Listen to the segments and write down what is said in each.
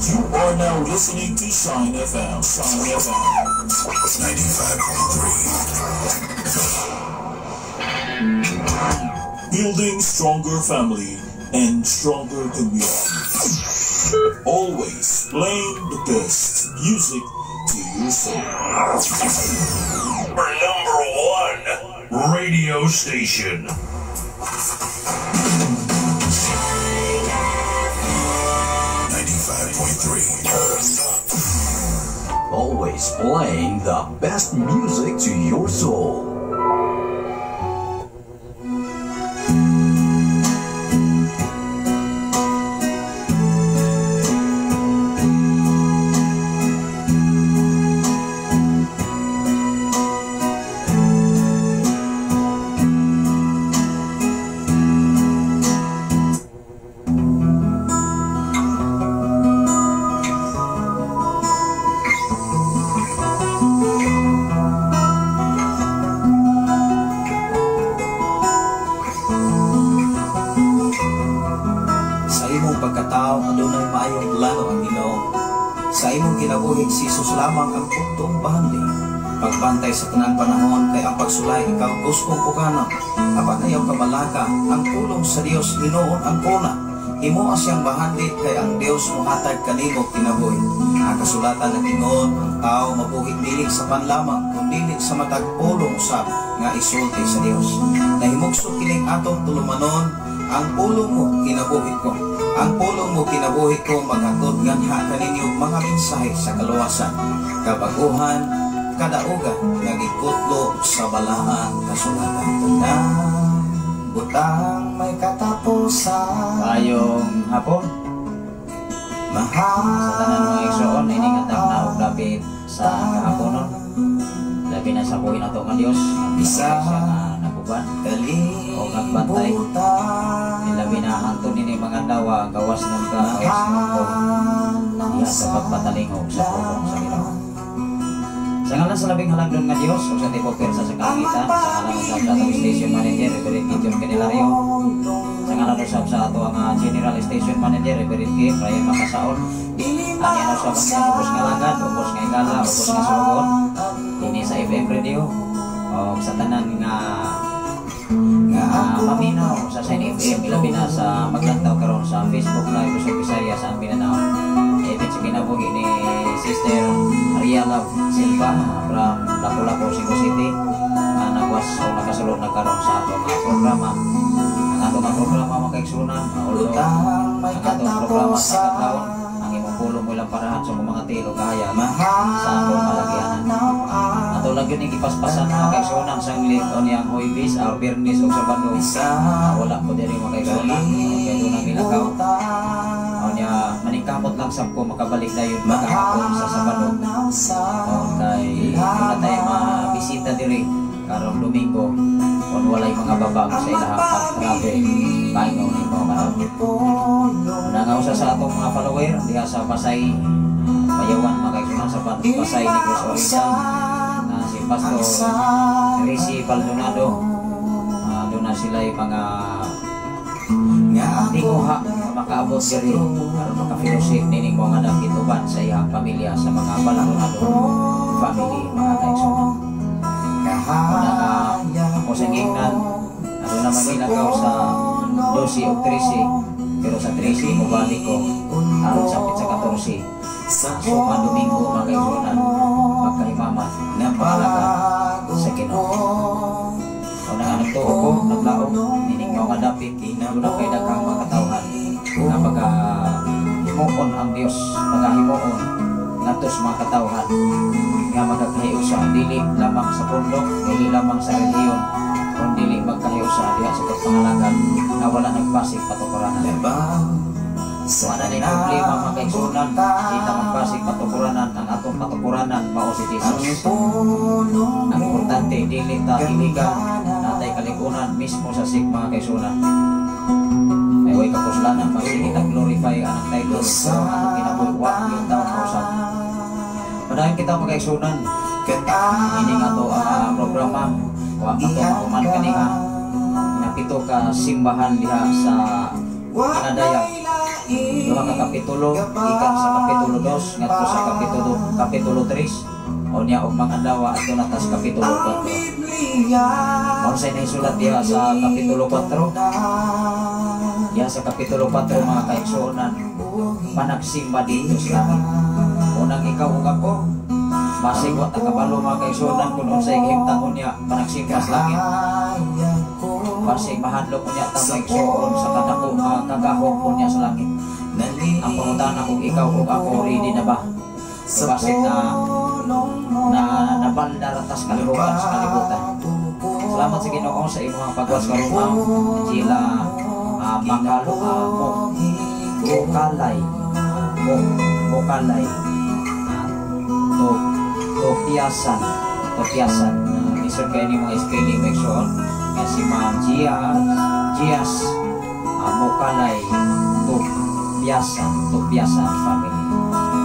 You are now listening to Shine FM. Shine FM. 95.3. Building stronger family and stronger community. Always playing the best music to your soul. Our number one radio station. 95.3. Always playing the best music to your soul. Sa imong pagkatao adunay maayong plano ang Ginoo. Sa imong kinabuhi si Jesus lamang ang puntong bahandi. Pagbantay sa tanang panahon kay ang pagsulay ikaw gustong pukanon. Apan ayaw kabalaka ang pulong sa Dios hinuon ang kuna. Himoa siyang bahandi kay ang Dios mohatag kanimo kinabuhi. Ang kasulatan nag-ingon ang tao mabuhi dili sa panlamang kun dili sa matag pulong usab nga isulti sa Dios. Nahimugso kining atong tulumanon, ang pulong mo kinabuhi ko. Ang pulong mo kinabuhi ko maghatod ganha kaninyo mga mensahe sa kaluwasan, kabaguhan, kadaugan nga gikutlo sa balaang kasulatan. Tanang butang may katapusan. Maayong hapon Mahal sa tanan mga igsoon, ini nga tagna og dapit sa kahaponon. Labi na sa buhi nato nga Dios, ang Isa. siya nga naguban o nagbantay. Kalibutan. Labi na hantod nini mga dawa gawas nung ka gawas nung ko diha sa pagpatalingog sa pulong sa Ginoo. Sa ngalan sa labing halangdon nga Dios ug sa tibuok pwersa sa kalangitan, sa ngalan usab sa atong station manager Reverend Gideon Candelario, sa ngalan usab sa ato ang General Station Manager Reverend Kim Ryan Makasaon, ani ano usab ang inyong ubos nga lagad, ubos nga igala, ubos nga sulugon dinhi sa FM Radio o sa tanan nga maminaw sa Shine FM, ilabi na sa maglantaw karon sa Facebook Live Luzon, Visayas sa Mindanao. Even sa kinabuhi ni Sister Maria Love Silva from Lapu-Lapu, Cebu City, nagwas o nakasulod na karon sa atong programa. Ang atong nga programa, mga kaigsunan, although Butang may ang atong programa sa katapusan. katawon, ang imong pulong mo ilang parahan sa mga tilo kahayag sa akong kalagyanan. Ato lang yun ipaspasan, mga kaigsunan, sang on yang Huwebes, Biyernes o Sabado. Wala ko diri, mga kaigsunan, kay doon ang milakaw. Niya maningkamot lang sab ko makabalik dayon makahapon sa Sabado. Kay wala tayo mabisita diri karong Domingo kon walay mga babag sa ilahang pag-travel paingon nimo karon. Una nga usa sa atong mga follower diha sa Pasay, Bayawan, mga kaigsunan, sa Pasay, Negros Oriental, na si Pastor Risi Baldonado. Doon na sila yung mga tinguha nga makaabot diri aron maka-fellowship nining mga dapit uban sa iyang pamilya, sa mga Baldonado family, mga kaigsunan. Una nga ako sa gingnan, ano naman gilakaw sa 12 o 13, pero sa 13 mobalik ko aron sapit sa 14. So, Domingo, mga kaigsunan, pagkahimamat pangalaga sa Ginoo. Una nga nagtuo Nagtuo ko, naglaom nining nga dapit duna kay daghang mga katawhan nga pagka himuon ang Dios, pagahimuon ngadto sa mga katawhan nga magakahiusa dili lamang sa pundok, dili lamang sa relihiyon, kun dili magkahiusa diha sa pagpangalagad nga wala nagbasig patukuranan. Wala na problema, mga kaigsunan, di ta magbasig patukuranan. Ang atong patukuranan mao si Jesus. Ang importante, dili ta iligan, natay kaligunan mismo sa sik, mga kaigsunan. Ay way kapuslanan, magsige ta glorify anang title, pero ang atong kinabuhi wa gyud taon mausab. Padayon kita, mga kaigsunan, ini nga to ang programa, wa pa to mahuman kaniha. Napito ka simbahan diha sa Kinadayag. Duha ka kapitulo gikan sa kapitulo 2 ngadto sa kapitulo kapitulo 3, unya og mga adlaw adto na tas kapitulo 4. Unsay nahisulat diha sa kapitulo 4? Diha sa kapitulo 4, mga kaigsuonan, panagsimba dito sa langit. Unang ikaw ug ako, basig wa ta kabalo, mga kaigsuonan, kung unsay gihimtang unya panagsimba sa langit. Basig mahadlok unya ta, mga igsuon, sa kadako nga kagahom unya sa langit. Ang pangutana, kung ikaw ug ako ready na ba? Basig na na nabalda ratas kalibutan sa kalibutan. Salamat sa Ginoo sa imong pagwas karon, Ma'am Gila Makalo mo Mokalay mo Mokalay to Topiasan Topiasan. Lisod kayo ni mga spelling, mga igsoon, nga si Ma'am Gia Gias Mokalay Topiasan, Topiasan family.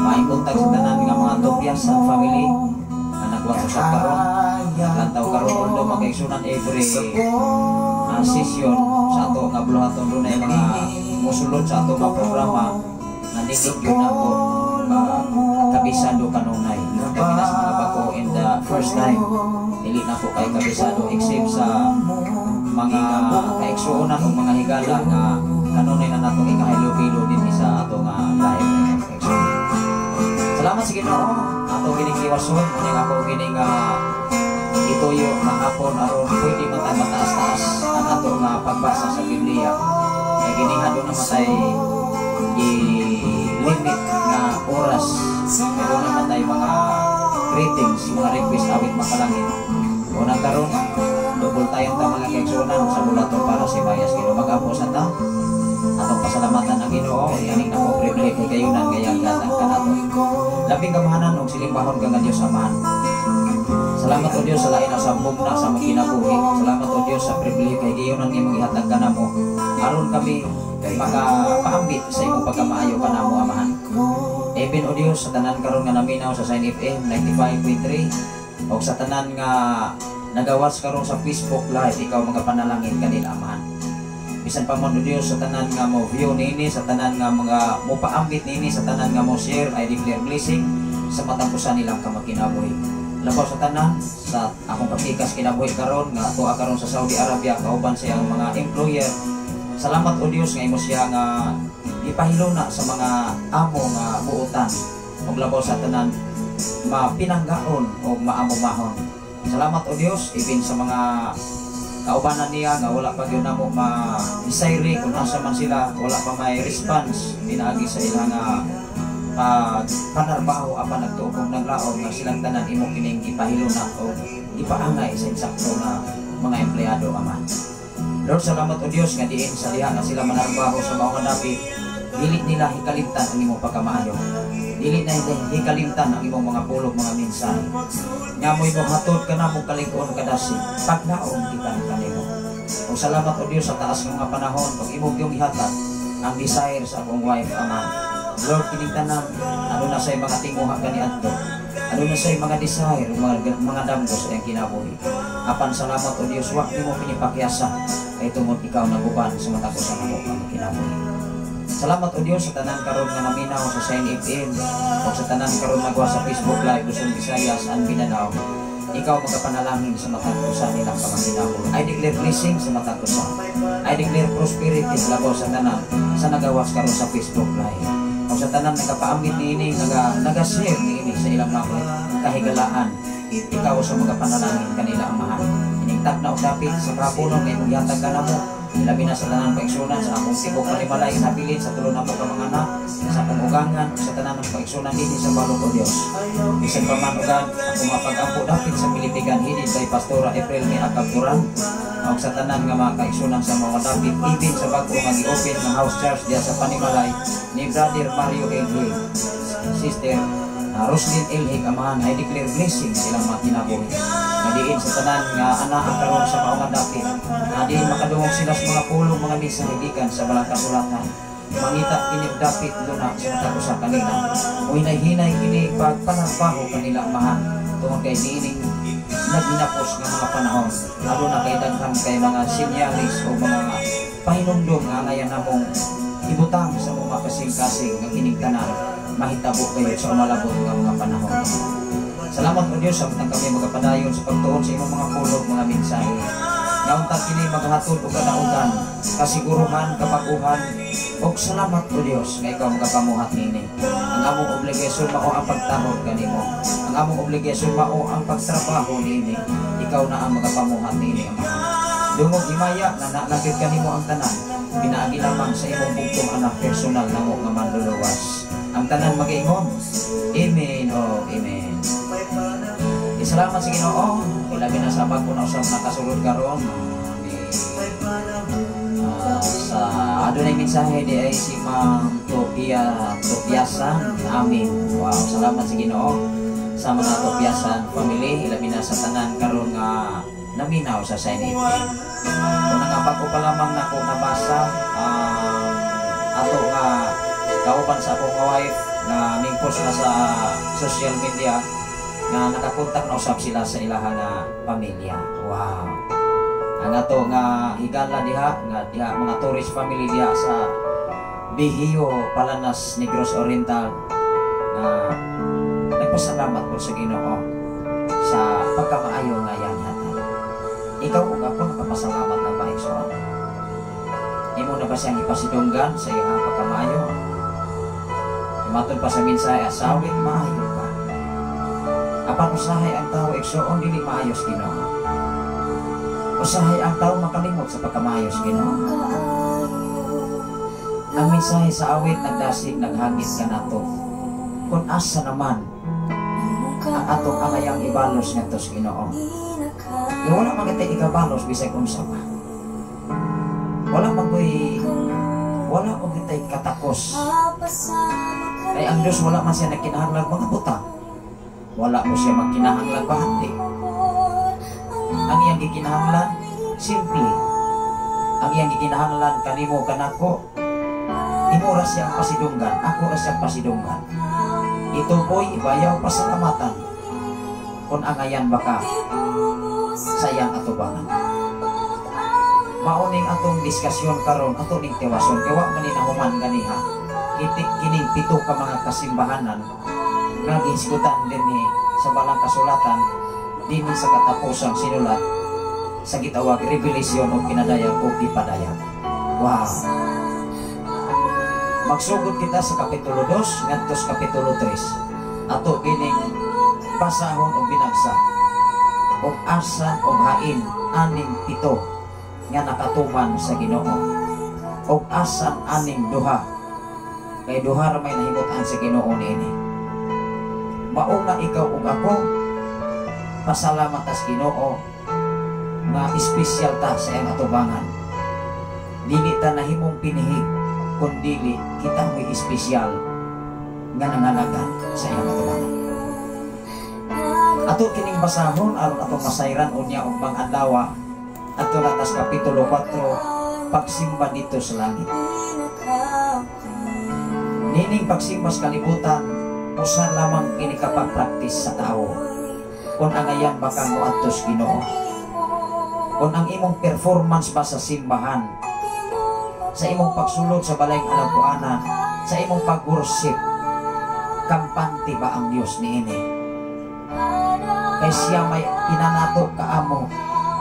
Maayong buntag sa tanan nga mga Topiasan family na nagwas usab karon, naglantaw karon. Although, mga kaigsunan, every session sa ato nga buluhaton dunay mga musulod sa ato nga programa na dili gyud nato kabisado kanunay. Kami na sa mga bag-o in the first time, dili na ko kay kabisado except sa mga kaigsuonan o mga higala nga kanunay na natong ikahilo-hilo din sa ato nga live, mga kaigsuonan. Salamat sa Ginoo, ato gining giwason uning ako gining ituyo nga hapon aron pwede man ta mataas-taas ang ato nga pagbasa sa Biblia. Kay gini aduna man tay gi-limit nga oras. Pero naman tay mga greetings, mga request awit makalangit. Unang karon, double tayo ta, mga kaigsuonan, sa bulaton para sa bayas Ginoo. Mag-ampo sa ta. Atong pasalamatan ang Ginoo ining nako privilege kay kayunan kaya gatag kanato. Labing kamahanan og silimbahon ka nga Dios Amahan. Salamat o Dios sa lain sa bugna sa among kinabuhi. Salamat o Dios sa privilege kay gayunan nga imong ihatag kanamo aron kami makapaambit sa imong pagkamaayo kanamo, Amahan. Even o Dios sa tanan karon nga naminaw sa Sign FM 95.3 o sa tanan nga nagawas karon sa Facebook Live, ikaw mga panalangin kanila, Amahan. Bisan pa man o Dios sa tanan nga mo view niini, sa tanan nga mga mo paambit niini, sa tanan nga mo share, I declare blessing sa matapusan nilang kamakinabuhi. Labaw sa tanan sa akong kapikas kinabuhi karon nga tuwa karon sa Saudi Arabia kauban sa iyang mga employer. Salamat o Dios nga imo siya nga ipahiluna sa mga amo nga buotan ug labaw sa tanan mapinanggaon o maamumahon. Salamat o Dios even sa mga kaubanan niya nga wala pa gyud namo ma-isayri kung asa man sila, wala pa may response pinaagi sa ilang pag panarbaho, apan nagtuo naglaom nga silang tanan imo kining ipahiluna o ipaangay sa insakto nga mga empleyado, Ama. Lord, salamat o Dios nga diin sa diha nga sila manarbaho sa mao nga dapit, dili nila hikalimtan ang imong pagkamaayo. Dili na hikalimtan ang imong mga pulong, mga mensahe. Nga mo'y mohatod ka na mo kalig-on kadasi, paglaom gikan kanimo. Ug salamat o Dios sa taas nga mga panahon pag imong yung ihatag ang desire sa akong wife, Ama. Lord, kining tanan, ano na say mga tinguha kaniadto. Ano na say mga desire, mga damgo sa iyang kinabuhi. Apan salamat o Dios, wa nimo pinipakyasa kay tungod ikaw naguban sa matag usa namo nga kinabuhi. Salamat o Dios sa tanan karon nga naminaw sa Sign FM o sa tanan karon nagwa sa Facebook Live, Luzon, Visayas and Mindanao. Ikaw magapanalangin sa matag usa nilang pangakinabuhi. I declare blessing sa matag usa. I declare prosperity labaw sa tanan sa nagawas karon sa Facebook Live. O sa tanan nagapaambit niini, naga-share niini sa ilang mga kahigalaan. Ikaw sa mga panalangin kanila, Amahan. Ining kining tagna og dapit sa kahaponon nga imong gihatag kanamo. Ilabi na sa tanan kaigsunan sa among tibok panimalay nga nabilin, sa tulo namo ka mga anak, sa akong ugangan, sa tanan ng kaigsunan dinhi sa balok, O Dios. Bisan pa man, O God, akong mapagampo dapit sa Pilipigan hinid kay Pastora April ni Akabturan ug sa tanan nga mga kaigsunan sa mga dapit, even sa bag-o nga gi-open nga house church diya sa panimalay ni Brother Mario Elhig, Sister Roslyn Elhig, Amahan, I declare blessing sa ilang mga kinabuhi. Nga diin sa tanan nga anaa karon sa maong dapit, nga diin makadungog sila sa mga pulong, mga misa gikan sa balang kasulatan. Mangita kini og dapit luna sa matag usa kanila. O hinay-hinay kini pagpanagbaho kanila, Amahan, tungod kay niining naghinapos nga mga panahon, aduna kay daghan kay mga sinyalis o mga pahinumdum nga angayan namong ibutang sa mga kasing-kasing nga kining tanan mahitabo kayo sa umalabot nga mga panahon. Salamat, O Diyos, samtang kami magapadayon sa pagtuon sa imong mga pulong, mga mensahe. Nga unta kini maghatod og kadaugan, kasiguruhan, kabaguhan, ug salamat, O Dios, nga ikaw magapamuhat nini. Ang among obligasyon mao ang pagtahod kanimo. Ang among obligasyon mao ang pagtrabaho niini. Ikaw na ang magapamuhat niini, Amahan. Dungog himaya nga nalagid kanimo ang tanan, pinaagi lamang sa imong bugtong anak, personal namo nga manluluwas. Ang tanan magaingon, Amen o Amen. Isalamat sa Ginoo, ilabi na sa bag-o na usab nakasulod karon ni sa adunay mensahe di ay si Ma'am Topia Topiasan. Amin. Wow, salamat sa Ginoo sa mga Topiasan family, ilabi na sa tanan karon nga naminaw sa Shine FM. Kung nga bago pa lamang nako nabasa ato nga kauban sa akong wife na ning post na sa social media nga nakakontak na usab sila sa ilaha nga pamilya. Wow. Ang ato nga higala diha nga diha mga tourist family diha sa Bihio, Palanas, Negros Oriental nga nagpasalamat po sa Ginoo sa pagkamaayo nga iyang hatag. Ikaw ug ako, nakapasalamat na ba, igsoon? Imo na ba siyang ipasidunggan sa iyang pagkamaayo? Imatod pa sa mensahe, asawit maayo ka. Apan usahay ang tao, igsoon, dili maayos Ginoo. Usahay ang tao makalimot sa pagkamaayos Ginoo. Ang mensahe sa awit nagdasig, naghagit kanato. Kung asa naman ang atong angayang ibalos ngadto sa Ginoo. Kaya wala man kitay ikabalos bisag unsa pa. Wala man ko'y wala ko kitay katakos. Kay ang Diyos, wala man siya nagkinahanglan mga butang. Wala mo siya magkinahanglan bahandi. Ang iyang gikinahanglan, simple. Ang iyang gikinahanglan kanimo, kanako, imo ra siyang pasidunggan, ako ra siyang pasidunggan. Ituboy, ibayaw, pasalamatan. Kung angayan baka sa iyang atubangan. Mauning atong diskusyon karon, ato ning tiwason, kay wa man ni nahuman ganiha. Kitik kining pito ka mga kasimbahanan nga gihisgutan dinhi sa balang kasulatan, dinhi sa katapusang sinulat sa gitawag Revelation o kinadayag o gipadayag. Wow. Magsugod kita sa Kapitulo 2 ngadto sa Kapitulo 3. Ato kining basahon og binagsa og asa og hain aning pito nga nakatuman sa Ginoo og asan aning duha, kay duha ra may nahimutan sa Ginoo niini. Mao nga ikaw ug ako, pasalamat ta sa Ginoo nga espesyal ta sa iyang atubangan. Dili ta nahimong pinihig, kun dili kita mo'y espesyal nga nangalaga sa iyang atubangan. Ato kining basahon aron atong masayran unya og pang-adlaw. Ato na tas Kapitulo 4, pagsimba dito sa langit. Nining pagsimba sa kalibutan, usa lamang kini kapag-practice sa tao. Kung angayan baka moadto sa Ginoo. Kung ang imong performance ba sa simbahan, sa imong pagsulod sa balayng alampuanan, sa imong pag-worship, kampante ba ang Dios niini? Kay siya may pinanato kaamo.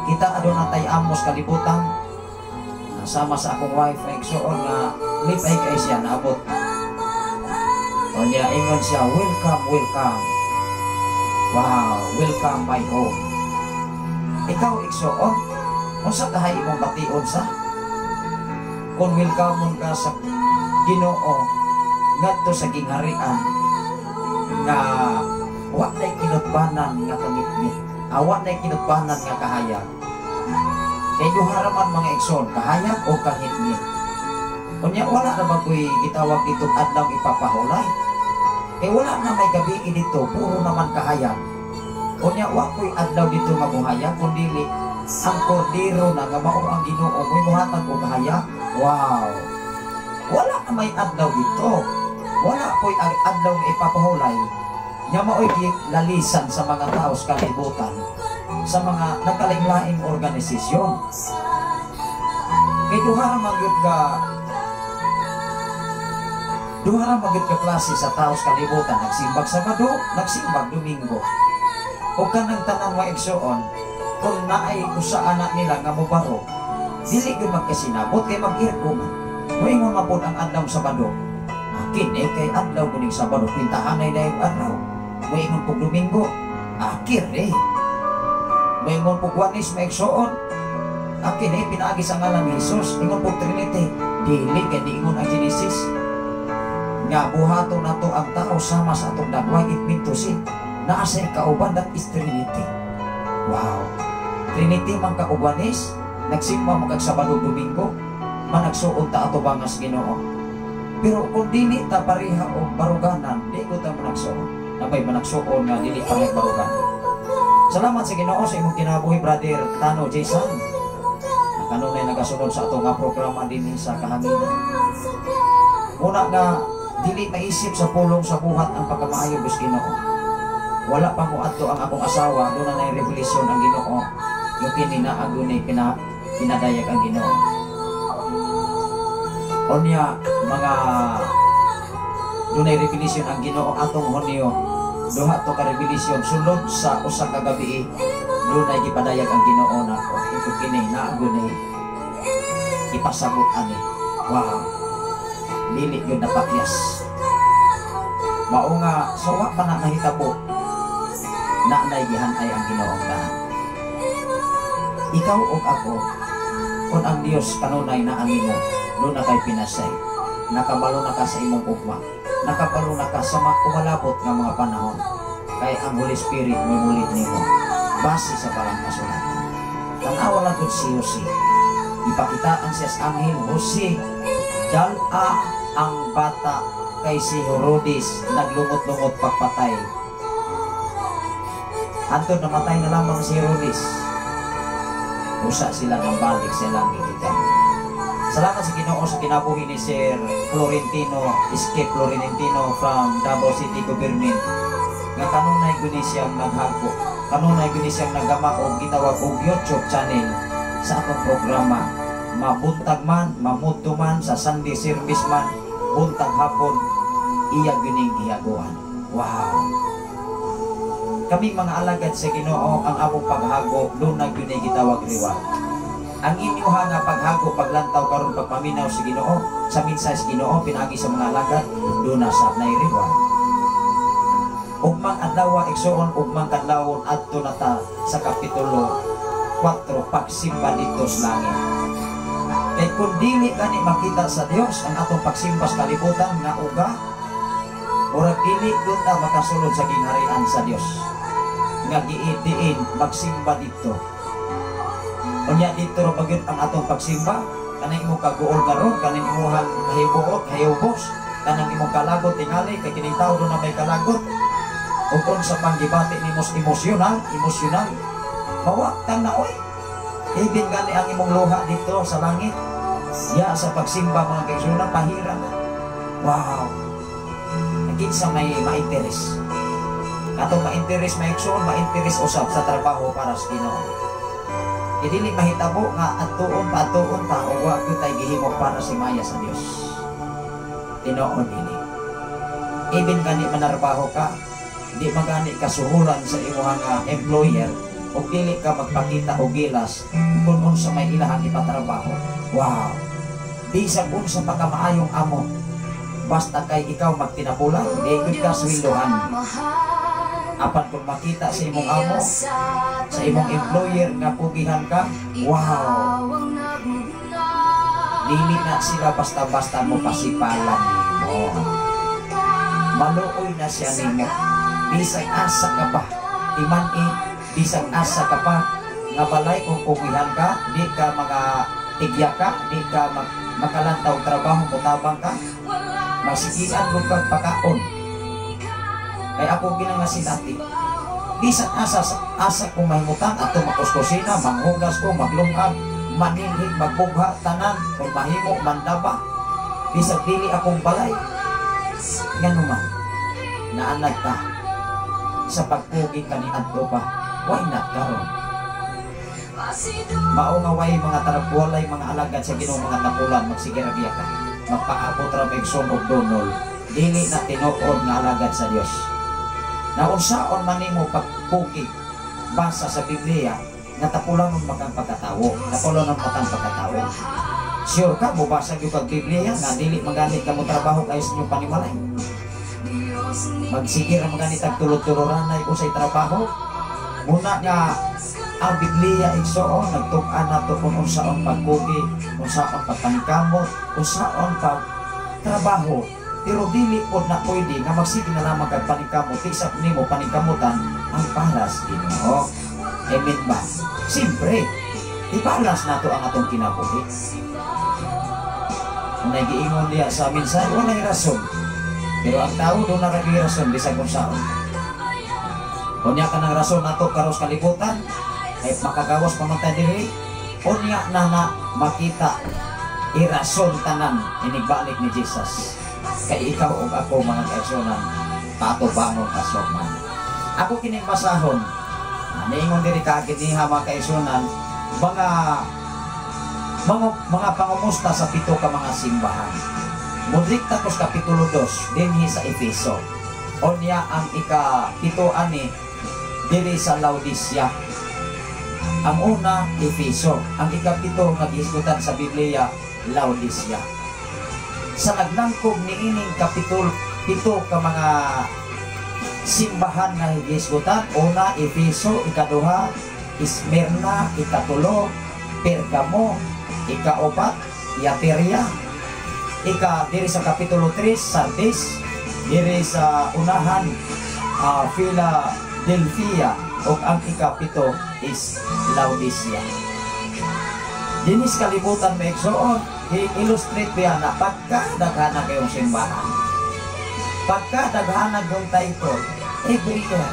Kita aduna tay amos kalibutan. Sama sa akong wife ay igsuon nga lipay kay siya naabot. O niya ingon siya, "Welcome, welcome. Wow, welcome my home." Ikaw, igsoon, unsa kahay imong bation sa? Kung welcome ka sa Ginoo ngadto sa gingharian nga wa nay kinutbanan nga kangitngit, awa nay kinutbanan nga kahayag. Kay duha ra man, mga igsoon, kahayag o kangitngit. Unya wala na ba ko'y gitawag dito adlaw ipapahulay? Kay wala na may gabi dito, puro naman kahayag. Unya wa ko'y adlaw dito nga buhayag, kun dili ang kordero na nga mao ang Ginoo mo'y muhatag og kahayag. Wow. Wala na may adlaw dito. Wala ko'y adlaw nga ipapahulay. Nya mao'y gilalisan sa mga tao sa kalibutan, sa mga nakalaing-laing organisasyon. Kay duha ra man gyud ka klase sa tao sa kalibutan, nagsimbag Sabado, nagsimbag Domingo. O kanang tanan, mga igsoon, kung naay usa anak nila nga mobaro, dili gyud magkasinabot kay mag-irko man. Moingon man pod ang adlaw Sabado. Akin eh kay adlaw kuning Sabado, pintahanay na yung adlaw. Moingon pug Domingo, akir eh. Moingon pug Oneness, mga igsoon. Akin eh, pinaagi sa ngalan ni Jesus. Ingon pug Trinity, dili kay diingon ang Genesis nga buhaton nato ang tao sama sa atong dagway, it mean to say naa say kauban, that is Trinity. Wow. Trinity man ka ubanis, nagsimba mo kag Sabado, Domingo, managsuod ta ato bangas Ginoo. Pero kung dili ta pareha og baruganan, di ko ta managsuod. Napay managsuon nga dili pareha baruganan. Salamat sa Ginoo sa imong kinabuhi, Brother Tano Jason. Na kanunay nagasunod sa ato nga programa dinhi sa kahanginan. Una nga dili maisip sa pulong sa buhat ang pagkamaayo sa Ginoo. Wala pa mo adto ang akong asawa, doon na revelation ang Ginoo. Yung kini na aguni pinadayag ang Ginoo. Unya mga dunay revelation ang Ginoo atong Hunyo. Duha to ka revelation sulod sa usa ka gabi, dunay gipadayag ang Ginoo nako. Ito kini na aguni ipasabot ani. Wow. Dili yun napakyas. Mao nga sa wa pa na nahitabo na naigihan ay ang Ginoong daan. Ikaw ug ako, kung ang Dios kanunay na animo, doon na kay pinasay. Nakabalo na ka sa imong ugma. Nakabalo na ka sa mga umalabot nga mga panahon. Kay ang Holy Spirit mo mulit nimo. Base sa balang kasulatan. Tanawa lang gud si Jose. Ipakitaan siya sa anghel, "Jose, dala ang bata kay si Herodes naglungot-lungot pagpatay." Hantod namatay na lamang si Herodes, usa sila ng balik sa ilang gigikan. Salamat sa Ginoo sa kinabuhi ni Sir Florentino, Escape Florentino from Davao City Government. Nga kanunay guni siyang naghago, kanunay guni siyang naggama og gitawag og YouTube channel sa atong programa. Mabuntag man, mamudto man, sa Sunday service man, buntag hapon, iya guning gihaguan. Wow! Kami mga alagad sa Ginoo, ang among paghago, doon na gyud gitawag reward. Ang inyuha nga paghago, paglantaw karon, pagpaminaw sa Ginoo, sa mensahe sa Ginoo pinaagi sa mga alagad, doon na sa nay reward. Ugmang adlaw, igsoon, ugmang kadlawon adto na ta sa kapitulo 4, pagsimba dito sa langit. Kay kung dili gani makita sa Dios ang atong pagsimba sa kalibutan nga uga, murag dili gyud ta makasulod sa gingharian sa Dios. Nga giidiin magsimba dito. Unya dito ra magyud ang atong pagsimba, kanang imong kaguol karon, kanang imuhang kahibuot, kahibos, kanang imong kalagot tingali kay kining tao do na may kalagot. Ug unsa pang gibati nimo sa emosyonal, emosyonal. Mawa tang na oy. Ibin gani ang imong luha dito sa langit. Ya sa pagsimba, mga kaigsuonan, pahira na. Wow. Kinsa may ma-interes. Atong ma-interes, may igsoon, ma-interes usab sa trabaho para sa Ginoo. Dili mahitabo nga atuon pa atuon ta o wa gyud tay gihimo para si maya sa Dios. Tinuod dili. Ibin gani manarbaho ka, di magani ka suhulan sa imong nga employer ug dili ka magpakita og gilas kung unsa may ilahang ipatrabaho. Wow. Bisag unsa pa ka maayong amo, basta kay ikaw magtinapulan, di gyud ka sweldohan. Apan kung makita sa imong amo, sa imong employer nga pugihan ka, wow, dili na sila basta-basta mo pasipalan nimo. Maluoy na siya nimo. Bisag asa ka pa, iman-i, bisag asa ka pa, nga balay kung pugihan ka, di ka mga tigya ka, di ka makalantaw trabaho, mutabang ka, masigian mo kag pakaon. Kay ako ginang sinati, bisan asa asa kung mahimutang ato makuskusina, manghugas ko, maglungag, manilhig, magbugha, tanan, kung mahimo, mandaba, bisag dili akong balay, ngano man, naanad ta sa pagpugi kaniadto pa, why not karon? Mao nga way mga tarap, walay mga alagad sa Ginoo mga tapulan, magsige ra biya ka. Magpaabot ra igsoon og dunol, dili na tinuod nga alagad sa Dios. Naunsaon man nimo pagpugi basa sa Biblia nga tapulanon makang pagkatawo, tapulanon makang pagkatawo. Sure ka, mubasa gyud kag Biblia nga dili maganit ka mo trabaho kay sa inyong panimalay. Magsige ra maganit tag tulod-tuloranay usay trabaho. Muna nga ang Biblia, igsoon, nagtug-an nato kung unsaon pagkugi, unsaon pagpaningkamot, unsaon pagtrabaho. Pero dili pod na pwede nga magsige na lamang kag paningkamot, di sa nimo paningkamutan ang paras Ginoo. Amen ba? Siyempre, ibalas nato ang atong kinabuhi. Kung nagiingon diya sa mensahe, walay rason. Pero ang tao doon na rason bisag unsaon. Unya ka ng rason nato karos kalibutan, ay makagawas pa man tayo diri, unya na na makita irason tanan inigbalik ni Jesus. Kay ikaw ug ako, mga kaigsuonan, patubangon kasugman. Ako kining basahon, niingon diri kaagid niha, mga kaigsuonan, mga pangumusta sa pito ka mga simbahan. Mudikta ko sa Kapitulo 2 dinhi sa Efeso. Unya ang ika-7 ani diri sa Laodicea. Ang una, Efeso. Ang ikapito nga gihisgutan sa Biblia, Laodicea. Sa naglangkob niining kapitulo 7 ka mga simbahan nga gihisgutan, una, Efeso, ikaduha, Smyrna, ikatulo, Pergamo, ikaupat, Thyatira, ika diri sa Kapitulo 3, Sardis, diri sa unahan, Philadelphia, ug ang ikapito is Laodicea. Dinis kalibutan, mga igsoon, i-illustrate biya na pagka daghana kayong simbahan, pagka daghana yung title, every year,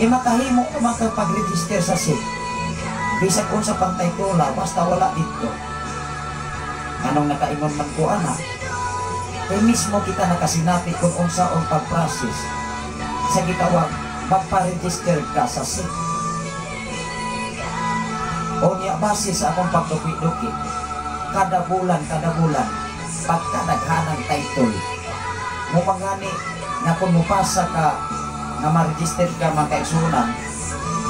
e makahimo naman kang pag-register sa SIC. Bisag unsa pang titula, basta wala dito. Anong nakaingon man ko ana? Kay mismo kita nakasinati kung unsaon pag-process sa gitawag magpa-register ka sa SIC. O niya, base sa akong pagduki-duki, kada bulan, pagka daghanang title, mo pangani nga kung mupasa ka nga ma-register ka, mga kaigsuonan,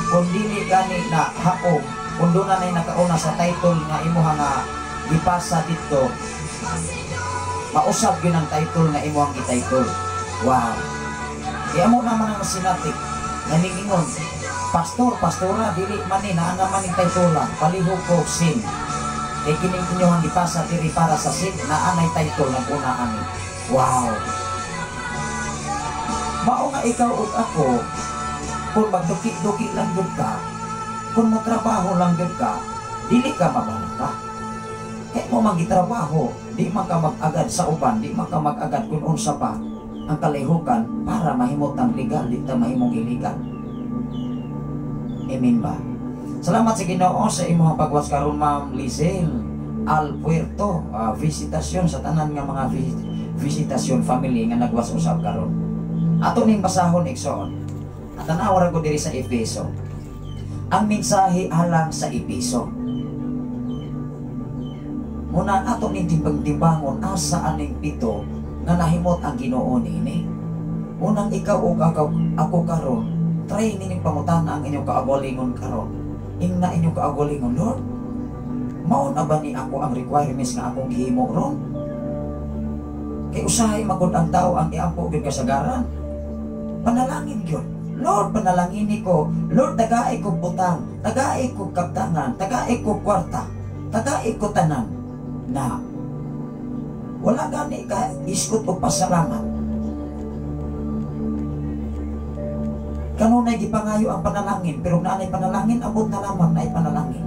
kung dili gani na haom, kung doon na nakauna sa title nga imuha nga gipasa dito, mausab yun ang title nga imuhang gi-title. Wow. Kaya mo naman ang sinatik nga ningingon, "Pastor, pastora, dili man ni naa naman ning titula, palihog ko sin. Kay kining inyong gipasa diri para sa sin, naa nay title ng una ani." Wow. Mao nga ikaw ug ako, kung magduki-duki lang gud ka, kung motrabaho lang gud ka, dili ka mabalaka. Kay mo magitrabaho, di man ka mag-agad sa uban, di man ka mag-agad kung unsa pa ang kalihukan para mahimot ang legal, di ta mahimong illegal. Amen ba? Salamat sa Ginoo sa imong pagwas karon, Ma'am Lizelle Alpuerto, visitasyon sa tanan nga mga visitasyon family nga nagwas usab karon. Ato ning basahon, igsoon. At tanaw ra ko diri sa Efeso. Ang mensahe alang sa Efeso. Muna ato ning timbang-timbangon asa aning pito nga nahimot ang Ginoo niini. Unang ikaw ug ako karon, try ninyong pangutana ang inyong kaugalingon karon. Ingna inyong kaugalingon, "Lord, mao na ba ni ako ang requirements nga akong gihimo ron?" Kay usahay magud ang tao ang iampo gyud kasagaran. Panalangin yun. Lord, panalangin ko. Lord, tagai ko butang, tagai ko kaptangan, tagai ko kwarta, tagai ko tanan. Na, wala gani ka iskot o pasalamat. Kanunay gipangayo ang panalangin, pero naanay panalangin, abot na lamang na panalangin.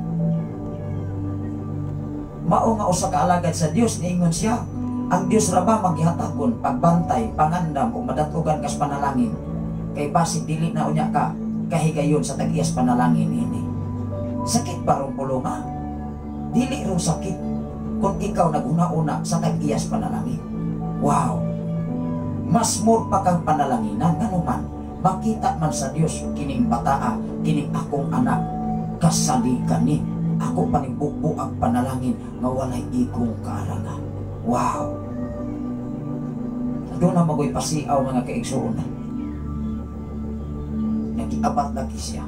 Mao nga usa ka alagad sa Dios, niingon siya, ang Dios ra ba magihatagon, pagbantay, pangandam ug madatugan kas panalangin. Kay basig dili na unya ka kahigayon sa tag-iyas panalangin ini. Sakit ba rong pulunga? Dili rong sakit kung ikaw naguna-una sa tag-iyas panalangin. Wow! Mas more pa kang panalanginan nganuman makita man sa Dios kining bataa, kining akong anak, kasalikan ni ako panibugbo ang panalangin nga walay igong kaarangan. Wow! Doon na magoy pasiaw mga kaigsuon. Nagiabat lagi siya.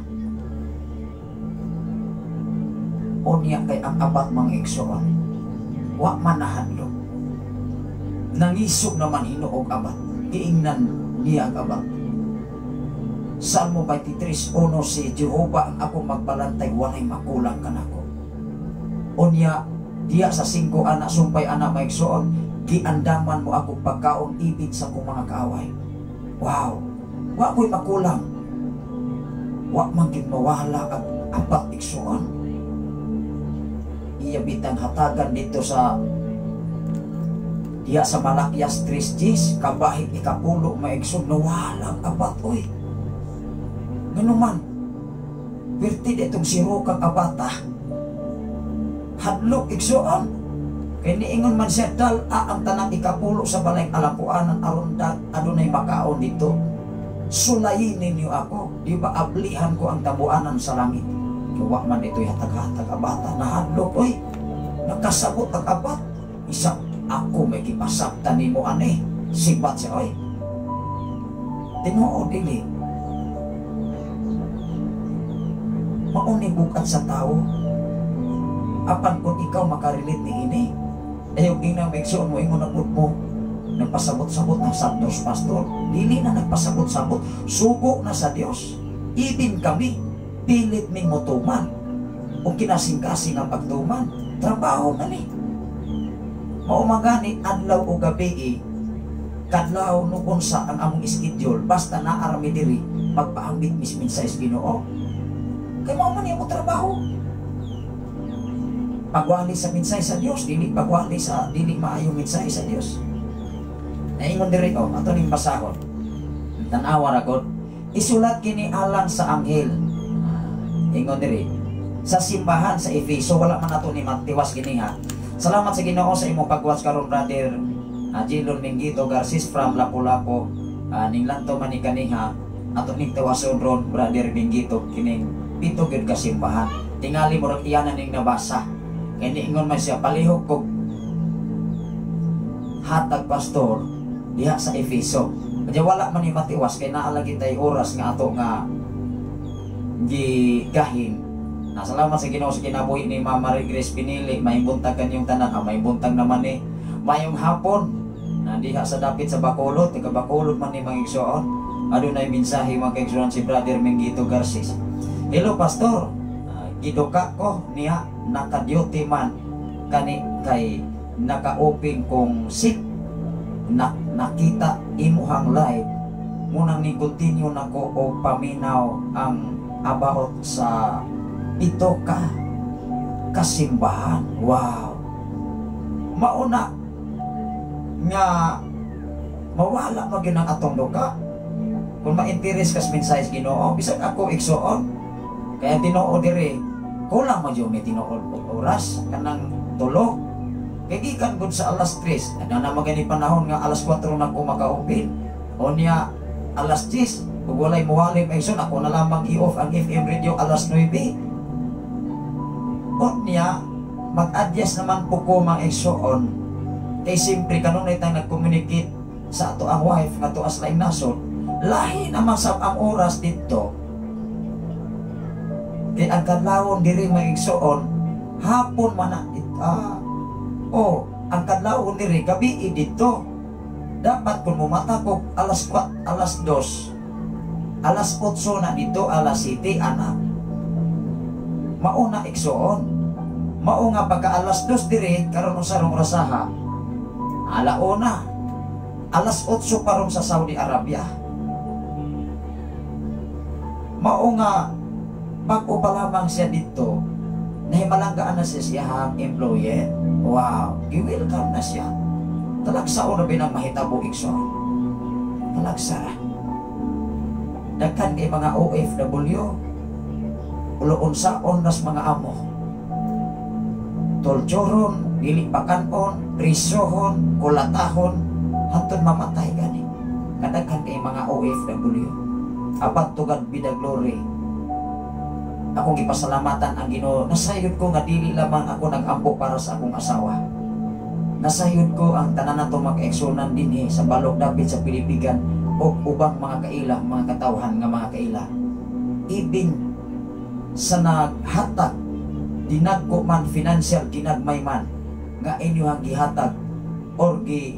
Unya kay ang abat mga igsuon, wa man nahadlok. Nangisog naman hinuog abat. Giingnan niya ang abat. Salmo 23:1, si Jehova ang akong magbalantay, walay makulang kanako. Unya diya sa 5 anak sumpay anak maigsuon, giandaman mo ako pagkaon ibig sa akong mga kaaway. Wow! Wa ko'y makulang. Wa man gid mawala ang abat igsuon. Iya bitang hatagan dito sa diya sa Malakias 3:10, kabahit ikapulo maigsoon, nawala ang abat oy. Nganuman, perti itong siro kang abata. Hadlok igsuon. Kay niingon man siya, dal-a ang tanang ikapulo sa balay alampuanan aron adunay makaon dito. Sulayin ninyo ako, di ba ablihan ko ang tabuanan sa langit. Wa man ito'y hatag-hatag abata, nahadlok oy. Nakasabot ang abat. Isa ako may gipasabtan nimo ani. Sibat siya oy. Tinuod dili. Mauni bukat sa tao. Apan kung ikaw makarelate ni ini, ayaw inang maigsoon mo, ingon na pud mo, nagpasabot-sabot ng sabdos pastor. Dili na nagpasabot-sabot, sugo na sa Dios. Ibin kami, pilit ming motuman. O kinasing-kasing ang pagtuman, trabaho na ni. Maumagani, adlaw o gabi, kadlaw no kung sa ang among schedule, basta naarami diri, magpaambit mismin sa Ginoo. Kay mao man imo trabaho. Pagwali sa mensahe sa Dios, dili pagwali sa dili maayong mensahe sa Dios. Naingon diri oh, ato ning basahon. Tan-awa ra gud. Isulat kini alang sa anghel. Ingon diri sa simbahan sa Efeso, wala man ato ni matiwas kini ha. Salamat sa Ginoo sa imong pagwas karon brother Jilon Mingito Garcis from Lapu-Lapu. Ning lanto man ni kaniha ato ning tiwason ron brother Mingito kining pito gyud ka simbahan. Tingali murag iya na ning nabasa. Kay niingon man siya, palihog kog hatag pastor diha sa Efeso. Kanya wala man ni matiwas kay naa lagi tay oras nga ato nga gigahin. Salamat sa Ginoo sa kinabuhi ni Mama Marie Grace Pinili. May buntag kanyong tanan. May buntag naman ni. Mayong hapon nandiha sa dapit sa Bacolod, taga Bacolod man ni mga igsoon. Adunay mensahe mga kaigsoon si Brother Mengito Garcis. Hello pastor, giduka ko niya naka-duty man kani kay naka-open kong seat na, nakita imuhang live munang ni continue nako o paminaw ang about sa pito ka kasimbahan. Wow! Mauna nga mawala magyud ang atong duka kung ma-interest kas mensahe sa Ginoo. Bisag ako igsoon kaya tinuod diri kulang man jud may tinuod og oras kanang tulog. Kay gikan gud sa alas 3, ana na magani panahon nga alas 4 na ko maka-open. O niya alas 10, ug walay muwalim igsoon ako na lamang i-off ang FM radio alas 9. O niya mag-adjust naman po ko mga igsoon. Kay simpre kanunay tang nag-communicate sa ato ang wife nga tuas laing nasod, lahi naman sa ang oras didto. Kay ang kadlawon diri mga igsoon, hapon man na ang kadlawon diri gabi didto. Dapat kung mumata ko alas 4, alas 2, Alas 8 na dito, alas 7 ana. Mauna, igsoon. Mao nga pagka alas 2 dire karon, usa rong rasaha. Alauna. Alas 8 pa ron sa Saudi Arabia. Mao nga bag-o pa lamang siya dito, nahimalanggaan na siya siyang employer. Wow, gi-welcome na siya. Talagsaon na binang mahitabo, igsoon. Talagsa ra. Daghan kay mga OFW, ulo-unsaon nas mga amo. Torturon, dili pakanon, prisohon, kulatahon, hantod mamatay gani. Kadaghan kay mga OFW. Apan to God be the glory. Akong gipasalamatan ang Ginoo. Nasayod ko nga dili lamang ako nag-ampo para sa akong asawa. Nasayod ko ang tanan nato mga dinhi sa balok dapit sa Pilipigan o ubang mga kaila, mga katawhan nga mga kaila. Ibin sa naghatag, dinagko man financial, ginagmay man, nga inyong gihatag or gi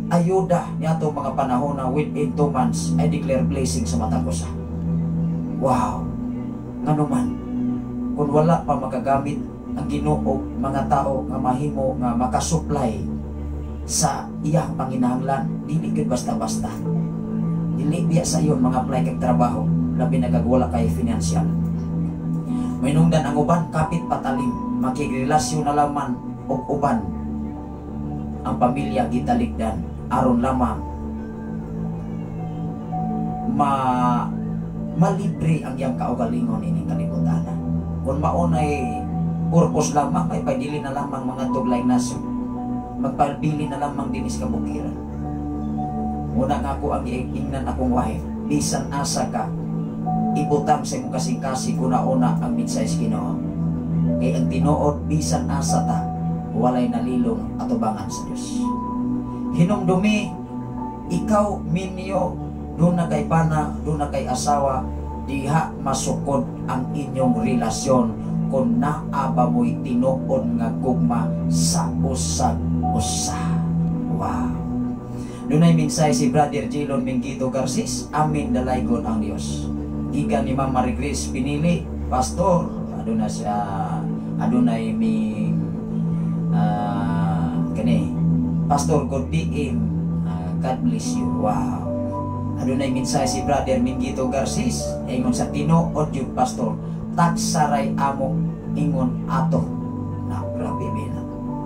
ayuda niato mga panahon na within 2 months, I declare blessing sa matag usa. Wow! Ngano man, kung wala pa makagamit ang Ginoo mga tao nga mahimo nga makasupply sa iyang panginahanglan, dili gyud basta-basta. Dili biya sa iyon mga apply kag trabaho, labi na kag wala kay financial. Mainungdan ang uban kapit patalim, makigrelasyon na laman og uban. Ang pamilya gitalikdan aron lamang malibre ang iyang kaugalingon ining kalibutan. Kung maunay purpose lamang, may paidili na lamang mga tuglay nasyon. Magpabili na lamang dinis kabukiran. Muna nga ako ang giingnan akong wife, bisan asa ka, ibutang sa imong kasing-kasing kuna-una ang mensahe sa Ginoo. Kay ang tinuod, bisan asa ta, walay nalilong atubangan sa Dios. Hinumdumi, ikaw minyo, doon na kay pana, doon na kay asawa, diha masukod ang inyong relasyon kung naa ba mo'y tinuod nga gugma sa usag usa. Wow. Dunay mensahe si Brother Jilon Mingito Garcis, "Amin, dalaygon ang Dios." Gikan ni Ma'am Marie Grace Pinili, Pastor, aduna siya, adunay ming kani Pastor God BM, God bless you. Wow. Adunay mensahe si Brother Mingito Garcis, ingon sa tinuod yung Pastor, tagsaray amo ingon ato. Na grabe bina.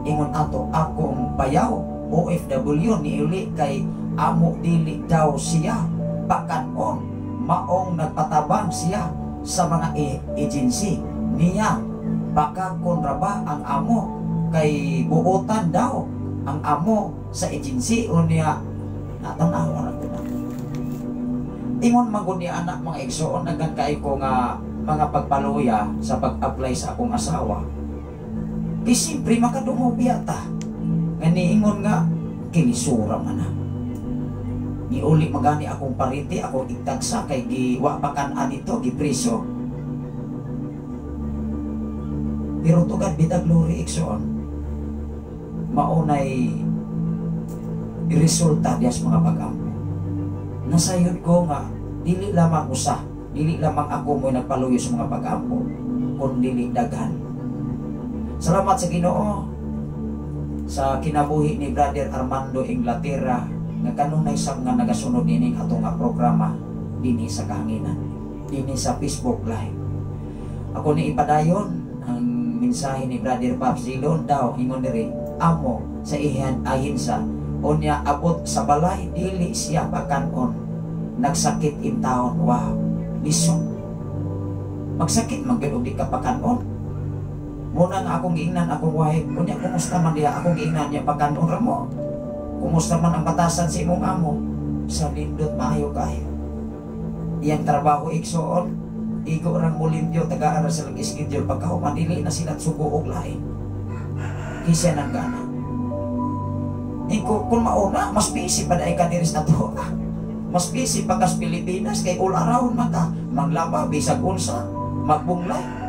Ingon ato akong bayaw OFW ni uli kay amo dili daw siya pakanon, maong nagpatabang siya sa mga agency niya. Baka kontra ba ang amo kay buotan daw ang amo sa agency unya. Natanawa ra ko na. Ingon man gud ni anak, mga igsoon, nagkan kay ko nga mga pagpaluya sa pag-apply sa akong asawa. Kay siyempre makadungog biya ta. Nga niingon nga kinisura man na. Niuli magani akong pariti, akong itagsa kay giwa pa kan anito, gipriso. Pero to God be the glory, igsoon. Maunay resulta diya sa mga pag-ampo. Nasayod ko nga dili lamang usa, dili lamang ako mo'y nagpaluyo sa mga pag-ampo, kun dili daghan. Salamat sa Ginoo sa kinabuhi ni Brother Armando Inglaterra nga kanunay sab nga nagasunod nining ato nga programa dinhi sa kahanginan, dinhi sa Facebook Live. Ako ni ipadayon ang mensahe ni Brother Pops Zilon daw. Ingon diri amo sa ihan ahinsa unya abot sa balay dili siya pakanon, nagsakit in taon. Wow, lisod magsakit man gyud og di ka pakanon. Muna nga akong giingnan akong wife, unya kumusta man diha? Akong giingnan niya, pakanon ra mo, kumusta man ang batasan sa imong amo? Sa nindot maayo kayo iyang trabaho, igsoon. Igo rang mulimpyo, tagaan ra sila schedule. Pagkahuman dili na sila sugo og lain kaysa nang gana. Iko, kung mauna, mas busy pa dai ka diri sa ato. Mas busy pa kas Pilipinas kay all around man ka, maglaba bisag unsa, magbunglay.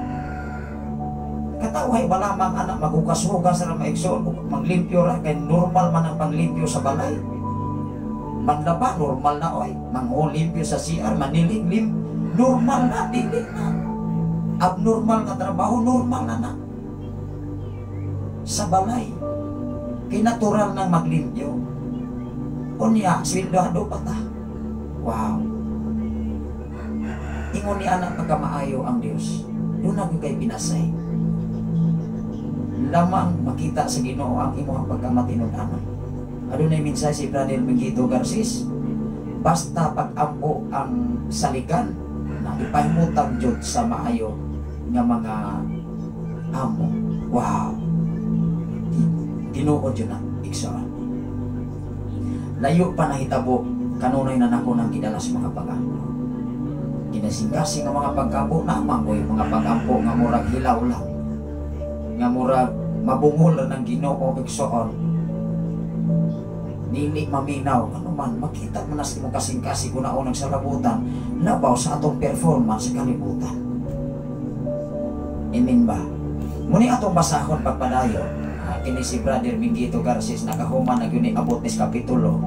Katawhay ba lamang anak, maghugas-hugas ra maigsoon, maglimpyo ra kay normal man ang panglimpyo sa balay. Manlaba, normal na oy. Mangholimpyo sa CR, manilig lim, normal na, dili na. Abnormal nga trabaho, normal na na. Sa balay, kay natural nang maglimpyo. Unya, sweldoado pa ta. Wow. Ingon ni anak pagkamaayo ang Dios. Doon na kay pinasay. Lamang makita sa Ginoo ang imong pagkamatinud-anon. Adunay mensahe si Brother Miguel Garcis. Basta pag-ampo ang saligan na ipahimutang jud sa maayo nga mga amo. Wow. Tinuod yun na, igsoon. Layo pa nahitabo kanunay na nako nang gidala sa mga pag-ampo. Kinasingkasing nga mga pag-ampo naman ko yung mga pag-ampo nga murag hilaw lang. Nga murag mabungol ng Ginoo, igsoon. Dili maminaw, ano man, makita mo na sa imong kasing-kasing kung naunang sa labutan, labaw sa atong performance sa kalibutan. Amen ba? Muni atong basahon pagpadayon. Kini si Brother Mingito Garcis nakahuman na gyud ni abot nis kapitulo.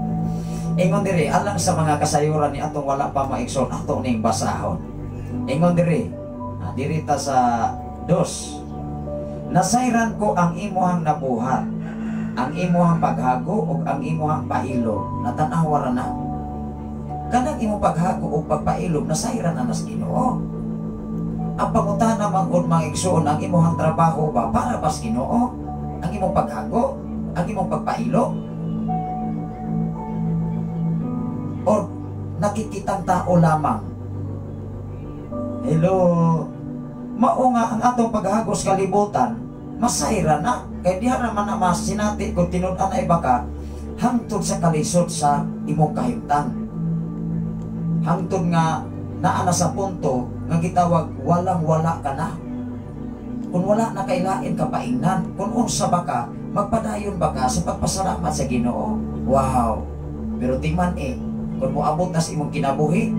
Ingon diri alang sa mga kasayuran ni atong wala pa maigsoon ato ning basahon. Ingon diri, diri ta sa 2. Nasayran ko ang imuhang nabuhat, ang imuhang paghago ug ang imuhang pailo. Natanawa ra na. Kanang imong paghago ug pagpailog nasayran na nas Ginoo. Ang pangutana man gud mga igsoon, ang imuhang trabaho ba para bas Ginoo? Ang imong paghago, ang imong pagpailo, or nakikitang tao lamang? Hello, mao nga ang atong paghago sa kalibutan masayra na kay diha ra man na masinati kung tinud-an ay baka hangtod sa kalisod sa imong kahimtang, hangtod nga naa na sa punto nga gitawag walang wala ka na. Kung wala na kailain ka paingnan, kung unsa ba ka, magpadayon ba ka sa pagpasalamat sa Ginoo? Wow! Pero timan kung moabot na sa imong kinabuhi,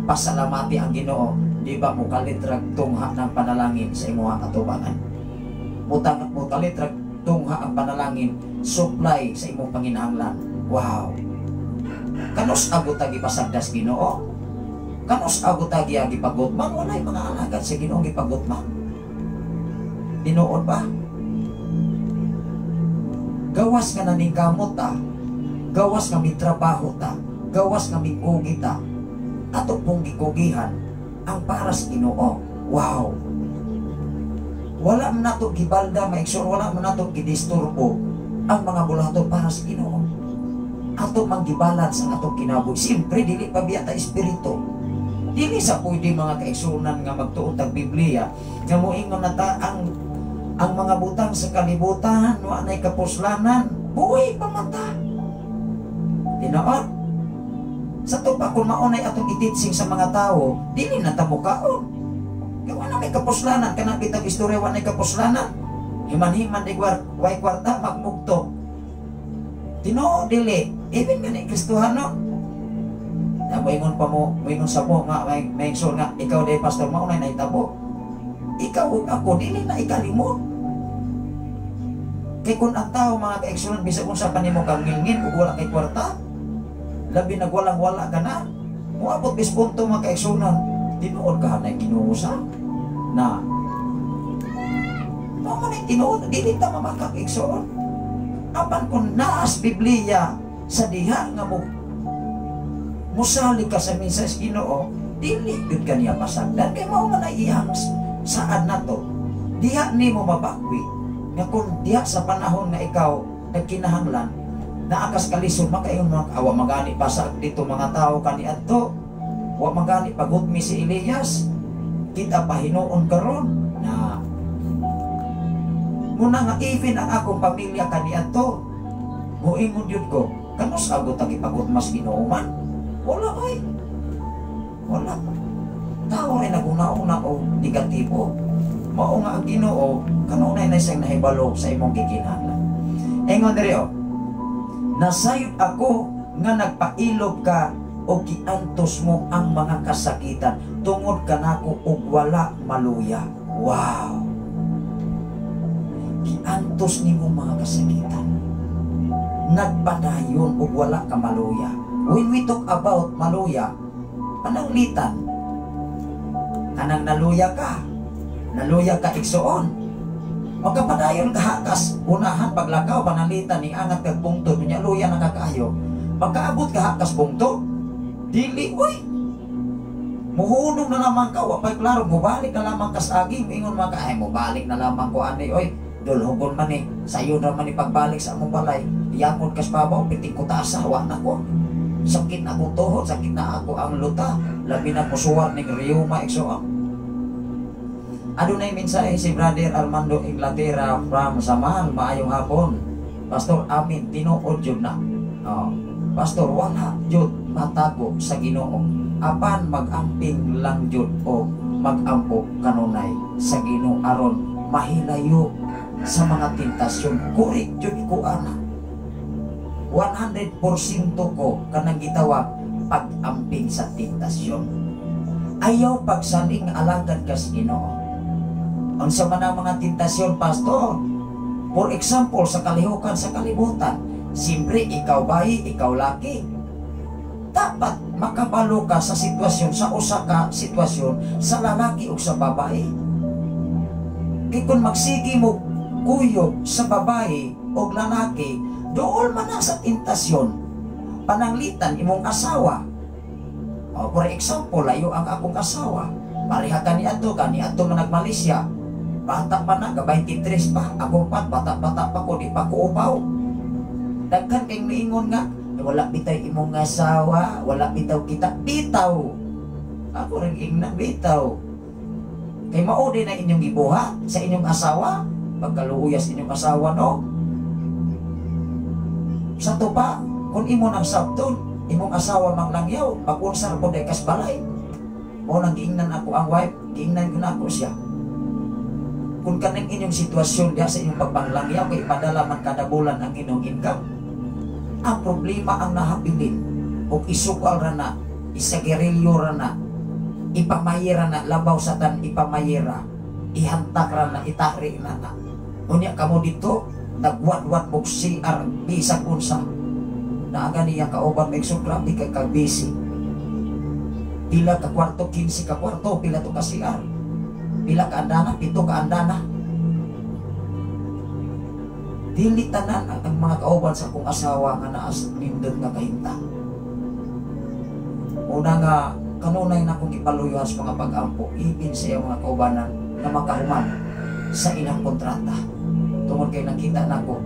pasalamati ang Ginoo, di ba mukalitrag tungha ng panalangin sa imong katubangan? Mukalitrag tungha ang panalangin, supply sa imong panginahanglan. Wow! Kanus agot ta gipasagdas Ginoo? Kanus agot ta gipagutman? Walay mga alagad sa Ginoo gipagutman. Tinuod ba? Gawas nga naningkamot ta, gawas nga mitrabaho ta, gawas nga mikugi ta, ato pong gikugihan ang para sa Ginoo. Wow! Wala man nato gibalda, maigsoon, wala man nato gidisturbo ang mga bulahaton para sa Ginoo. Ato mang gibalance ang atong kinabuhi. Siyempre, dili pa biya ta espiritu. Dili sa pwede mga kaigsunan nga magtuon tag Biblia nga moingon na ta ang mga butang sa kalibutan wa nay kapuslanan, buhi pa man ta. Tinuod. Sa tupa kung maunay atong ititsing sa mga tao, dili na ta mukaon. Kaya wala may kapuslanan, kanang bitag istorya wa nay kapuslanan. Himan-himan di way kwarta magmugto. Tinuod dili, even gani Kristohano. Na moingon pa mo, moingon sa mo nga may nga ikaw day pastor maunay nahitabo. Ikaw ug ako dili na ikalimot. Kay kung ang tao mga kaigsunan bisag unsa pa nimo kang ngilngin ug wala kay kwarta, labi nag walang wala ka na, moabot bis punto mga kaigsunan, tinuod ka na Ginoo sa na. Mao man tinuod dili ta mamakak igsoon. Apan kung naas Biblia sa diha nga mo musalig ka sa mensahe sa Ginoo, dili gyud ka niya pasagdan kay mao man ay iyang saad nato. Diha nimo mabakwi nga kung diha sa panahon nga ikaw nagkinahanglan naakas kalisod makaingon mga awa magani pasag dito mga tao kaniadto, wa magani pagutmi si Elias, kita pahinuon karon na muna nga even ang akong pamilya kaniadto moingon gyud ko kanus agot ang ipagutmas Ginoo man. Wala ay. Wala. Tao rin naguna-una o negatibo. Mao nga ang Ginoo kanunay na siyang nahibalo sa imong gikinahanglan. Ingon diri o, nasayod ako nga nagpailob ka o giantos mo ang mga kasakitan tungod kanako og wala maluya. Wow! Giantos nimo mga kasakitan. Nagpadayon og wala ka maluya. When we talk about maluya, pananglitan, kanang naluya ka igsuon, o kapadayon ka hakas, unahan paglakaw, pananglitan, ni angat kag bungtod, unya luya na kakaayo, magkaabot ka hakas bungtod, dili, uy, muhunong na lamang ka, wa pa'y klaro, mubalik na lamang kas agi, ingon man ka, ay, mubalik na lamang ko, ani, oy, dulhugon man eh, sayo na man ni pagbalik sa among balay, yakon kas babaw, piting kutasa, wa na ko, sakit na akong tuhod, sakit na ako ang luta, labi na musuwar ning rheuma, igsuon. Adunay mensahe si Brother Armando Inglaterra from Samal, maayong hapon. Pastor, amin, tinuod jud na. Oh. Pastor, wala jud matago sa Ginoo. Apan mag-amping lang jud o mag-ampo kanunay sa Ginoo aron mahilayo sa mga tentasyon. Correct jud ko ana. 100% ko kanang gitawag pag-amping sa tentasyon. Ayaw pagsaling alagad ka sa Ginoo. Unsa man ang mga tentasyon, Pastor? For example, sa kalihukan sa kalibutan, siyempre ikaw bayi, ikaw laki. Dapat makabalo ka sa sitwasyon, sa usa ka sitwasyon, sa lalaki o sa babae. Kay kung magsige mo kuyog sa babae o lalaki, dool man na sa tentasyon. Pananglitan imong asawa. O, for example, layo ang akong asawa. Pareha kani ato man nag-Malaysia. Bata pa na, 23 pa. Ako pa, bata-bata pa ko, di pa ko upaw. Daghan kay miingon nga, wala bitaw imong asawa, wala bitaw kita, bitaw. Ako rin ingna, bitaw. Kay mao din na inyong gibuhat sa inyong asawa, pagkaluuyas inyong asawa, no? Sa to pa, kung imo nang sabton, imong asawa manglangyaw, mag-unsar po day kas balay. Mao nang giingnan ako ang wife, giingnan ko na ako siya. Kung kanang inyong sitwasyon diha sa inyong pagpanglangyaw, kay ipadala man kada bulan ang inyong income. Ang problema ang nahabilin, og isukal ra na, isagerilyo ra na, ipamayira na, labaw sa tan ipamayira, ihantak ra na, itari na na. Unya kamo dito, nagwat-wat mog CR, bisag unsa. Naaga niya kauban, may so grabe kay ka-busy. Pila ka kwarto, 15 ka kwarto, pila to ka CR. Pila ka andana, 7 ka andana. Dili tanan ang mga kauban sa akong asawa nga naas nindot nga kahinta. Una nga, kanunay na akong ipaluyuhan sa mga pag-ampo, ibin sa iyang mga kaubanan na makahuman sa ilang kontrata. Tungod kay nakita nako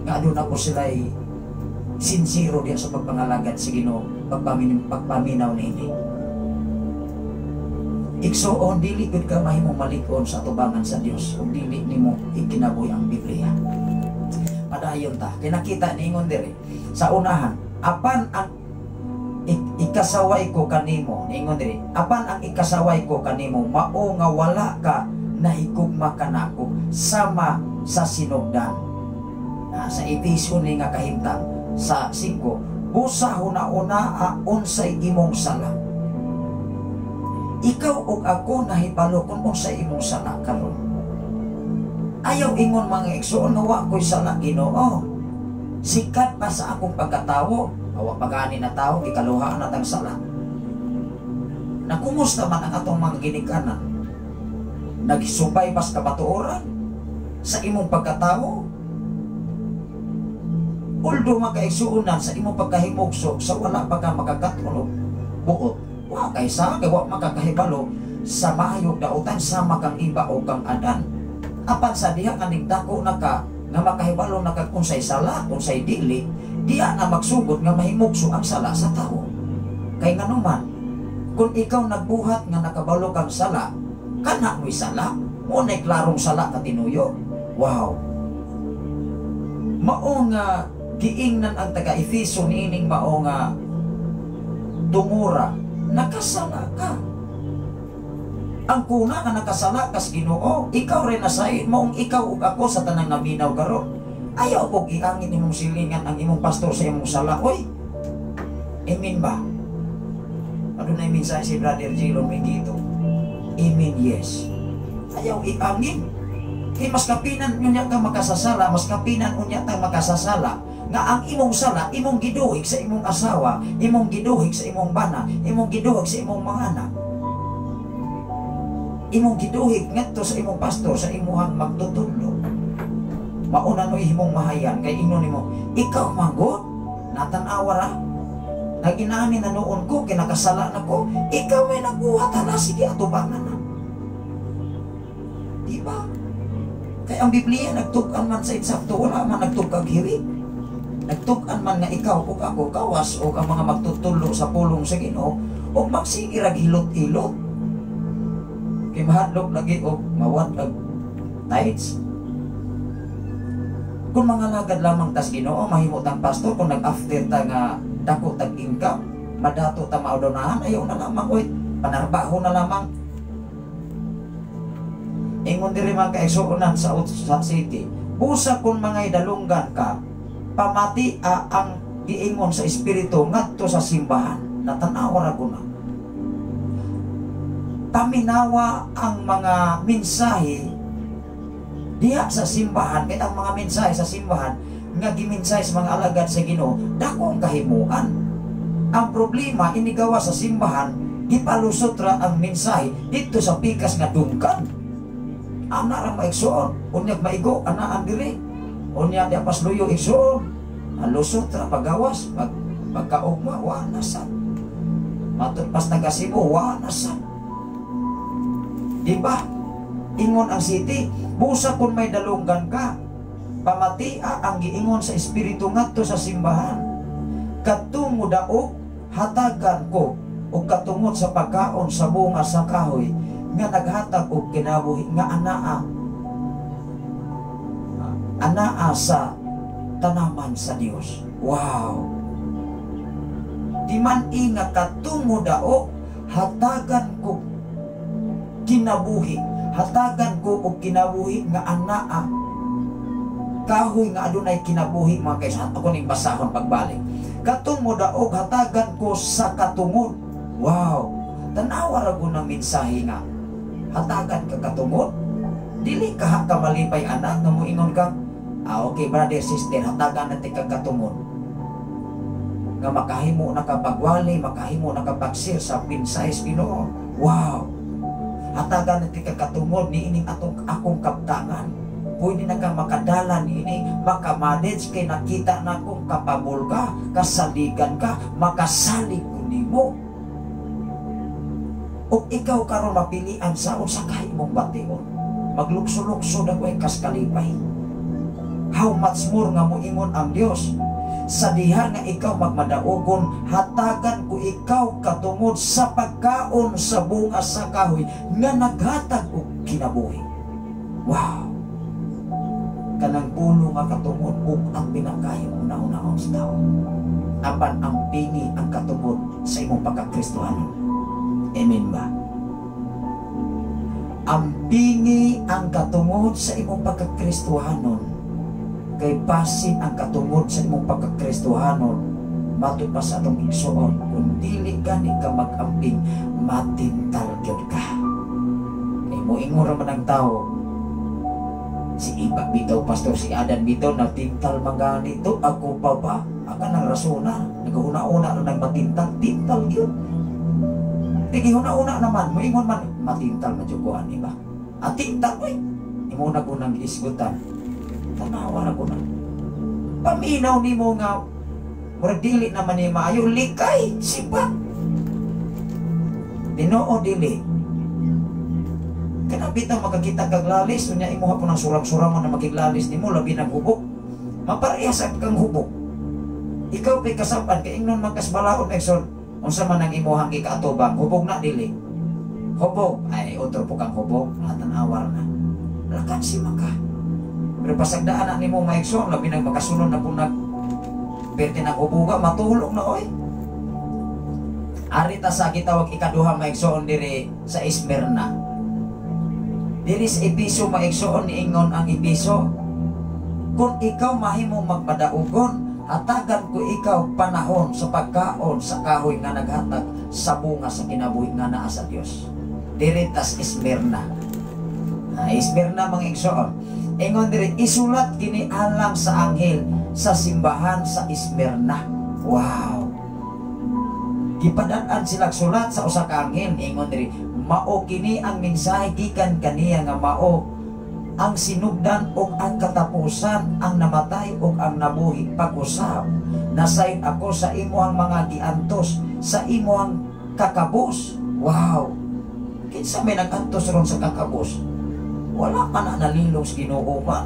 nga aduna ko sila'y sincero diya sa pagpangalagad sa Ginoo, pagpaminaw niini. Igsuon, dili gud ka mahimong malig-on sa atubangan sa Dios ug dili nimo ikinabuhi ang Biblia. Padayon ta, kay nakita niingon diri sa unahan, apan ang ikasaway ko kanimo, niingon diri, apan ang ikasaway ko kanimo mao nga wala ka nahigugma kanako sama sa sinugdan. Na, sa Efeso ni nga kahimtang sa 5, busa huna-una unsay imong sala. Ikaw ug ako nahibalo kung unsay imong sala karon. Ayaw ingon mga igsoon nga wa ko'y sala Ginoo. Sikat pa sa akong pagkatawo, awa pa gani na tawo gikaluhaan na tang sala. Na kumusta man ang atong mga ginikanan? Nagsubay bas kabatuoran sa imong pagkatawo? Although makaigsuonan sa imong pagkahimugso sa wala pa ka makakaton og buot, wa kay sa kay wa makakahibalo sa maayog dautan sama kang iba o kang Adan. Apan sa diha nga nigdako na ka nga makahibalo na ka unsay sala, unsay dili, diha na magsugod nga mahimugso ang sala sa tawo. Kay nganuman, kung ikaw nagbuhat nga nakabalo kang sala, kana mo'y sala, mo na'y klarong sala ka tinuyo. Wow. Mao nga giingnan ang taga-Efeso niining mao nga tungura, nakasala ka. Ang kuna nga nakasala kas Ginoo, ikaw rin nasayod, maong ikaw ug ako sa tanang naminaw karon. Ayaw og iangin imong silingan ang imong pastor sa imong sala. Oy, amen ba? Adunay mensahe si Brother Jilon Miguito. Amen, yes. Ayaw iangin. Kay mas kapinan unya ka makasasala, mas kapinan unya ta makasasala nga ang imong sala imong giduhig sa imong asawa, imong giduhig sa imong bana, imong giduhig sa imong mga anak. Imong giduhig ngadto sa imong pastor, sa imuhang magtutudlo. Mauna no imong mahayan kay ingnon nimo, ikaw manggod, natan-awa ra. Nag-inani na noon ko, kinakasala na ko, ikaw may nagbuhat, hala, sige, atubangan na. Diba? Kaya ang Biblia, nagtug-an man sa insakto, wala man nagtugkag hiwi. Nagtug-an man nga ikaw ug ako kawas o ang mga magtutudlo sa pulong sa Ginoo o magsige rag hilot-hilot. Kay mahadlok lagi og mawad og tithes. Kung mga lagad lamang tas Ginoo, mahimo tang pastor kung nag-after ta nga dako tag income, madato ta maodonahan, ayaw na lamang oy, panarbaho na lamang. Ingon diri man kaigsuonan sa city, busa kung mga dalunggan ka, pamati ang giingon sa espiritu ngadto sa simbahan. Natanawa ra ko na. Paminawa ang mga mensahe diha sa simbahan, kay ang mga mensahe sa simbahan nga gimensahe sa mga alagad sa Ginoo, dako ang kahimuan. Ang problema inigawa sa simbahan, gipalusot ra ang mensahe dito sa pikas nga dungkan. Ana ra maigsuon, unyag maigo anaan diri. Unya di pasluyo igsuon. Lusot ra pagawas, pagkaugma wa na sa. Matud pas taga Cebu wa na sa. Di ba? Ingon ang city, busa kung may dalunggan ka, pamatia ang giingon sa espiritu ngadto sa simbahan. Kadtong modaog, hatagan ko og katungod sa pagkaon sa bunga sa kahoy nga naghatag og kinabuhi nga anaa anaa sa tanaman sa Dios. Wow. Di man inga kadtong modaog, hatagan ko kinabuhi, hatagan ko og kinabuhi nga anaa kahoy nga adunay kinabuhi, mga kaisan. Ako ning basahon pagbalik. Katong modaog, hatagan ko sa katungod. Wow. Tanawa ra ko ng mensahe nga hatagan ka katungod. Dili ka ka malipay anak nga moingon ka, ah, okay brother, sister, hatagan natin kag katungod nga makahimo na ka pagwali, makahimo na ka pag-share sa mensahe sa Ginoo. Wow. Hatagan natin kag katungod niining atong akong kaptangan. Pwede na ka makadala niini, makamanage kay nakita na kung kapabol ka, kasaligan ka, makasalig ko nimo. Ug ikaw karon mapilian sa unsa kay imong bation. Maglukso-lukso na ko'y kaskalipay. How much more nga moingon ang Dios sa diha nga ikaw magmadaugon, hatagan ko ikaw katungod sa pagkaon sa bunga sa kahoy nga naghatag og kinabuhi. Wow. Kanang pulo nga katungod ug ang pinakayo una-unaon sa tao. Apan ang pingi ang katungod sa imong pagkakristohanon. Amen ba? Ang pingi ang katungod sa imong pagkakristohanon, kay basin ang katungod sa imong pagkakristohanon matud pa sa atong igsuon, kung dili gani ka mag-amping, matintal gyud ka. Kay moingon ra man ang tao, si Iba bitaw pastor, si Adan bitaw natintal man ganito, ako pa ba? Aka nang rasona, nagahuna-una ra nang matintal, tintal gyud. Di huna-una naman, moingon man, matintal man jud ko ani ba? Atintal oy. Imo na ko nang giisgutan. Tanawa ra ko na. Paminaw nimo nga murag dili naman ni maayo, likay, sibat. Tinoo dili. Kana bitaw makakita kag lalis, unya imo hapon ang surang-surangon na makiglalis nimo labi nang hubog. Maparehas kang hubog. Ikaw kay kasapan kay ingnon man kas balaod Exon, unsa man ang imuhang gikaatubang, hubog na dili. Hubog, ay otro po kang hubog, tan-awar na. Lakan si maka. Pero pasagdaan na nimo maigsoon, labi nang makasunod na po nag perti nang hubuga, matulog na oy. Ari ta sa gitawag ikaduha maigsoon diri sa Esmirna. Diri sa Episo maigsoon niingon ang Episo, kung ikaw mahimo magmadaugon, hatagan ko ikaw panahon sa pagkaon sa kahoy nga naghatag sa bunga sa kinabuhi nga naa sa Dios. Diri tas Esmirna. Esmirna, mga igsoon. Ingon diri, isulat kini alang sa anghel sa simbahan sa Esmirna. Wow. Gipadad-an sila sulat sa usa ka anghel. Ingon diri, mao kini ang mensahe gikan kaniya nga mao ang sinugdan ug ang katapusan, ang namatay ug ang nabuhi pag-usab. Nasayod ako sa imuhang mga giantos, sa imuhang kakabos. Wow. Kinsa may nag-antos ron sa kakabos? Wala pa na nalilong sa Ginoo man.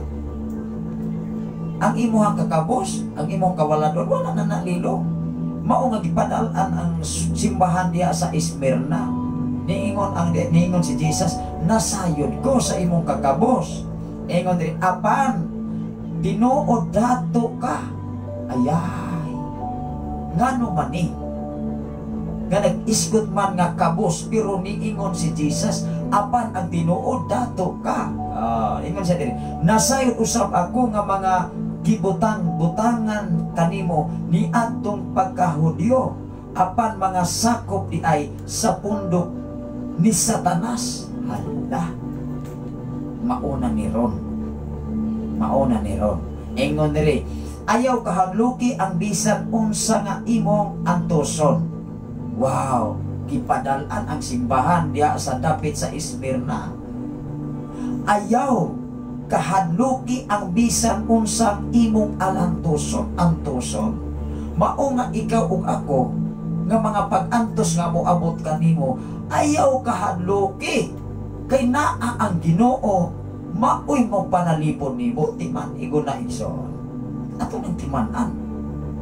Ang imuhang kakabos, ang imong kawaladon, wala na nalilong. Mao nga gipadal-an ang simbahan diha sa Esmirna. Niingon si Jesus, nasayod ko sa imong kakabos. Ingon diri, apan tinuod dato ka. Ayay. Ngano man ni? Nga nag-isgot man nga kabos, pero niingon si Jesus, apan ang tinuod dato ka. Ingon siya diri, nasayod usab ako nga mga gibutang-butangan kanimo ni adtong pagkahudyo, apan mga sakop di ay sa pundok ni Satanas. Hala, mauna ni ron. Mauna ni ron. Ingon diri, ayaw kahadluki ang bisan unsa nga imong antoson. Wow, gipadal-an ang simbahan diha sa dapit sa Esmirna. Ayaw kahadluki ang bisan unsang imong alantoson, antoson. Mao nga ikaw ug ako nga mga pag-antos nga moabot kanimo, ayaw kahadluki kay naa ang Ginoo, maoy mo panalipon nimo. Timan igo na, igsoon. Ato nang timan-an.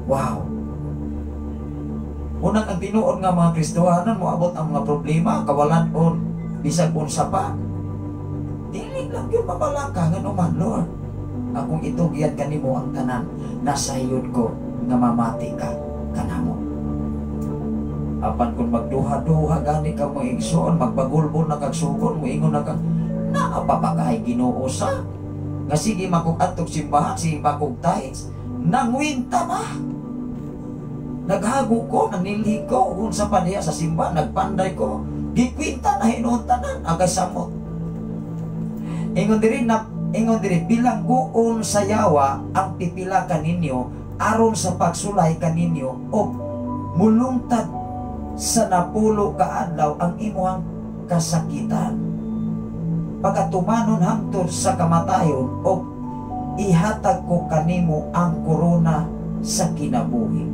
Wow. Unang ang tinuod nga mga Kristohanon moabot ang mga problema, kawalan-on, bisag unsa pa. Dili lang yun mabalaka nga man, Lord. Akong itugyan kanimo ang tanan, nasayod ko nga mamati ka kanamo. Apan kung magduha-duha gani ka mo, igsoon, magbagulbon na kag sukon, moingon na ka, naa pa ba kahay Ginoo sa? Nga sige makog adtog simbahan, sige makog tithes, nangwinta na. Naghago ko, nanilhi ko, unsa pa diha sa simba, nagpanday ko, gikwinta na hinuon tanan, agay samot. Ingon diri na, ingon diri, bilanggoon sa yawa ang pipila kaninyo aron sa pagsulay kaninyo o mulungtad sa 10 ka adlaw ang imuhang kasakitan. Pagkatumanon hangtod sa kamatayon o ihatag ko kanimo ang korona sa kinabuhi.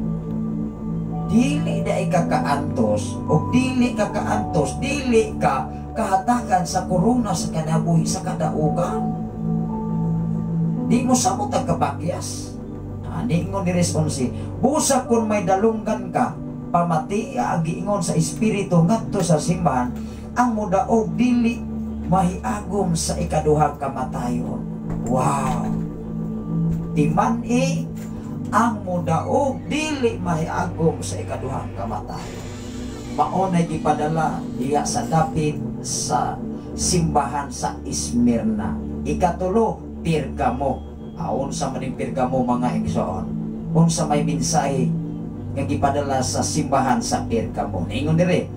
Dili na ikakaantos o dili ka kaantos, dili ka kahatagan sa korona sa kinabuhi sa kadaugan. Di mo samot ang kapakyas. Niingon ni Res 11, busa kung may dalunggan ka, pamati ang giingon sa espiritu ngadto sa simbahan, ang mudaog dili mahiagom sa ikaduhang kamatayon. Wow! Timan-i ang mudaog dili mahiagom sa ikaduhang kamatayon. Mao nay gipadala diha sa dapit sa simbahan sa Esmirna. Ikatulo, Pergamo. Aon sa maning Pergamo, mga igsoon? Unsa may mensahe nga gipadala sa simbahan sa Pergamo? Ingon dire,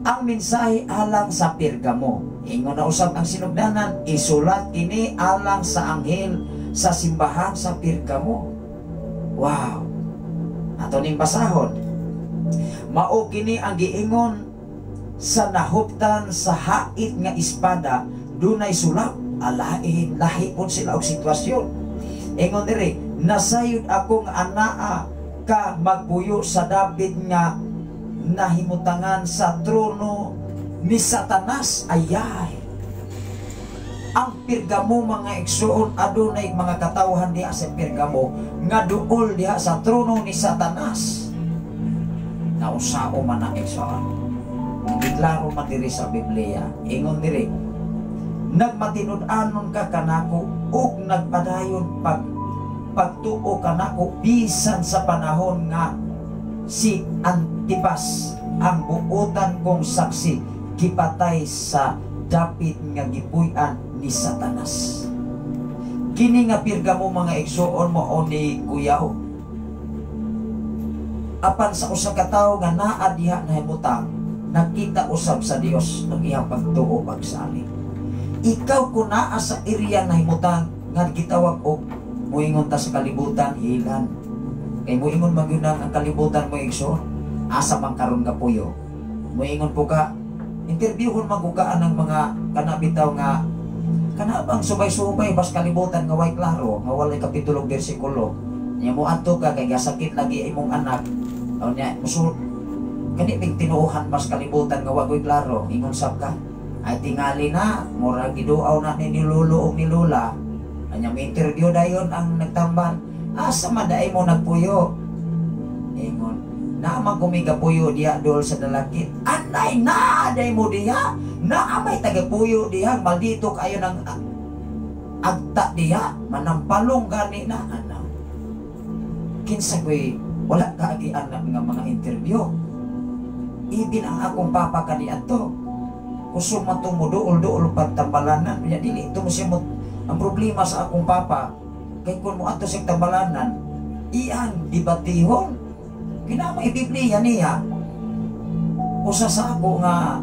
ang mensahe alang sa Pergamo. Ingon na usab ang sinugdanan, isulat kini alang sa anghel sa simbahan sa Pergamo. Wow. Ato ning basahon. Mao kini ang giingon sa nahuptan sa hait nga espada, dunay sulap. Alain, lahi pud sila og sitwasyon. Ingon diri, nasayod akong anaa ka magpuyo sa dapit nga nahimutangan sa trono ni Satanas. Ayay. Ang Pergamo, mga igsoon, adunay mga katawhan diha sa Pergamo nga duol diha sa trono ni Satanas. Nausao man ang igsoon. Giklaro man diri sa Biblia. Ingon diri, nagmatinud-anon ka kanako ug nagpadayon pagtuo kanako bisan sa panahon nga si Antipas ang buotan kong saksi gipatay sa dapit nga gipuy-an ni Satanas. Kini nga Pergamo, mga igsoon, mao ni kuyaw. Apan sa usa ka tawo nga naa diha nahimutang, nakita usab sa Dios ang iyang pagtuo pagsalig. Ikaw kung naa sa area na himutang nga gitawag og muingon ta sa kalibutan, hilan. Kay muingon man gyud ang kalibutan mo, igsoon. Asa man karon ka puyo? Muingon po ka, interviewon magugaan ng mga kanabitaw nga kana bang subay-subay bas kalibutan nga way klaro, nga walay kapitulo bersikulo. Nya mo adto ka kay gasakit lagi imong anak. O nya musul kani bing tinuohan bas kalibutan nga wagoy klaro, ingon sab ka. Ay tingali na, mura giduaw na ni lolo og ni lola. Anya mo interview dayon ang nagtamban. Asa man daay mo nagpuyo? Ingon, naa man kumiga puyo diha dol sa Dalakit. Anay na day mo diha. Naa may tagapuyo diha, maldito kayo ng agta diha, manampalong gani na ana. Kinsa ko'y wala kaagi anak nga mga interview. Ibin ang akong papa kaniadto. Kusog man itong muduol-duol pagtambalanan. Kaya dili ito mo siya mo, ang problema sa akong papa, kay kung mo ato sa tambalanan, iyang debatihon. Kinama ibiblia niya. Usa sa ako nga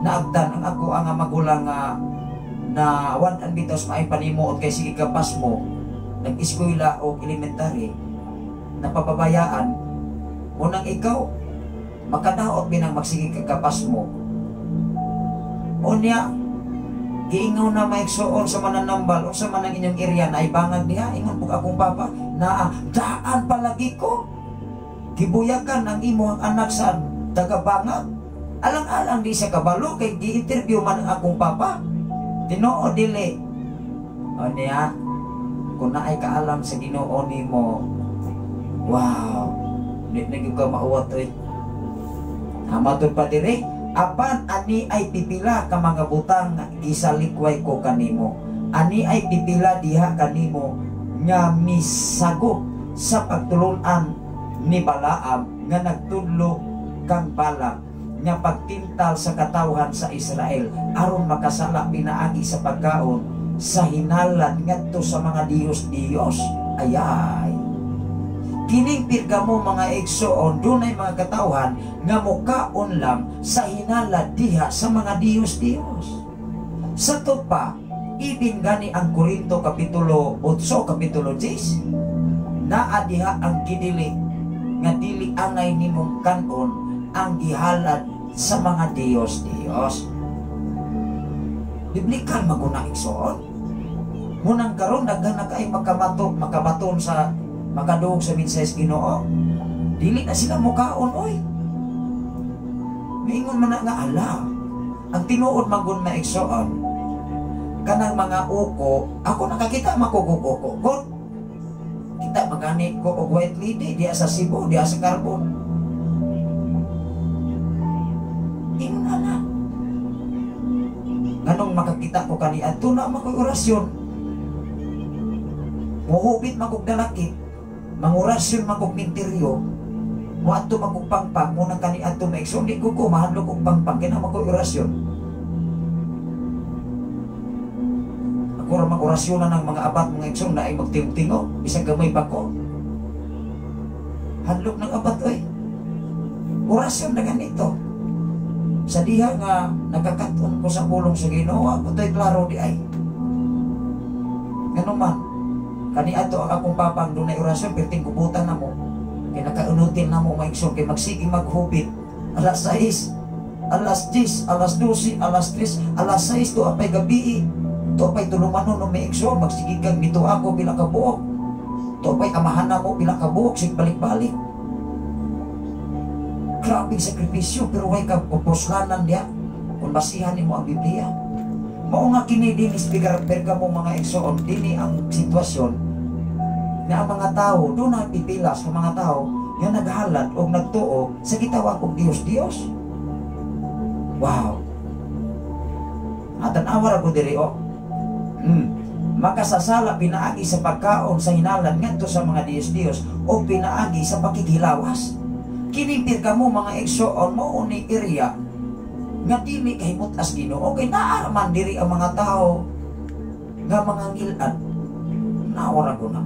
naagdan ang ako ang magulang nga na wan-an bitaw sa maay panimuot kay sige kapas mo nag-eskwela o elementary napapabayaan munang ikaw makadaot binang magsige kagapas mo. Unya giingaw na maigsuon sa mananambal unsa man ang inyong area na ay bangag diha, ingon pug akong papa naa daan palagi ko gibuyakan ang imong anak sa tagabangag. Alang-alang di siya kabalo kay gi-interview man ang akong papa. Tinuod dili. O niya, kung naay kaalam sa Ginoo nimo, wow, di na gyud ka mauwat oy. Hamaton pa dire, apan ani ay pipila ka mga butang gisalikway ko kanimo. Ani ay pipila diha kanimo nga misagop sa pagtulunan ni Balaam nga nagtudlo kang Balak nga pagtintal sa katawhan sa Israel aron makasala pinaagi sa pagkaon sa hinalan ngadto sa mga diyos-diyos. Ayay. Kining Pergamo mga igsoon, dunay mga katawhan nga mukaon lang sa hinalad diha sa mga diyos-diyos. Sa tupa, ibin gani ang Korinto Kapitulo 8, Kapitulo 10, naa diha ang kidili nga dili angay nimong kanon ang gihalad sa mga diyos-diyos. Biblikal maguna igsoon. Munang karon daghan na kay makamato, makabaton sa makaduog sa mensahe sa Ginoo. Dili na sila mukaon oy. Miingon man na nga ala. Ang tinuod magun na igsoon kanang mga uko, ako nakakita makugog uko. God, kita magani ko og white lady diha sa Cebu, diha sa Carbon. Ingon na. Nganong makakita ko kani adto na makoy orasyon. Muhubit magog dalakit, mangorasyon magog minteryo, muadto magog pangpang, munang kani adto maigsoon di ko mahadlok og pangpang kina makoy orasyon. Ako ra mag-orasyonan ng mga abat mga igsoon na ay magtingo-tingo, bisag gamay pa ko. Hadlok ng abat oy. Orasyon na ganito. Sa diha nga nagkakaton ko sa pulong sa Ginoo, ako to'y klaro di ay. Ngano man, kani ato ang akong papang dunay orasyon, perting kubutan na mo. Kay nakaunutin na mo maigsoon, kay magsige maghubit. Alas 6, alas 10, alas 12, alas 3, alas 6, to apay gabi. To apay tulumanon no maigsoon, magsige kang mito ako pila ka buok. To apay amahan na mo pila ka buok, sig balik-balik. Grabing sakripisyo, pero way ka pupuslanan niya kung basihan nimo ang Biblia. Mao nga kini dinis Pergamo mga igsoon, dini ang sitwasyon nga ang mga tao doon na pipilas ng mga tao nga naghalad o nagtuo sa gitawag og Dios-Dios. Wow. Atan-awa ra ko diri oh. Makasasala pinaagi sa pagkaon sa hinalan ngadto sa mga Dios-Dios o pinaagi sa pakighilawas. Kining Pergamo mga igsoon mao ni area nga dili kahimot as Ginoo kay naa man diri ang mga tao nga mga ngilad. Nawara ko na.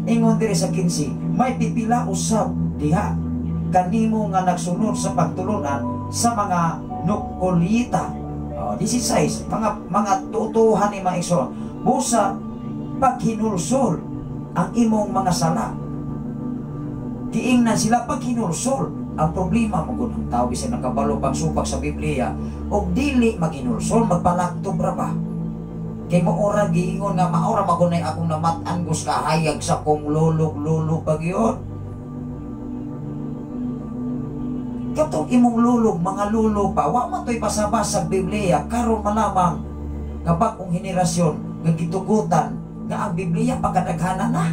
Ingon diri sa 15, may pipila usab diha kanimo nga nagsunod sa pagtulunan sa mga Nokolita. Oh, 16, mga tutuhan ni mga igsoon. Busa paghinulsol ang imong mga sala. Giingnan sila paghinulsol. Ang problema mo gud ang tao bisan nakabalo pang supak sa Biblia og dili maghinulsol, magpalaktob ra ba. Kay maora giingon nga maora magunay akong namat-an gus kahayag sa kong lulog-lulog pagyon. Katong imong lulog, mga lulo pa, wa man to'y pasabasa sa Biblia, karon malamang nga bag-ong henerasyon nga gitugutan nga ang Biblia pagkadaghanan na.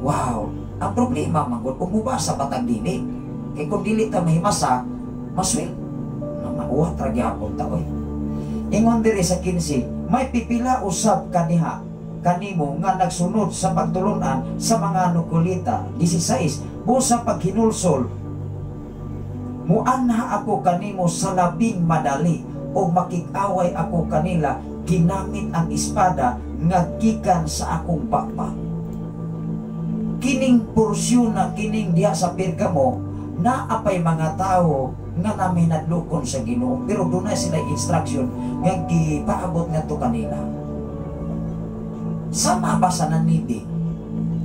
Wow, ang problema man gud kung mubasa batag dili. Kay kung dili ta mahimasa, maswel na mauwat ra gyapon ta oy. Ingon diri sa 15, may pipila usab kaniha kanimo nga nagsunod sa pagtulunan sa mga Nikolita. 16, busa paghinulsol, muanha ako kanimo sa labing madali o makig-away ako kanila ginamit ang espada nga gikan sa akong pakpak. Kining porsyon na kining diha sa Pergamo, naapay mga tao nga naminadlokon sa Ginoo, pero dunay sila instruction nga gipaabot ngadto kanila. Sama ba sa Ninibe?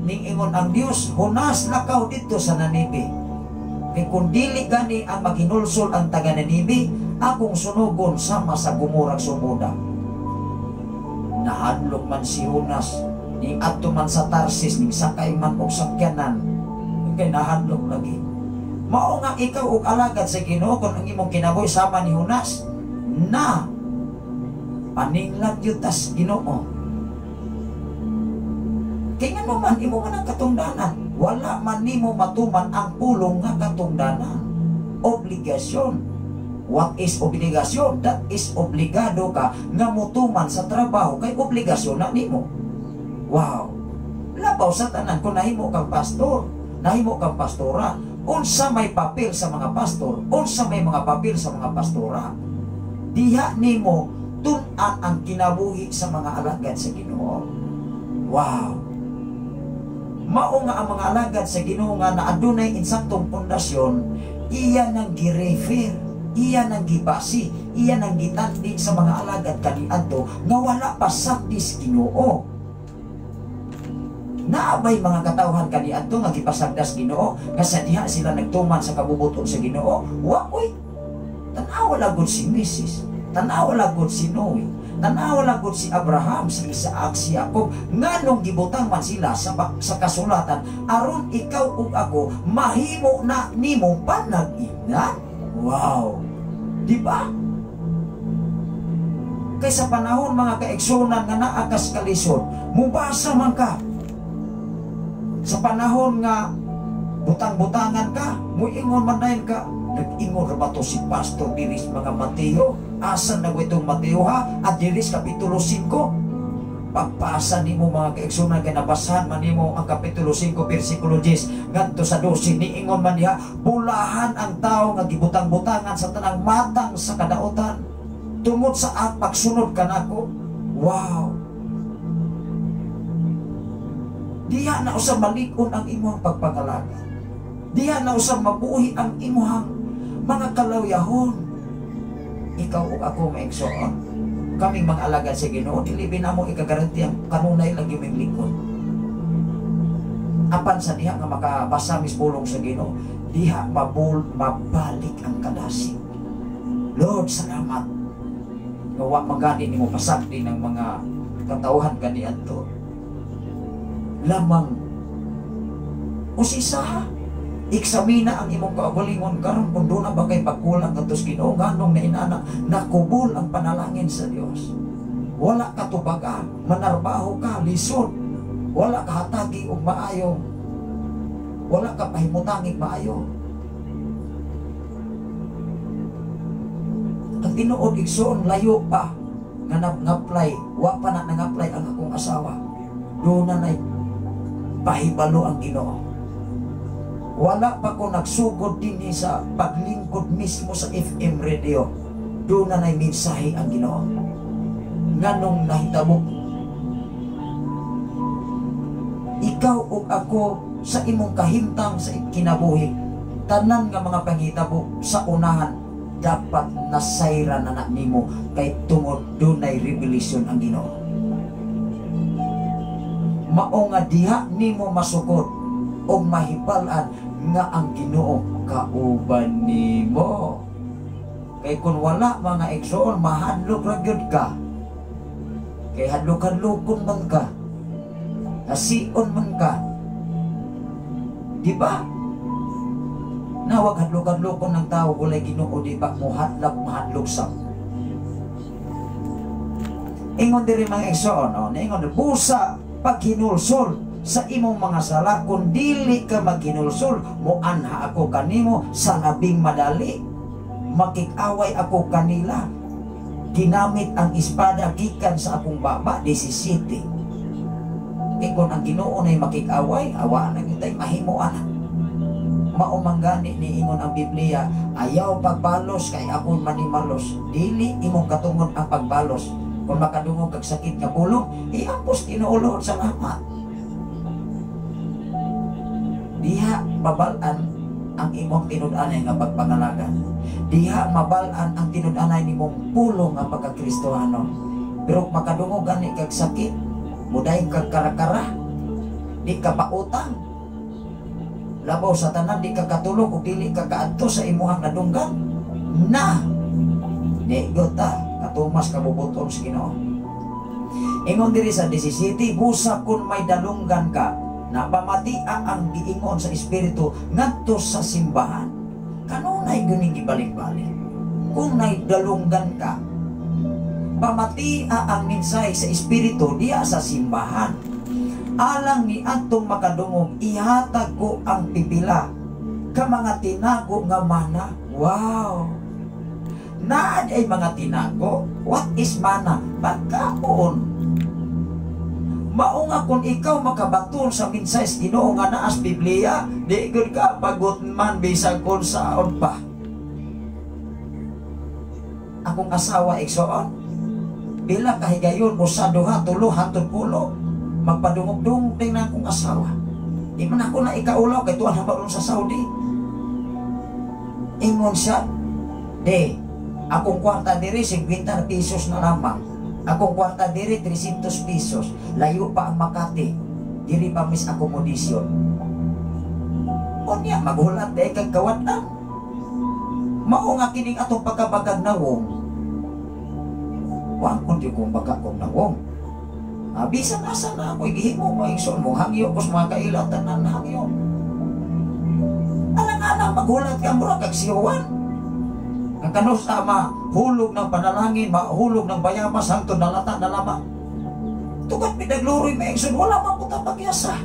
Ning ingon ang Dios, Jonas lakaw didto sa Ninibe. Kay kung dili gani ang maghinulsol ang taga Ninibe, akong sunugon sama sa Gomorrah Somoda. Nahadlok man si Jonas, ning adto man sa Tarsis, ning sakay man og sakyanan, kay nahadlok lagi. Mao nga ikaw og alagad sa Ginoo kung ang imong kinabuhi sama ni Jonas na paninglag gyud tas Ginoo. Kay ngano man imo man ang katungdanan, wala man nimo matuman ang pulong nga katungdanan. Obligasyon. What is obligasyon? That is obligado ka nga motuman sa trabaho kay obligasyon na nimo. Wow. Labaw sa tanan kung nahimo kang pastor, nahimo kang pastora, unsa may papel sa mga pastor, unsa may mga papel sa mga pastora. Diha nimo tun-an ang kinabuhi sa mga alagad sa Ginoo. Wow. Mao nga ang mga alagad sa Ginoo nga na adunay insaktong pundasyon, iya nang gi-refer, iya nang gibasi, iya nang gitandi sa mga alagad kaniadto nga wala pa sagdis Ginoo. Naabay mga katawhan kaniadto nga gipasagdas Ginoo nga sa diha sila nagtuman sa kabubuton sa Ginoo. Wa oy. Tan-awa lagod si Mrs. Tan-awa lagod si Noe. Tan-awa lagod si Abraham, si Isaac, si Jacob, nganong gibutang man sila sa kasulatan aron ikaw ug ako mahimo na nimo panag-ingnan. Wow. Di ba? Kay sa panahon mga kaigsunan nga naa kas kalisod, mubasa man ka. Sa panahon nga butang-butangan ka, muingon man dayon ka, nag-ingon ra ba to si Pastor diris mga Mateo? Asa na itong Mateo ha? At diris Kapitulo 5. Pagpasa nimo mga kaigsunan kay nabasahan man nimo ang Kapitulo 5 versikulo 10 ngadto sa 12, niingon man diha, bulahan ang tao nga gibutang-butangan sa tanang matang sa kadaotan tungod sa ang pagsunod kanako. Wow. Diha na usab malig-on ang imong pagpangalaga. Diha na usab mabuhi ang imong mga kalawyahon. Ikaw ug ako maigsoon, kaming mga alagad sa Ginoo, dili namo ikagaranti ang kanunay lang yung lingkod. Apan sa diha nga makabasa mis pulong sa Ginoo, diha mabalik ang kadasig. Lord, salamat nga wa magani nimo pasagdi ng mga katawhan kaniadto. Lamang usisa, eksamina ang imong kaugalingon karon kung doon na ba kay pagkulang kadtos Ginoo, nganong nainana nakubol ang panalangin sa Dios. Wala ka tubaga, manarbaho ka lisod, wala ka hatagi og maayo, wala ka pahimutangig maayo. Ang tinuod igsoon layo pa nga nag-apply, wa pa na nag-apply ang akong asawa. Doon na nay pahibalo ang Ginoo. Wala pa ko nagsugod dinhi sa paglingkod mismo sa FM radio. Doon na nay mensahe ang Ginoo. Nganong nahitabo ikaw ug ako sa imong kahimtang sa kinabuhi, tanan nga mga panghitabo sa unahan Dapat nasayra na na nimo kay tungod dunay revelation ang Ginoo. Mao nga diha nimo masukod og mahibal-an nga ang Ginoo kauban nimo. Kay kung wala, mga igsoon, mahadlok ra gyud ka. Kay hadlok-hadlokon man ka. Nasion man ka. Di ba? Nawag hadlok-hadlokon ng tao walay Ginoo, di ba? Muhadlak, mahadlok sa. Ingon diri, mga igsoon, oh, niingon busa paghinulsol sa imong mga sala. Kung dili ka maghinulsol, muanha ako kanimo sa labing madali, makig-away ako kanila ginamit ang espada gikan sa akong baba. 17. Kay kung ang Ginoo nay makig-away, awa na gyud tay mahimo ana. Mao man gani niingon ang Biblia, "Ayaw pagbalos kay ako manimalos." Dili imong katungod ang pagbalos. Kung makadungog kag sakit nga pulong, iampos Ginoo, Lord, salamat. Diha mabal-an ang imong tinud-anay nga pagpangalaga. Diha mabal-an ang tinud-anay nimong pulong nga pagkakristohanon. Pero makadungog gani kag sakit, mudayon kag karakara, di ka pautang. Labaw sa tanan, di ka katulog ug dili ka kaadto sa imuhang nadunggan. Na! Di ta, katumas kabubuton sa Ginoo. Ingon diri sa 17, busa kung may dalunggan ka, na pamatia ang giingon sa Espiritu ngadto sa simbahan. Kanunay guning gibalik-balik. Kung nay dalunggan ka, pamatia ang mensahe sa Espiritu diya sa simbahan. Alang ni atong makadungog, ihatag ko ang pipila ka mga tinago nga mana. Wow! Naa ay mga tinago. What is mana? Pagkaon. Mao nga kung ikaw makabaton sa mensahe sa Ginoo nga naas Biblia, di gud ka pagot man bisag kung saon pa. Akong asawa, igsoon, pila kahigayon, usa, duha, tulo, hantod 10, magpadungog-dungog din na akong asawa. Di man ako na ikaulaw kay tuwan na sa Saudi. Ingon siya, "De, akong kwarta diri 50 pesos na lamang. Akong kwarta diri 300 pesos. Layo pa ang Makati. Diri pa mis accommodation." Unya, maghulat day kag kawatan. Mao nga kining atong pagkabagag nawong. Wa kon di kong baga kong nawong. Ah, bisan asa na ako gihimo mo, igsoon, mo hangyo ko sa mga kaila, tanan hangyo. Alang-alang maghulat ka, mura kag siyawan. Ang kanus na mahulog ng panalangin, mahulog ng bayamas, hangtod nalata na lamang. Tugad pinagluroy may igsoon, wala man po tapagyasa.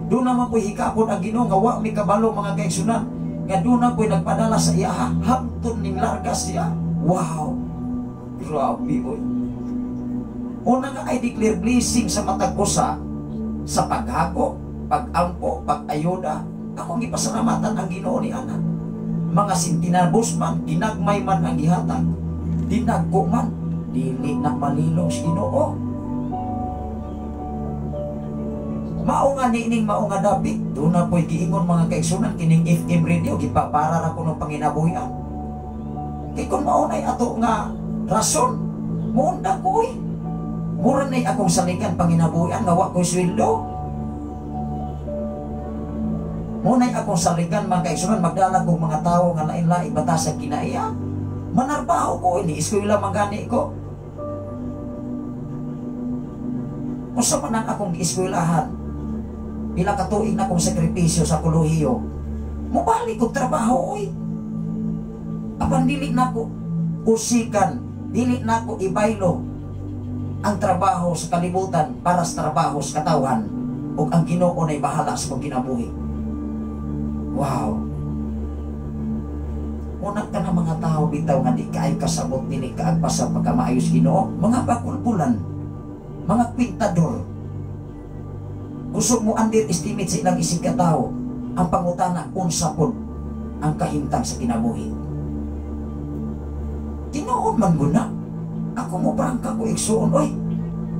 Doon naman po'y hikapon ang Ginoo nga wa mi kabalo, mga kaigsunan. Nga doon na po'y nagpadala sa iya hangtod ning larga siya. Wow! Grabe, oy. Una nga I declare blessing sa matag usa sa paghako, pagampo, pag-ayuda. Akong gipasalamatan ang Ginoo ni ana. Mga sintinabos man, ginagmay man ang gihatag. Dinagko man, dili na malilong sa Ginoo. Mao nga niining mao nga dapit, doon na po'y giingon, mga kaigsunan, kining FM radio, gipapara ra ko ng panginabuhian. Kay kung mao na'y ato nga rason, muunda ko oy. Mura na'y akong saligan panginabuhian nga wa ko'y sweldo. Muna'y akong saligan, mga kaigsunan, magdala kong mga tao nga lain-lain batasag kinaiya. Manarbaho ko, ini eskwela man gani ko. Usa man ang akong gieskwelahan, pila ka tuig na akong sakripisyo sa kolohiyo. Mubalik kog trabaho oy. Apan dili nako usikan, dili nako ibaylo ang trabaho sa kalibutan para sa trabaho sa katawhan ug ang Ginoo nay bahala sa kong kinabuhi. Wow. Una ka na mga tao bitaw nga di kaayo kasabot, dili kaagpas sa pagkamaayos Ginoo, mga bakulbulan, mga kwintador. Kusog mo underestimate sa ilang isig katao. Ang pangutana, unsa pod ang kahimtang sa kinabuhi. Tinuod man guna. Ako mo prangka ko, igsuon, oy.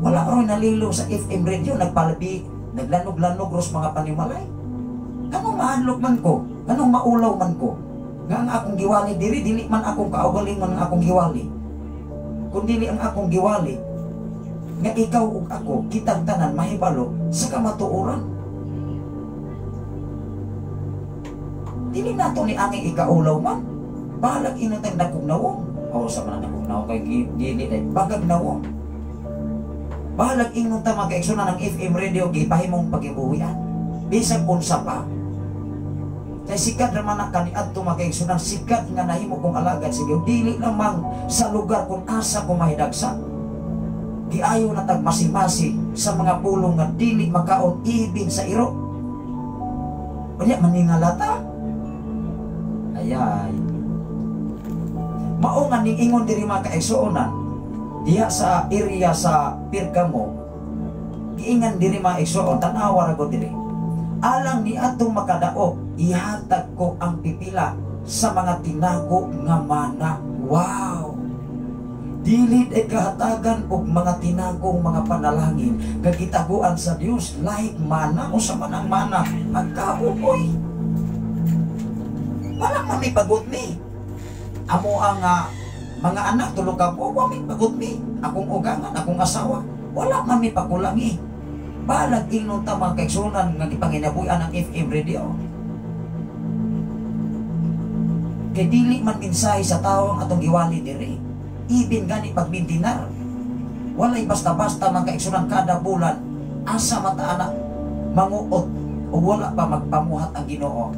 Wala roy nalilo sa FM radio, nagpalabi, naglanog-lanog ros mga panimalay. Anong mahadlok man ko? Anong maulaw man ko? Nga ang akong giwali diri, dili man akong kaugalingon ang akong giwali. Kun dili ang akong giwali nga ikaw ug ako, kitang tanan mahibalo sa kamatuoran. Dili nato ni angay ikaulaw man. Bahalag inutang dakong nawong. O sa man dakong nawong kay dili day bagag nawong. Bahalag ingon ta mga kaigsunan ng FM radio gipahimong pagibuhian. Bisag unsa pa. Kay sikat raman na kaniadto mga kaigsunan, sikat nga nahimo kong alagad sa Ginoo, dili lamang sa lugar kung asa ko mahidagsa. Giayo na tag masimasi sa mga pulong nga dili makaon ibig sa iro. Unya maningalata. Ayay. Mao nga ning ingon diri mga kaigsuonan diha sa area sa Pergamo, giingan diri mga igsoon, tan-awa ra gud diri. Alang ni atong makadaog, ihatag ko ang pipila sa mga tinago nga mana. Wow! Dili ay kahatagan og mga tinagong mga panalangin nga gitaguan sa Dios like mana o sa manang mana magkauoy. Wala man may pagot ni. Amo ang mga anak tulog ka po, wa may pagot ni. Akong ugangan, akong asawa, wala man may pakulangi. Balag ingnon ta mga kaigsunan nga gipanginabuhi-an ang FM radio. Kay dili man mensahe sa tawo ang atong giwali diri. Ibin gani pagmintinar. Walay basta-basta mga kaigsunan kada bulan asa mata ana manguot o wala pa magpamuhat ang Ginoo.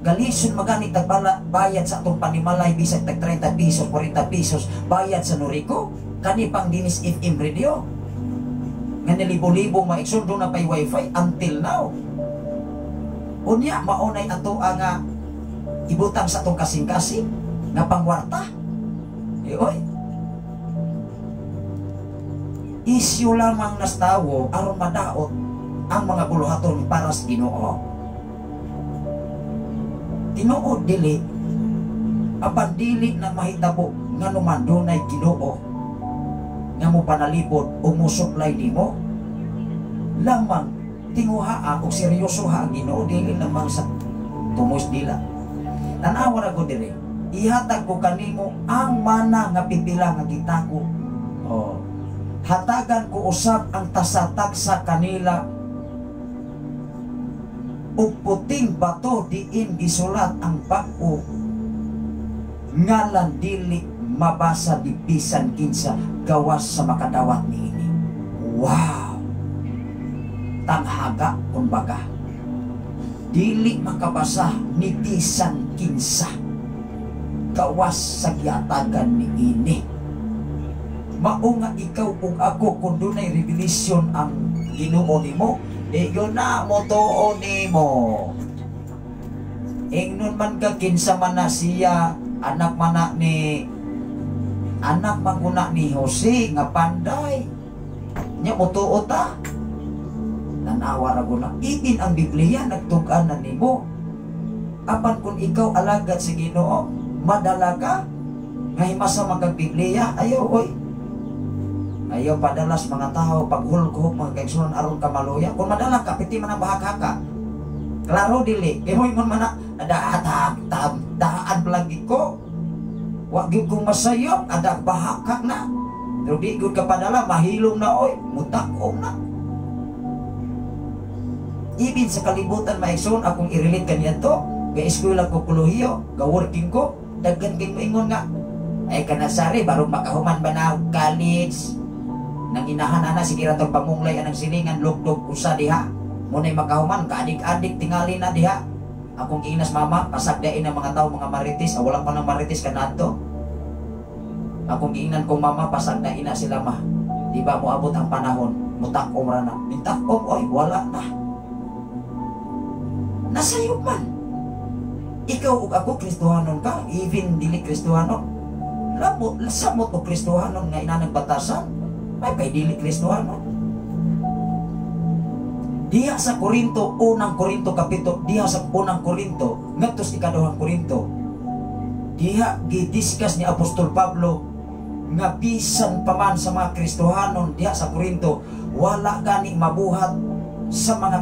Galison magani tagbala bayad sa atong panimalay bisag tag 30 pesos, 40 pesos bayad sa Norico kani pang dinis FM radio. Nga nilibo-libo mga igsoon na pay wifi until now. Unya maunay ato ang ibutang sa atong kasing-kasing nga pangwarta. Eh, oy. Isyu lamang nas tawo aron madaot ang mga buluhaton para sa Ginoo. Tinuod dili apan dili na mahitabo nganuman dunay Ginoo nga mo panalipod o musuplay nimo. Lamang tinguhaa o seryoso ha ang Ginoo dili lamang sa tumos dila. Tan-awa ra ko diri. Ihatag ko kanimo ang mana nga pipila nga gitago. Oh. Hatagan ko usab ang tasatag sa kanila ug puting bato diin gisulat ang bag-o ngalan dili mabasa di bisan kinsa gawas sa makadawat niini. Wow! Tanghaga kumbaga. Dili makabasa ni bisan kinsa gawas sa giatagan niini. Mao nga ikaw ug ako kung dunay revelation ang Ginoo nimo, di yun na motuo nimo. Ingnon man ka kinsa man na siya, anak man na ni anak man ni Jose nga panday. Nya motuo ta. Tanawa ra guna. Ibin ang Biblia nagtug-an na nimo. Apan kung ikaw alagad sa Ginoo, madala ka nga himasa man kag Biblia, ayaw oy. Ayaw padalas mga tao paghulghog mga kaigsunan aron ka maluya. Kung madala ka, piti man ang bahakaka. Klaro dili. Kay mo ingon man na daan lagi ko. Wa gyud ko masayop, ada bahakak na. Pero di gyud ka padala, mahilom na oy, mutak-om na. Ibin sa kalibutan maigsoon akong i-relate kaniadto, ga eskwela ko kolohiyo, ga working ko, daghan kay moingon nga ay kanasari barong makahuman ba na college. Nang inahan ana sige ra tong pamunglay anang silingan lugdog usa diha. Munay makahuman kaadik-adik tingali na diha. Akong giinas mama pasagdain ang mga tao mga marites, wala pa nang marites kanadto. Akong giingnan kong mama pasagdain na sila ma. Di ba moabot ang panahon, mutak-om ra na. Mintak-om oy wala na. Nasayop man. Ikaw ug ako Kristohanon ka, even dili Kristohanon. Lamot samot og Kristohanon nga inanang batasan. May pay dili Kristohanon. Diha sa Korinto, unang Korinto kapitulo, diha sa unang Korinto ngadto sa ikaduhang Korinto. Diha gidiscuss ni Apostol Pablo nga bisan pa man sa mga Kristohanon diha sa Korinto, wala gani mabuhat sa mga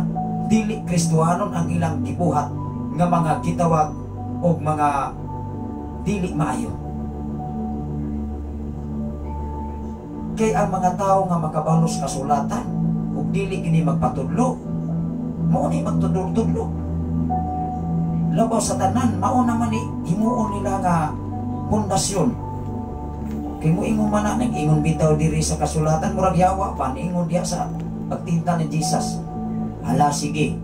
dili Kristohanon ang ilang gibuhat nga mga gitawag o og mga dili maayo. Kay ang mga tao nga makabalos kasulatan ug dili kini magpatudlo, mao ni magtudlo-tudlo. Labaw sa tanan, mao naman ni himuon nila nga pundasyon. Kay moingon man na, nag-ingon bitaw diri sa kasulatan, murag yawa pa, niingon diha sa pagtinta ni Jesus. Hala, sige,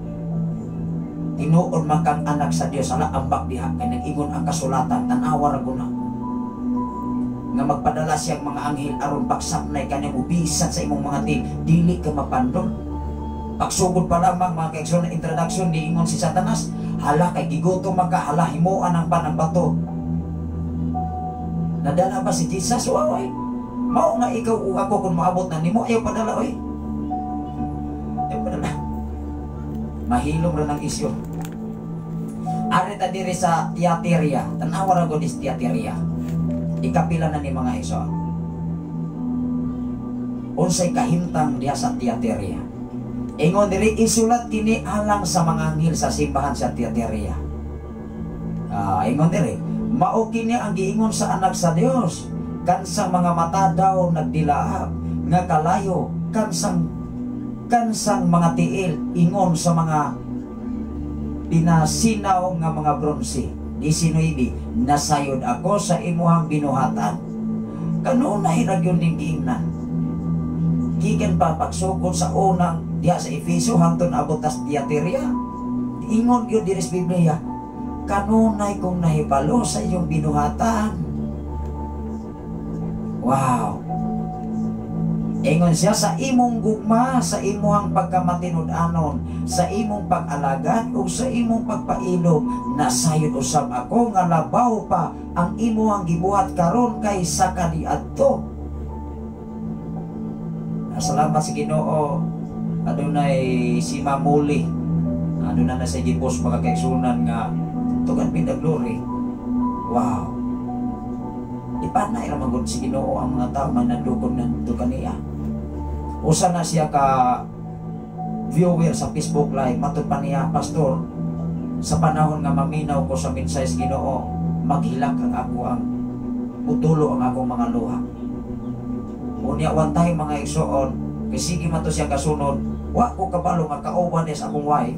tinuod man kang anak sa Dios, hala, ambak diha, kay nag-ingon ang kasulatan, tanawa ra guna. Nga magpadala siyang mga anghel aron pagsapnay kanimo bisan sa imong mga til, dili ka mapandol. Pagsugod pa lamang mga kaigsoon na introduction, niingon si Satanas, hala kay gigutom man ka, hala himuan ang panang bato. Nadala ba si Jesus? Wa oy. Mao nga ikaw o ako kung maabot na nimo, ayaw padala oy. Ayaw padala. Mahilom ra ng isyo. Ari ta diri sa Tiatira, tan-awa ra gud is Tiatira. Ikapila na ni mga iso. Unsay kahimtang diha sa Tiatira? Ingon diri, isulat kini alang sa mga anghel sa simbahan sa Tiatira. Ingon diri, mao kini ang giingon sa anak sa Dios, kansang mga mata daw nagdilaab nga kalayo, kansang mga tiil ingon sa mga pinasinaw nga mga bronse. 19, nasayod ako sa imuhang binuhatan. Kanunay ra gyud ning giingnan. Gikan pa pagsugod sa unang diha sa Efeso hangtod abot tas Tiatira. Ingon gyud diri sa Biblia, kanunay kong nahibalo sa iyong binuhatan. Wow. Ingon siya, sa imong gugma, sa imuhang pagkamatinud-anon, sa imong pag-alagad ug sa imong pagpailom, nasayod usab ako nga labaw pa ang imuhang gibuhat karon kaysa kaniadto. Salamat sa Ginoo, adunay si Mamuli. Aduna na sa gipos mga kaigsunan nga to God be the glory. Wow. Ipanay ra magud si Ginoo ang mga tao man nandukon ngadto kaniya. Usa na siya ka viewer sa Facebook Live, matud pa niya, "Pastor, sa panahon nga maminaw ko sa mensahe sa Ginoo, maghilak ang ako ang mutulo ang akong mga luha." Unya one time mga igsoon, kay sige man to siya kasunod, wa ko kabalo nga kauban niya sa akong wife.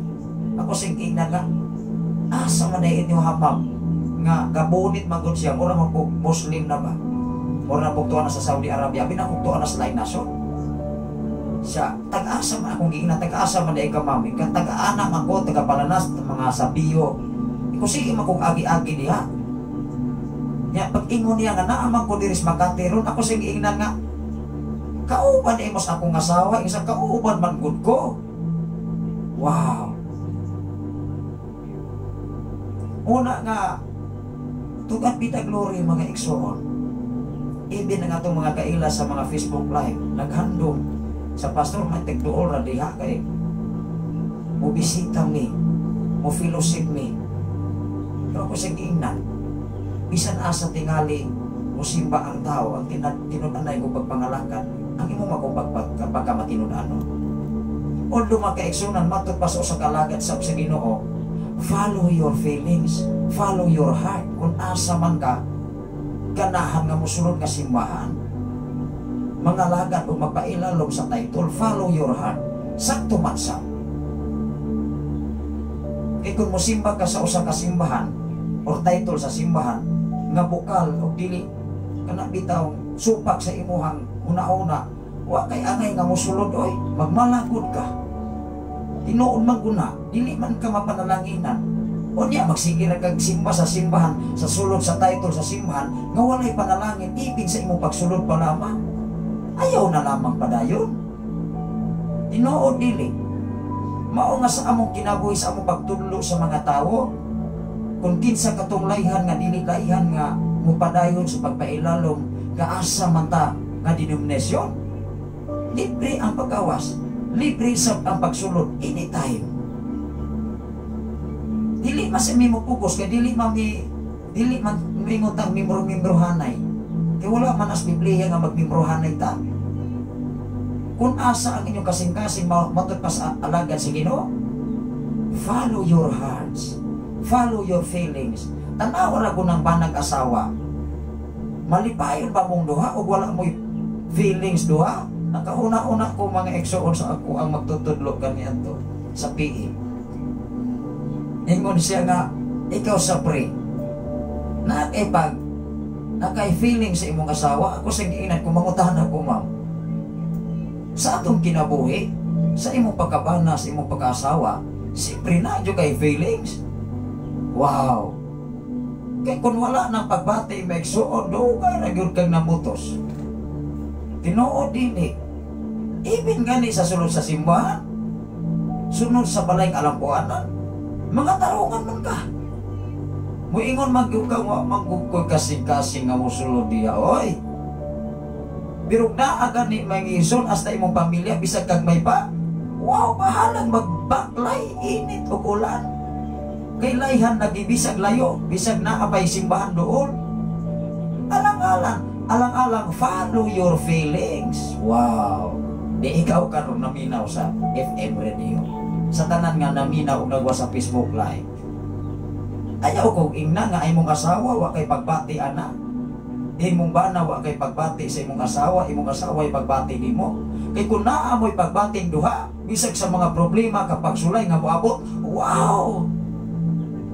Ako sing ingnan nga, asa man na inyo hamam nga gabunit man gud siya, mura man po Muslim na ba? Mura na pugtuan na sa Saudi Arabia, abi na pugtuan na sa laing nasod. Siya, tag-asa man akong giingnan, tag-asa man dai ka mami, ka tag-aana man ko, taga-Palanas, mga sabiyo. Iko sige man kog agi-agi diha. Nya pag-ingon niya nga naa man ko diri sa Makati ron, ako sing giingnan nga kauban imo sa akong asawa, isa kauban man gud ko. Wow. Una nga to God be the glory mga igsoon. Ibin ang atong mga kaila sa mga Facebook Live, naghandom sa pastor may tigduol ra diha kay mo bisita mi, mo fellowship mi. Pero ako siyang giingnan, bisan asa tingali musimba ang tao, ang tinud-anay ko pagpangalakan, ang imo pagkamatinud-anon. Although mga kaigsunan, matud pa sa usa ka alagad sa Ginoo, follow your feelings, follow your heart. Kung asa man ka ganahan nga mosulod nga simbahan, mangalagad o magpailalom sa title, follow your heart. Sakto man sa. Kay kung mosimba ka sa usa ka simbahan or title sa simbahan nga bukal o dili kana bitaw supak sa imuhang una-una, wa kay angay nga mosulod oy, magmalakod ka. Tinuod man guna, dili man ka mapanalanginan. Unya magsige ra kag simba sa simbahan, sa sulod sa title sa simbahan nga walay panalangin, ibig sa imong pagsulod pa lamang. Ayaw na lamang padayon. Tinuod dili. Mao nga sa among kinabuhi, sa among pagtudlo sa mga tawo, kung kinsa katong layhan nga dili layhan nga mupadayon sa pagpailalom, gaasa man ta nga denominasyon, libre ang paggawas, libre sab ang pagsulod anytime. Dili man sa mimo pugos kay dili man mi dili man mingon tang mimro-mimrohanay. Kay wala man as Biblia nga magmimrohanay ta. Kung asa ang inyong kasing-kasing matud pa sa alagad sa Ginoo, follow your hearts, follow your feelings. Tanaw ra ko ng banag asawa. Malipayon ba mong duha o wala mo'y feelings duha? Nakauna-una ko, mga igsoon, sa ako ang magtutudlo kaniadto sa PE. Ingon siya nga, ikaw sa pre, nakipag, nakay feeling sa imong asawa. Ako sa giingnan, kung mangutahan ako, ma'am, sa atong kinabuhi, sa imong pagkabana, sa imong pagkaasawa, siyempre na kay feelings. Wow! Kay kung wala ng pagbati, may igsuon, dugay ra gyud kang namutos. Tinuod dili. Ibin gani sa sulod sa simbahan, sunod sa balay alampuanan, mga tarungan man ka. Muingon man gyud ka nga manggugkoy kasing-kasing nga mosulod diya, oy. Pero naa gani mangison hasta imong pamilya bisag kag may pa. Wow, bahalang magbaklay init o ulan. Kay layhan nagibisag layo, bisag naa pay simbahan doon. Alang-alang, alang-alang, follow your feelings. Wow. Di ikaw karon naminaw sa FM radio. Sa tanan nga naminaw og nagwa sa Facebook Live. Ayaw kog ingna nga imong asawa wa kay pagbati ana. Imong bana wa kay pagbati sa imong asawa, imong asawa ay pagbati nimo. Kay kung naa mo'y pagbating duha, bisag sa mga problema kapag sulay nga moabot, wow!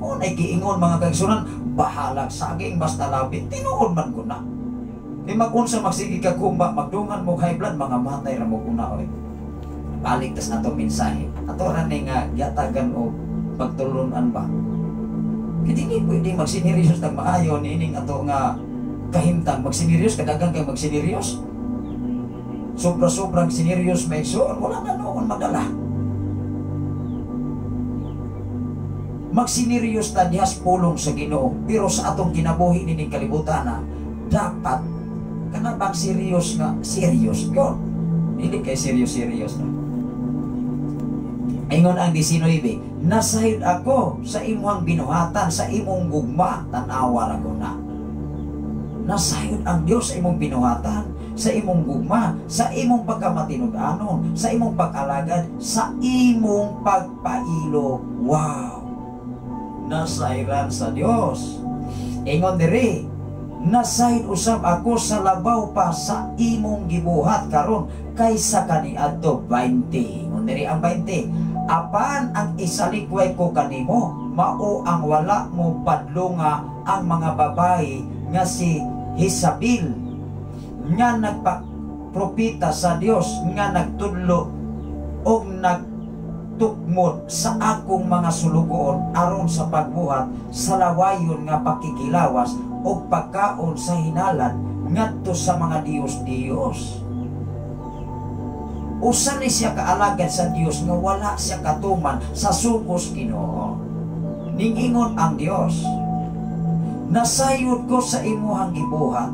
O giingon, mga kaigsunan, bahalag saging basta labi, tinuod man ko na. Kay magunsa magsige ka kumba, magdungan mo high blood, mga matay ra mo kuna oy. Balik tas ato mensahe. Ato ra ni nga giatagan og pagtulunan ba. Kay dili pwede magsineryos tag maayo niining ato nga kahimtang, magsineryos kadagang kay magsineryos. Sobra-sobrang sineryos may igsoon, wala na noon magdala. Magsineryos ta dihas pulong sa Ginoo, pero sa atong kinabuhi nining kalibutan na dapat kana bang serious nga serious gyud. Dili kay serious serious na. Ingon ang 19, nasayod ako sa imong binuhatan, sa imong gugma, tan-awa ra ko na. Nasayod ang Dios sa imong binuhatan, sa imong gugma, sa imong pagkamatinud-anon, sa imong pag-alagad, sa imong pagpailo. Wow! Nasayran sa Dios. Ingon diri, nasayod usab ako sa labaw pa sa imong gibuhat karon kaysa kaniadto. 20. Ingon diri ang 20. Apan ang isalikway ko kanimo, mao ang wala mo padlunga ang mga babae nga si Jezabel nga nagpropita sa Dios, nga nagtudlo og nagtukmod sa akong mga sulugoon aron sa pagbuhat sa lawayon nga pakikilawas og pagkaon sa hinalan ngadto sa mga Dios-Dios. Usa ni siya kaalagad sa Dios nga wala siya katuman sa sugos Ginoo. Ningingon ang Dios, nasayod ko sa imuhang gibuhat,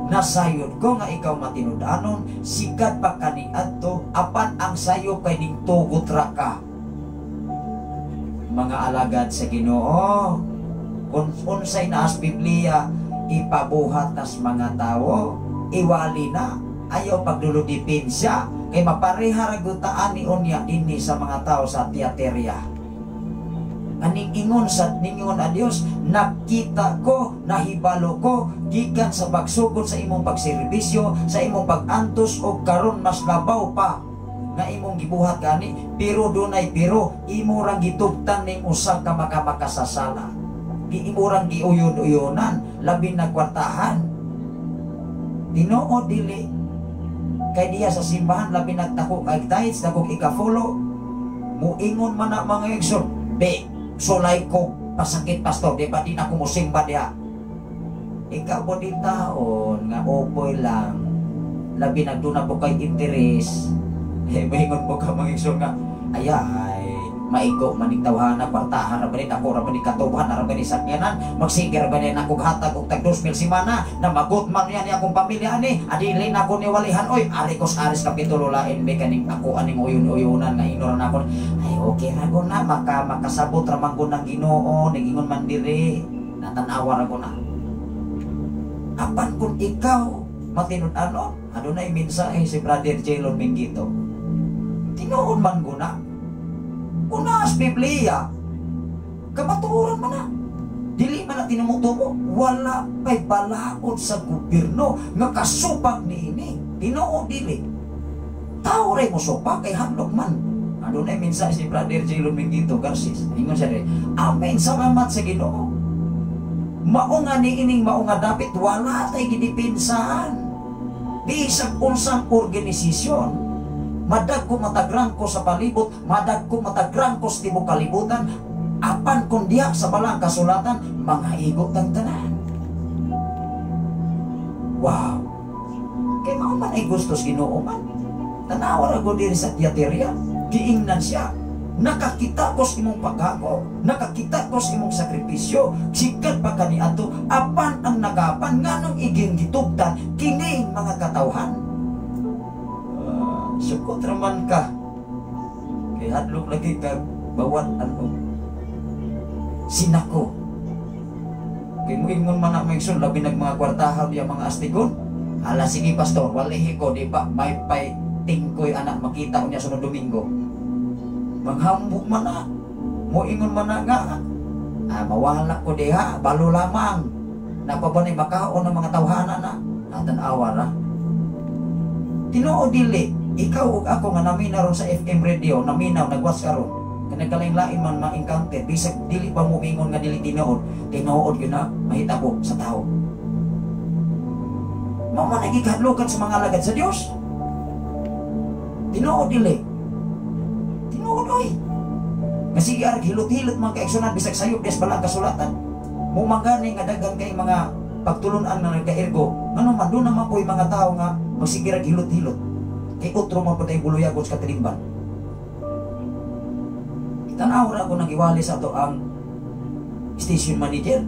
nasayod ko nga ikaw matinud-anon, sikat pa kaniadto, apan ang sayo kay ning tugot ra ka. Mga alagad sa Ginoo, kung unsay naas Biblia, ipabuhat nas mga tawo, iwali na, ayaw pagduludipensya, kay mapareha ra gutaan ni unya dinhi sa mga tao sa Tiateria. Aning ingon sa ningon a Dios, nakita ko, nahibalo ko gikan sa pagsugod sa imong pagserbisyo, sa imong pag-antos og karon mas labaw pa nga imong gibuhat gani, pero dunay pero imo rang gitugtan ning usa ka makamakasasala. Imo rang giuyon-uyonan, labi na kwartahan. Tinuod dili kay diya sa simbahan labi nagtako kay tithes, dagog ika-follow. Muingon man na mga igsoon, be sulay ko pasakit pastor, di ba di na ako musimba diha. Ikaw po din taon nga upoy lang, labi nagduna po kay interes. Eh, maingon po ka mga igsoon nga ayay maigo maning tawhana, kwartahan ra ba ni, ako ra ba ni katubuhan, ra ba ni sakyanan, magsige ra ba ni akong hatag og tag 2,000 semana, na magot man niya ni akong pamilya ani, adili na ako ni walihan oy, ari ko sa Aris kapitulo lain may kaning ako aning uyon-uyonan nga ingnoran ako. Ay okay ra ko na, makasabot ra man ko ng Ginoo, ningingon man diri, natanawa ra ko na. Apan kung ikaw matinud-anon, adunay mensahe si Brother Jelon Mengito. Tinuod man ko na. Kung naas Biblia, kamatuoran man na. Dili man na tinumutubo, wala pa'y balaod sa gobyerno nga kasupak niini. Tinuod dili. Tao ray mo supak kay hadlok man. Adunay mensahe si Brother Jelon Mengito Garces. Ingon siya rin, amen, salamat sa Ginoo. Mao nga niining mao nga dapit wala tay gidipinsahan. Bisag unsang organisasyon, madagko matagrangko sa palibot, madagko matagrangko sa tibok kalibutan, apan kun diha sa balang kasulatan, mga igo tang tanan. Wow. Kay mao man ay gusto sa Ginoo man. Tanawa ra gud diri sa Tiatira, giingnan siya. Nakakita ko sa imong paghago, nakakita ko sa imong sakripisyo, sikat pa kaniadto, apan ang nagapan nganong iging gitugtan kini mga katawhan. Sukot raman ka. Kay hadlok lagi kag bawat ano sinako. Kay moingon man na maigsoon, labi nag mga kwartahan diya mga astigon. Hala sige pastor, walihi ko di ba may pay tingkoy anak makita unya sunod Domingo. Manghambog man na, moingon man na nga, mawala ko diha, balo lamang. Napabanay makaon ng mga tawhana na, tan-awa ra. Tinuod dili, ikaw ug ako nga namina ron sa FM radio, naminaw, nagwas karon. Kanagkalain-lain man ma-encounter, bisag dili pa mo ingon nga dili tinuod, tinuod yun na mahitabo sa tao. Mao man nagikadlukan sa mga alagad sa Dios. Tinuod dili. Tinuod oy. Nga sige arag hilot-hilot mga kaigsunan bisag sayop des balang kasulatan. Mo mangani nga daghan kay mga pagtulunan nga nagkaergo, ngano man doon naman ko'y mga tao nga magsige rag hilot-hilot. Kay utro man pud ay buluyagon sa katilimban. Tanaw ra ako nagiwali sa ato ang station manager.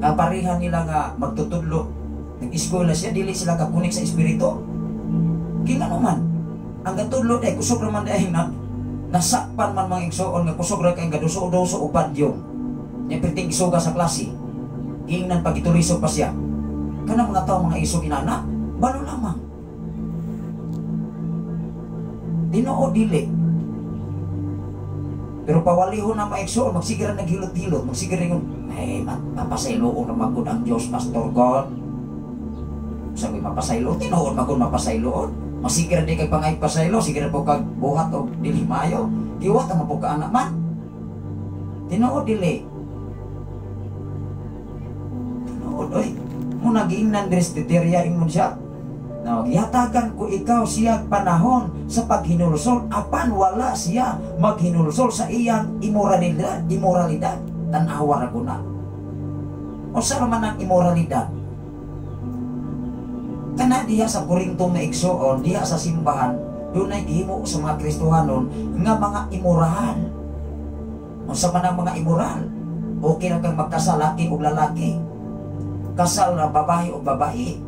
Nga pareha nila nga magtutudlo. Nag-eskwela siya, dili sila kakunik sa espiritu. Kaya nga naman, ang gatudlo day, kusog raman day na nasakpan man mga igsoon nga kusog ra kay gaduso-duso o badyong. Nya perting isuga sa klase. Giingnan pag itulisog pa siya. Kanang mga tao mga isog inana, balo lamang. Tinuod dili. Pero pawalihon na maigsoon, magsigira naghilot-hilot, magsigira ingon, ay, mapasayloon na magud ang Diyos, Pastor God. Sabi, mapasayloon, tinuod magud mapasayloon. Masigira di kag pangay pasaylo, sigira po kag buhat o dili maayo, giwat ang po ka anak man. Tinuod dili. Tinuod oy. Muna giingnan diri sa Titeria ingon siya. No, gihatagan ko ikaw siya panahon sa paghinulsol apan wala siya maghinulsol sa iyang imoralidad, imoralidad. Tan-awa ra ko na. Unsa man ang imoralidad? Kana diha sa Korinto nga igsoon, diha sa simbahan, dunay gihimo sa mga Kristohanon nga mga imoral. Unsa man ang mga imoral? Okay ra kang magkasal laki og lalaki. Kasal na babae og babae.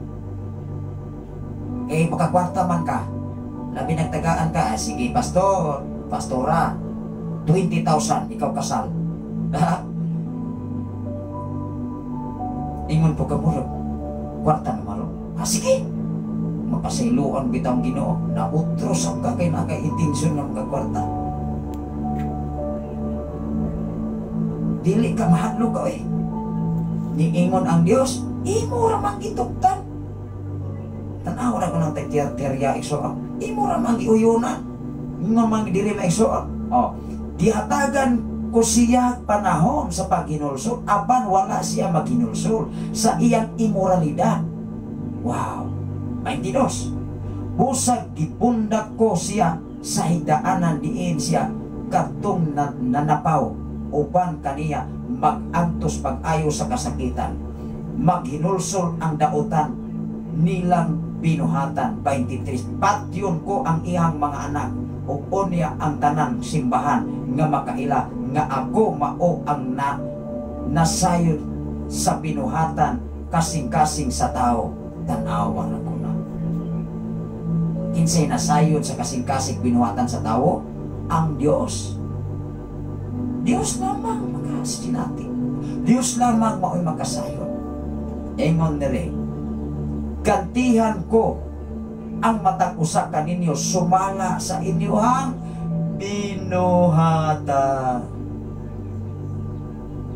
Eh, makakwarta man ka. Labi nagtagaan ka, sige, pastor, pastora, 20,000, ikaw kasal. Ingon po ka murag, kwarta na maro. Sige, mapasayloan bitaw ang Ginoo, nautro sa ka kay naka-intensyon nga makakwarta. Dili ka mahadlok ka, eh. Niingon ang Dios, imo ra man gitugtan. Tanaw ra ko ng tagtiya-tiya igsoon. Imo ra man giuyunan. Ingon man diri maigsoon. Oh, gihatagan ko siya panahon sa paghinulsol apan wala siya maghinulsol sa iyang imoralidad. Wow. 22. Busag gibundak ko siya sa higdaanan diin siya kadtong nanapaw uban kaniya magantos pag-ayo sa kasakitan. Maghinulsol ang daotan nilang binuhatan. 23. Patyon ko ang iyang mga anak ug unya ang tanan simbahan nga makaila nga ako mao ang nasayod sa binuhatan kasing-kasing sa tao. Tanawa na ko na. Kinsay nasayod sa kasing-kasing binuhatan sa tao? Ang Dios. Dios lamang makasinati. Dios lamang mao'y makasayod. Ingon nila, gantihan ko ang matag usa kaninyo sumala sa inyuhang binuhatan.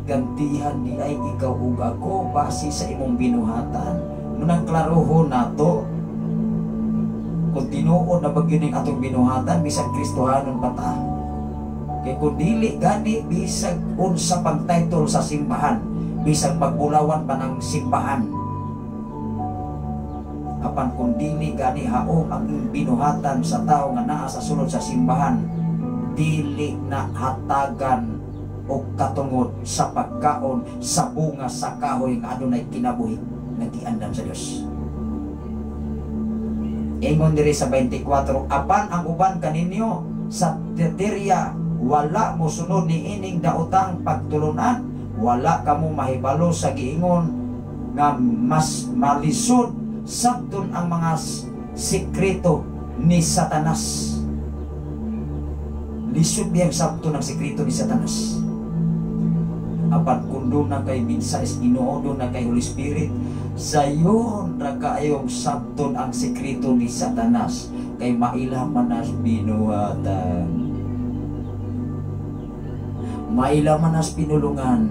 Gantihan di ay ikaw ug ako base sa imong binuhatan. Munang klarohon nato kung tinuod na ba gyud ning atong binuhatan, bisag Kristohanon pa ta. Kay kung dili gani, bisag unsa pang title sa simbahan, bisag magbulawan pa ng simbahan, apan kung dili gani haom ang binuhatan sa tao nga naa sa sulod sa simbahan, dili na hatagan og katungod sa pagkaon sa bunga sa kahoy nga adunay kinabuhi nga giandam sa Dios. Ingon diri sa 24, apan ang uban kaninyo sa Thyatira wala mosunod ni ining daotang pagtulunan. Wala kamo mahibalo sa giingon nga mas malisod sabton ang mga sekreto ni Satanas. Lisod biyang sabton ang sekreto ni Satanas. Apan kung duna kay mensahe sa Ginoo, duna kay Holy Spirit, sayon ra kaayong sabton ang sekreto ni Satanas, kay maila man nas binuhatan, maila man nas pinulungan,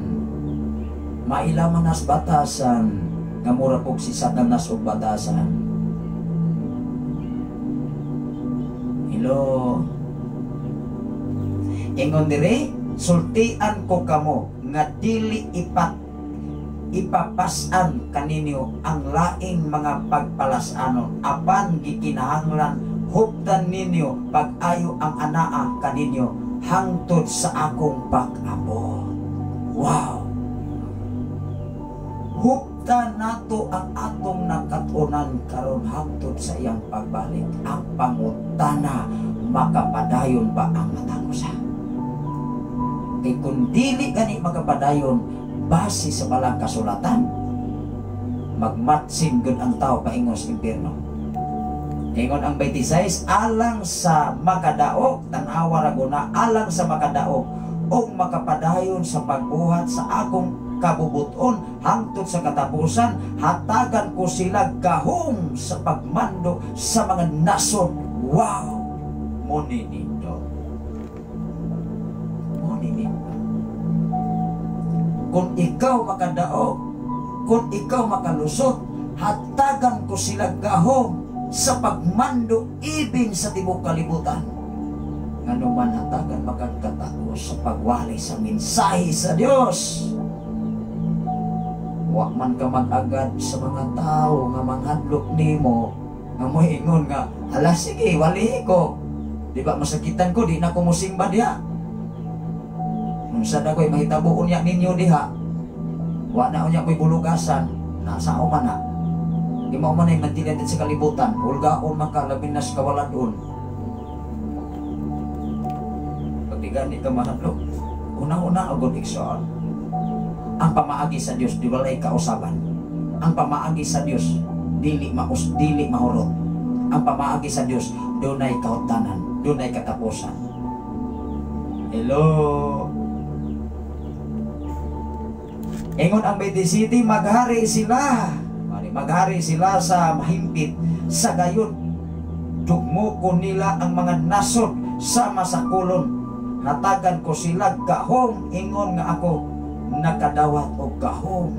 maila man nas batasan, nga mura pug si Satanas og batasan. Hello. Ingon dire, sultian ko kamo nga dili ipapasan kaninyo ang laing mga pagpalasanon, apan gikinahanglan huptan ninyo pag-ayo ang anaa kaninyo hangtod sa akong pag-abot. Wow! Huptan nato ang atong nakatunan karon hangtod sa iyang pagbalik. Ang pangutana, makapadayon ba ang matag usa? Kay kung dili gani makapadayon base sa balang kasulatan, magmatsin gud ang tao paingon sa impierno. Ingon ang 26, alang sa makadaog, tan-awa ra guna, alang sa makadaog og makapadayon sa pagbuhat sa akong kabubuton hangtod sa katapusan, hatagan ko sila gahom sa pagmando sa mga nasod. Wow! Muni nindo. Muni nindo. Kung ikaw makadaog, kung ikaw makalusot, hatagan ko sila gahom sa pagmando ibin sa tibuok kalibutan. Ngano man hatagan makagkatao sa pagwali sa mensahe sa Dios. Wa man ka mag-agad sa mga tao nga manghadlok nimo, nga moingon nga, ala sige, walihi ko. Di ba masakitan ko, di na ko mosimba diha. Unsa na ko'y mahitabo unya ninyo diha. Wa na unya ko'y bulugasan, nasa man na. Di mao man ay mantilan din sa kalibutan, hulgaon man ka, labi na sa kawaladon. Pag di gani ka mahadlok, una-una agod igsoon. Ang pamaagi sa Dios di walay kausaban. Ang pamaagi sa Dios dili maus, dili mahurot. Ang pamaagi sa Dios dunay kahutanan, dunay katapusan. Hello. Ingon ang 27, maghari sila. Maghari sila sa mahimpit. Sa gayon dugmoko nila ang mga nasod sa masakulon. Hatagan ko sila gahom, ingon nga ako nakadawat og gahom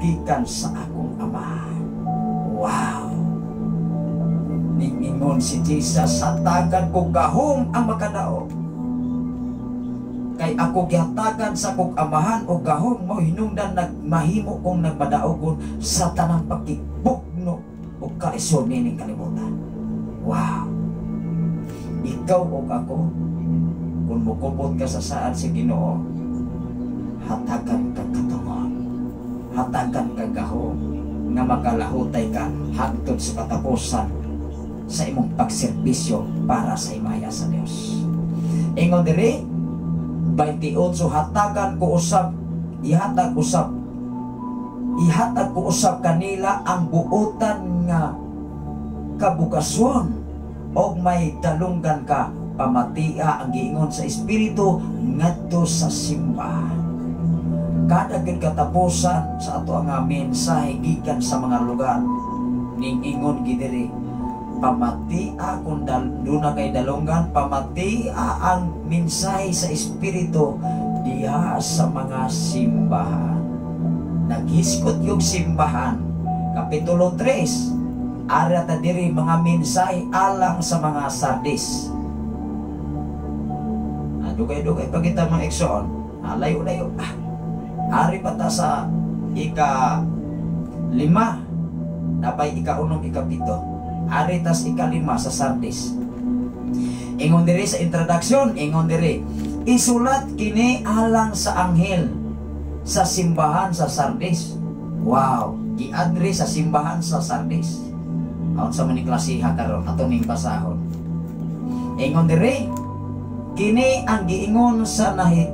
gikan sa akong Ama. Wow! Ningingon si Jesus, hatagan ko gahom ang makadaog. Kay ako gihatagan sa akong amahan og gahom, mao hinungdan nagmahimo kong nagmadaogon sa tanang pagkibugno og kalisod nining kalibutan. Wow! Ikaw og ako, kung mukupot ka sa saad sa Ginoo, hatagan ka katungod, hatagan ka gahom nga makalahutay ka hangtod sa katapusan sa imong pagserbisyo para sa himaya sa Dios. Ingon diri 28, hatagan ko usab, ihatag usab, ihatag ko usab kanila ang buotan nga kabugason og may dalunggan ka, pamatia ang giingon sa Espiritu ngadto sa simbahan. Kada gyud katapusan sa ato ang mensahe gikan sa mga lugar, ning ingon gidiri, pamatia kung duna kay dalunggan, pamatia ang mensahe sa Espiritu di Diha sa mga simbahan. Naghiskot yung simbahan. Kapitulo 3. Ara ta diri mga mensahe alang sa mga Sardis. Dugay-dugay pa kita, mga igsoon. Layo-layo. Ari pa ta sa ika-5. Napay ika-6, ika-7. Ari tas ika-5 sa Sardis. Ingon diri sa introduction, ingon diri, "Isulat kini alang sa anghel sa simbahan sa Sardis." Wow, gi-address sa simbahan sa Sardis. Aon sa man ni klasiha karon ato ning basahon. Ingon diri, "Kini ang giingon sa nahi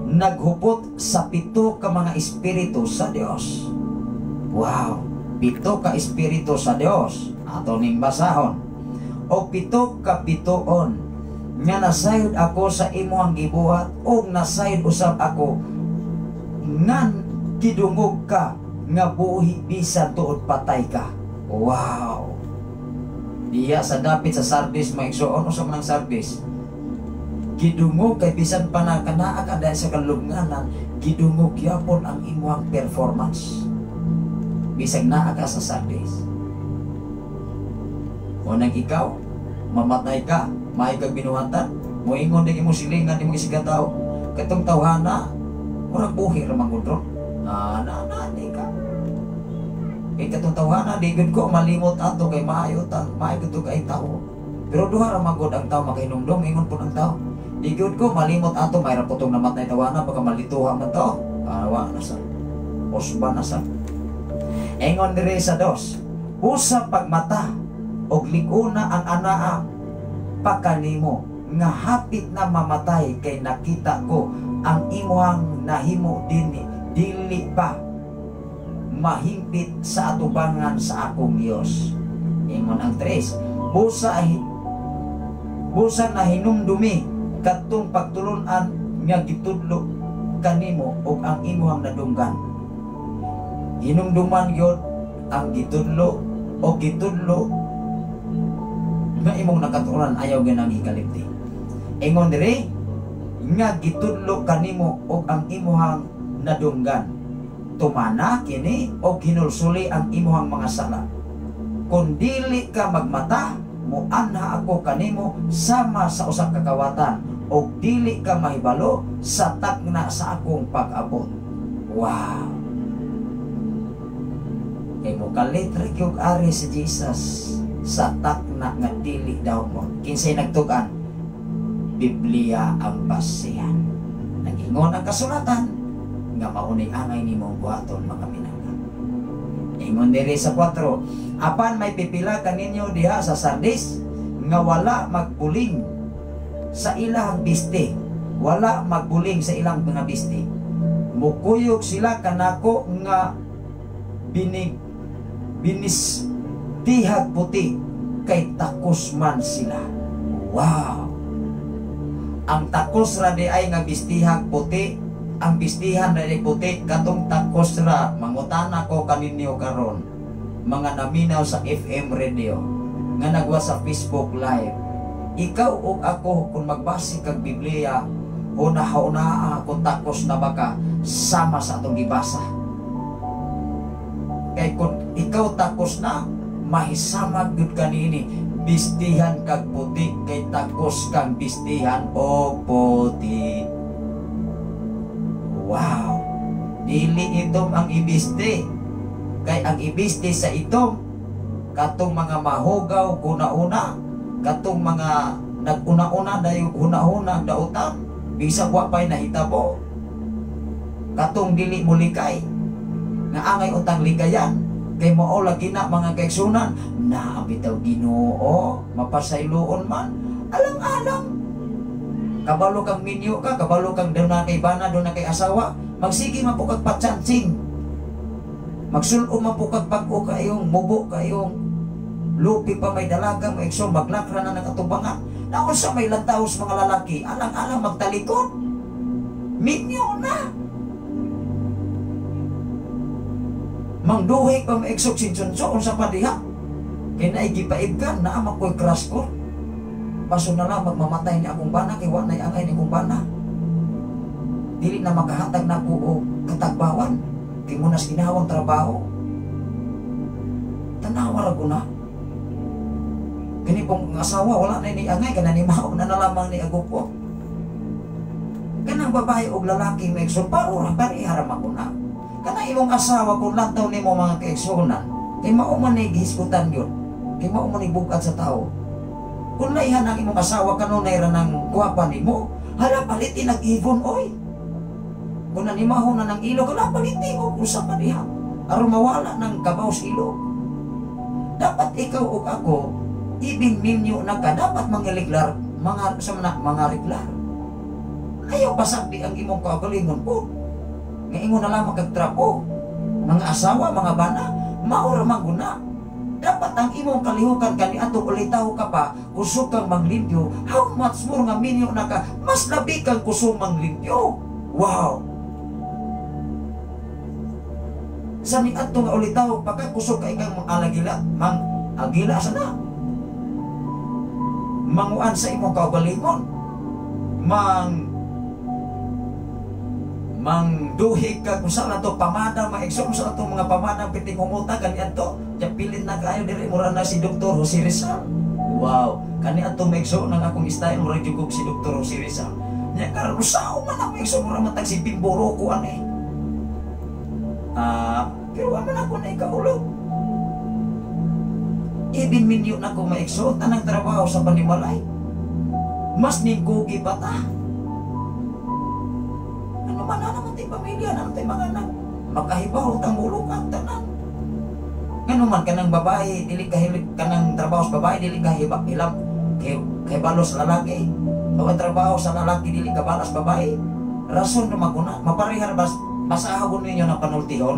naghupot sa pito ka mga espiritu sa Dios." Wow, pito ka espiritu sa Dios. Ato ning basahon. "O pito ka bituon nga nasayod ako sa imong gibuhat og nasayod usab ako ngan gidungog ka nga buhi bisan tuod patay ka." Wow. Diya sa dapit sa Sardis, mga igsoon, usa man ang Sardis. Gidungog kay bisan pa na kanaa ka dahil sa kalunganan, gidungog gyapon ang imong performance. Bisag naa ka sa Sardis. O nang ikaw, mamatay ka, maay kag binuhatan, moingon din imong silingan, imong isigataw, katong tawhana, murag buhi ra man gud ro. Ah, na na di ka. Kay katong tawhana, di gud ko malimot ato kay maayo ta, maayo gud kay tao. Pero duha ra man gud ang tao makahinumdum, ingon pud ang tao. Di gud ko malimot ato, may ra putong namatay tawhana, baka malituha man to. Ah, wa na sa. Osba na sa. Ingon diri sa 2, "Usa pagmata og lig-una ang anaa pa kanimo nga hapit na mamatay kay nakita ko ang imuhang nahimo dinhi dili pa mahimpit sa atubangan sa akong Dios." Ingon ang 3, "Busa busa na hinumdumi kadtong pagtulunan nga gitudlo kanimo ug ang imuhang nadunggan." Hinumduman gyud ang gitudlo o gitudlo nga imong nakatuoran, ayaw ganang hikalimti. Ingon diri nga gitudlo kanimo og ang imuhang nadunggan. Tumana kini og hinulsuli ang imuhang mga sala. Kung dili ka magmata, muanha ako kanimo sama sa usa ka kawatan og dili ka mahibalo sa takna sa akong pag-abot. Wow. Kay mo kalit ra gyud ari si Jesus sa takna nga dili daw mo. Kinsay nagtugan? Biblia ang basihan. Nag-ingon ang kasulatan nga maunay angay nimong buhaton, mga minangga. Ingon diri sa 4, "Apan may pipila kaninyo diha sa Sardis nga wala magbuling sa ilang bisti. Wala magbuling sa ilang mga bisti. Mukuyog sila kanako nga binig binis tihag puti kay takos man sila." Wow! Ang takos ra di ay nga bistihag puti, ang bistihan ra di puti katong takos ra. Mangutana ko kaninyo karon, mga naminaw sa FM radio nga nagwa sa Facebook Live. Ikaw ug ako, kung magbase kag Biblia, una-una kung takos na baka sama sa atong gibasa. Kay kung ikaw takos na, mahisamag gyud kanini bistihan kag puti kay takos kang bistihan og puti. Wow! Dili itom ang ibiste. Kay ang ibiste sa itom katong mga mahugaw guna-una, katong mga naguna-una dayo huna-huna dautan, bisag wa pay nahitabo. Katong dili mulikay nga angay utang likayan kay mao lagi na, mga kaigsunan, na bitaw Ginoo mapasayloon man alang-alang kabalo kang minyo ka, kabalo kang doon na kay bana, doon na kay asawa, magsige man po kag patsansing, magsulo man po kag bag-o kayong mubo kayong lupi pa may dalaga mo igsoon, maglakra na ng atubangan naon sa may lantaw sa mga lalaki, alang-alang magtalikod, minyo na. Mangduhi pa maigsog sinsunso unsa pa diha. Kay naay gipaibgan naa man ko'y crush ko. Paso na lang magmamatay ni akong bana kay wa nay angay ni akong bana. Dili na makahatag nako og katagbawan. Kay mo nas ginhawang trabaho. Tanawa ra ko na. Kani pong asawa wala na ni angay kana ni mao na lamang ni agupo. Kanang babae og lalaki may igsoon paro ra pareha ra man na. Kanang imong asawa kung lantaw nimo mga kaigsuonan, kay mao man ni gihisgutan yun. Kay mao man ni bugat sa tao. Kung laihan ang imong asawa kanunay ra nang gwapa nimo, hala palitin ang ibon oy. Kung nanimaho na ng ilog, hala palitin og usa pa diha. Aron mawala ng kabaw sa ilog. Dapat ikaw ug ako, ibig minyo na ka, dapat mga mga sa mga, mga reglar. Ayaw pasagdi ang imong kaugalingon po. Nga ingon na lamang kag trapo. Mga asawa, mga bana, mao ra man guna. Dapat ang imong kalihukan kani atong ulitaw ka pa, kusog kang manglimpyo, how much more nga minyo na ka, mas labi kang kusog manglimpyo. Wow! Sa niadto nga ulitaw pa ka, kusog ka ikang mang-alagila, mang-agila sana. Manguan sa imong kaugalingon. Mangduhig ka kung saan na to pamada, ma-exum sa itong mga pamada, piting humuta, kani ato, diya pilit na kayo, diri, mura na si Dr. Jose Rizal. Wow, kani ato ma-exum ng akong style, mura jugog si Dr. Jose Rizal. Nya karon sao man ako ma-exum, mura matag si Bimboro ko ani. Pero wa man ako na ikaulog. Ibin minyo na ko ma-exum, tanang trabaho sa panimalay. Mas ningkugi pa ta. Ano man na naman tayo pamilya, naman tayo mga anak. Makahibaw, tangulok ang tanan. Ngano man kanang babae, dili ka hilig kanang trabaho sa babae, dili ka hiba, hilam, kay, kay balos lalaki. O ang trabaho sa lalaki, dili ka balas babae. Rason na maguna, maparehar bas, basahagon ninyo ng panultihon.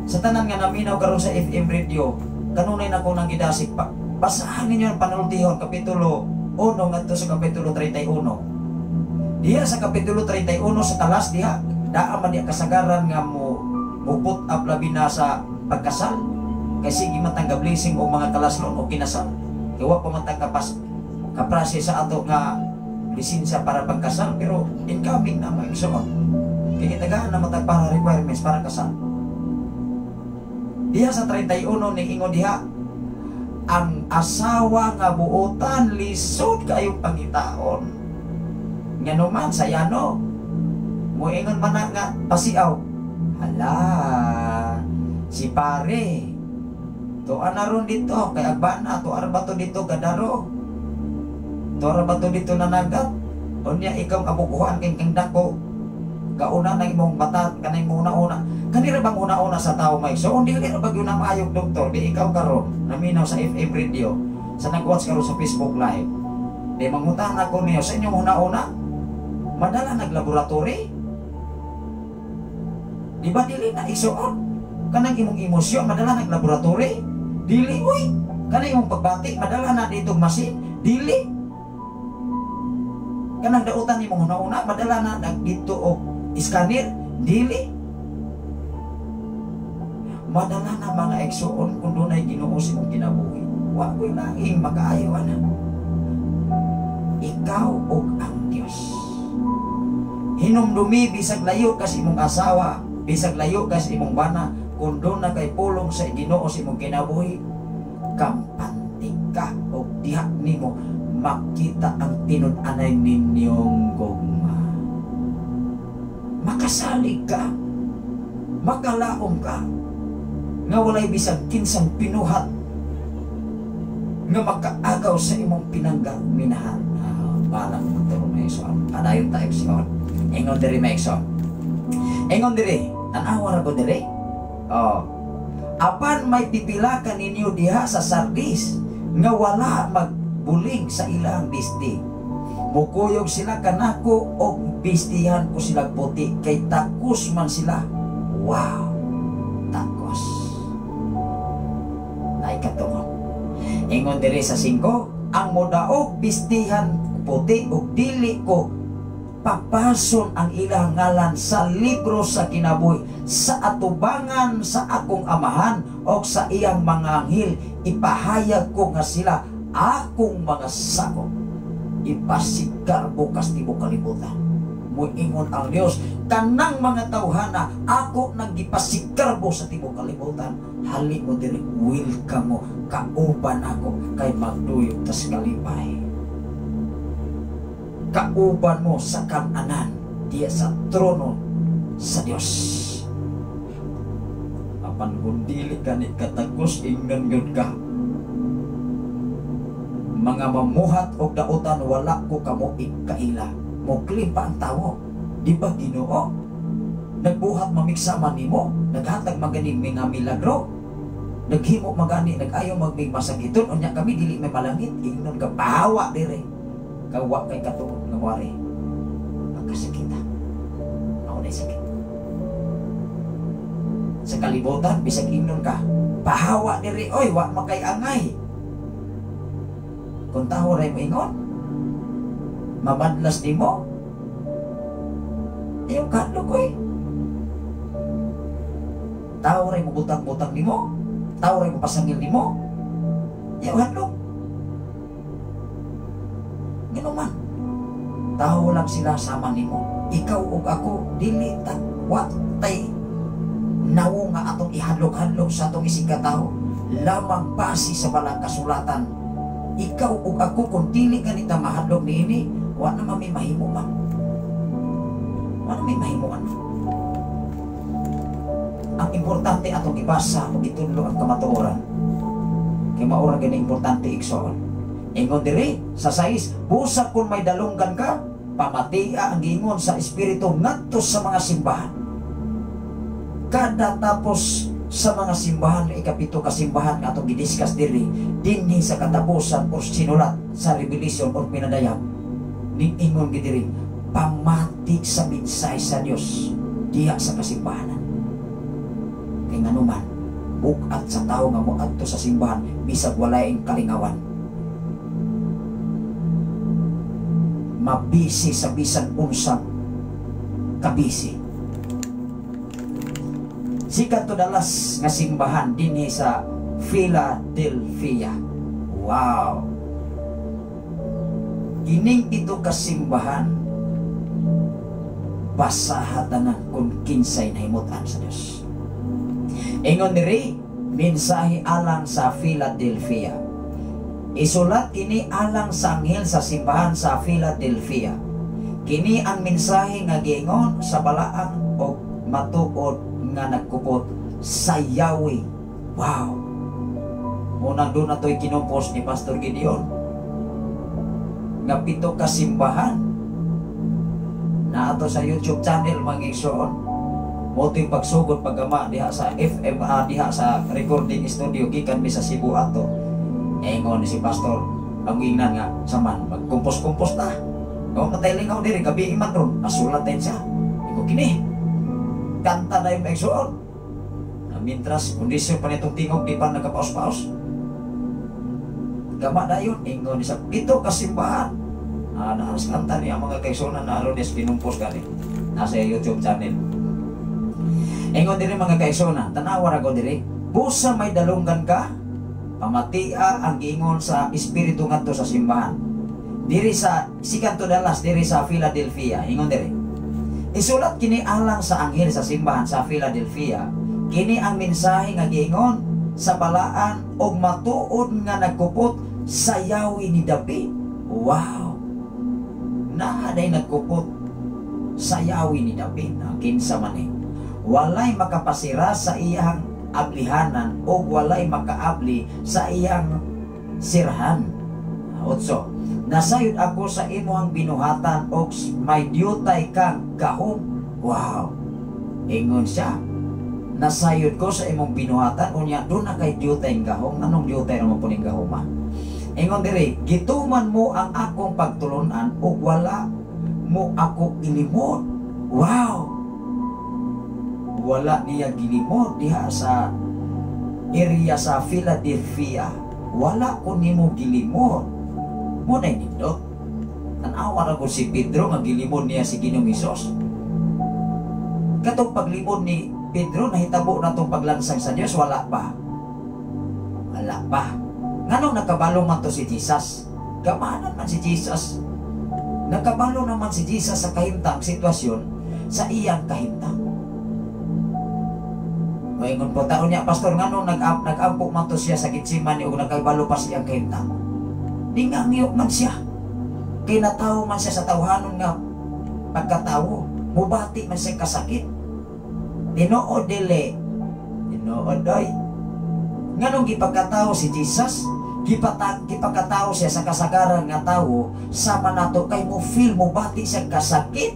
Sa tanan nga naminaw karon sa FM radio, kanunay na ko nang gidasig pa. Basahan ninyo ang panultihon, Kapitulo 1 ngadto sa Kapitulo 31. Diha sa Kapitulo 31 sa talas diha, daa man diha kasagaran nga mo put up labi na sa pagkasal. Kay sige man tang blessing og mga kalaslon o kinasal. Kay wa pa man tang kaprase sa ato nga lisensya para pagkasal, pero incoming na mga igsoon. Kay gitagaan na matag para requirements para kasal. Diha sa 31 ni ingon diha, ang asawa nga buotan lisod kayong pangitaon. Ngano man sayano, moingon man na nga pasiaw. Hala, si pare, tuan na ron dito, kay agbana, tuan ba to dito gadaro? Tuan ba to dito nanagat? Unya ikaw abukuhan kay kang dako. Kauna na imong mata, kanay imong una-una. Kanira bang una-una sa tao may? So, dili ra ba gyud na maayog doktor, di ikaw karon naminaw sa FM radio, sa nag-watch karon sa Facebook Live. Di mangutan ako niyo sa inyong una-una. Madala naglaboratory. Di ba dili na isuot? Kanang imong emosyon madala naglaboratory. Dili uy. Kanang imong pagbati madala na dito masin. Dili. Kanang dautan imong una-una madala na dito og scanner. Dili. Madala na mga igsuon kung dunay Ginoo sa imong kinabuhi. Wa ko'y laing makaayo ana. Ikaw og ang Dios. Hinumdumi bisag layo ka sa imong asawa, bisag layo ka sa imong bana, kung doon na kay pulong sa Ginoo sa imong kinabuhi, kampante ka og diha nimo makita ang tinud-anay ninyong gugma. Makasalig ka, makalaom ka, nga walay bisag kinsang pinuhat nga makaagaw sa imong pinangga minahal. Balang mo ito, may igsoon. Padayon tayo igsoon. Ingon diri may igsoon. Ingon diri, tan-awa ra ko diri. Oh. Apan may pipila ka ninyo diha sa Sardis nga wala magbuling sa ilang bisdi. Mukuyog sila kanako og bistihan ko sila puti kay takos man sila. Wow. Takos. Nay katungod. Ingon diri sa 5, ang modaog bistihan puti og dili ko papason ang ilang ngalan sa libro sa kinabuhi sa atubangan sa akong amahan o sa iyang mga anghel, ipahayag ko nga sila akong mga sakop. Ipasikar bukas tibok kalibutan. Muingon ang Dios, kanang mga tawhana ako nang gipasikarbo sa tibuok kalibutan, hali mo diri, welcome mo, kauban ako kay magduyog tas kalipay. Kauban mo sa kananan diya sa trono sa Dios. Apan kung dili gani katagos, ingnon gyud ka, mga mamuhat og dautan, wala ko kamo ikaila. Mo-claim pa ang tawo. Di ba Ginoo? Nagbuhat mamigsa man nimo, naghatag magani mga milagro. Naghimo magani, nag-ayo magmig masakiton, unya kami dili may malangit, ingnon ka pahawa dire. Kawa kay katuod nga wari. Pagkasakita. Ako na sakit. Sa kalibutan, bisag ingnon ka, pahawa dire, oy, wa makay angay. Kung tao ray mo ingon, mamadlas di mo, iyong kadlok oy. Tao ray mo butang-butang di mo, tao ray mo pasangil di mo, iyong hadlok. Ganoon man, tao lang sila sama nimo. Ikaw ug ako, dili ta, wa tay nawo nga atong ihadlok-hadlok sa atong isig katao, lamang base sa balang kasulatan. Ikaw ug ako kung dili ganita mahadlok niini, wa na may mahimo man. Wa na may mahimuan. Ang importante atong ibasa ug itudlo ang kamatuoran. Kay mao ra gani importante, igsoon. Ingon diri sa 6, busa kung may dalunggan ka, pamatia ang giingon sa espiritu ngadto sa mga simbahan. Kada tapos sa mga simbahan, ikapito ka simbahan nga atong gidiscuss diri, dinhi sa katapusan or sinulat sa Revelation or pinadayag, niingon gid diri, pamati sa mensahe sa Dios diha sa kasimbahanan. Kay nganuman, bukat sa tawo nga moadto sa simbahan bisag walay kalingawan. Mabisi sa bisan unsang kabisi. Sikat to dalas nga simbahan dinhi sa Philadelphia. Wow! Kining ito kasimbahan, basaha tanan kung kinsay nahimutan sa Dios. Ingon diri, mensahe alang sa Philadelphia. Isulat kini alang sa anghel sa simbahan sa Philadelphia. Kini ang mensahe nga giingon sa balaang og matuod nga nagkupot sa Yahweh. Wow! Unang doon na to'y kinumpos ni Pastor Gideon nga pito ka simbahan na ato sa YouTube channel, mga igsoon. Mo to'y pagsugod paggama diha sa FM, diha sa recording studio gikan mi sa Cebu ato. Ingon ni si Pastor ang ingnan nga saman magkumpos-kumpos ta. Kung matay lingaw diri gabi iman ron, asulat tayo siya. Iko kini. Kanta na yung igsoon. Mintras kondisyon pa nitong tingog di pa nagkapaos-paos. Gama na yun, ingon ni sa pito kasimbahan. Naas kanta niya mga kaigsunan na Lunes kinumpos gani. Nasa YouTube channel. Ingon diri mga kaigsunan, tanawa ra ko diri. Busa may dalunggan ka, pamatia ang giingon sa espiritu ngadto sa simbahan. Diri sa sikanto dalas diri sa Philadelphia, ingon diri. Isulat kini alang sa anghel sa simbahan sa Philadelphia. Kini ang mensahe nga giingon sa balaan og matuod nga nagkupot sa Yahweh ni David. Wow! Naa day nagkupot sa Yahweh ni David. Kinsa man eh. Walay makapasira sa iyang ablihanan o walay makaabli sa iyang sirhan. 8. Nasayod ako sa imuhang binuhatan og may diutay kang gahom. Wow! Ingon siya, nasayod ko sa imong binuhatan, unya doon na kay diutay gahom. Anong diutay naman po ning gahom, ha? Ingon diri, gituman mo ang akong pagtulunan ug wala mo ako ilimod. Wow! Wala niya gilimod diha sa area sa Philadelphia. Wala ko nimo gilimod. Mo na nindot. Tan-awa ra ko si Pedro nga gilimod niya si Ginoong Hesus. Katong paglimod ni Pedro, nahitabo na tong paglansang sa Dios, wala pa. Wala pa. Nganong nakabalo man to si Jesus? Gamanan man si Jesus. Nakabalo naman si Jesus sa kahimtang sitwasyon sa iyang kahimtang. Moingon po taon niya, pastor, nganong nag-ampo man to siya sa Getsemani ug nakabalo pa sa iyang kahimtang? Ningangyo man siya. Kay natawo man siya sa tawhanon nga pagkatawo. Mubati man siya kasakit. Tinuod dili. Tinuod oy. Nganong gipagkatawo si Jesus? Gipagkatawo siya sa kasagaran nga tawo sama nato kay mo feel mo bati siya kasakit.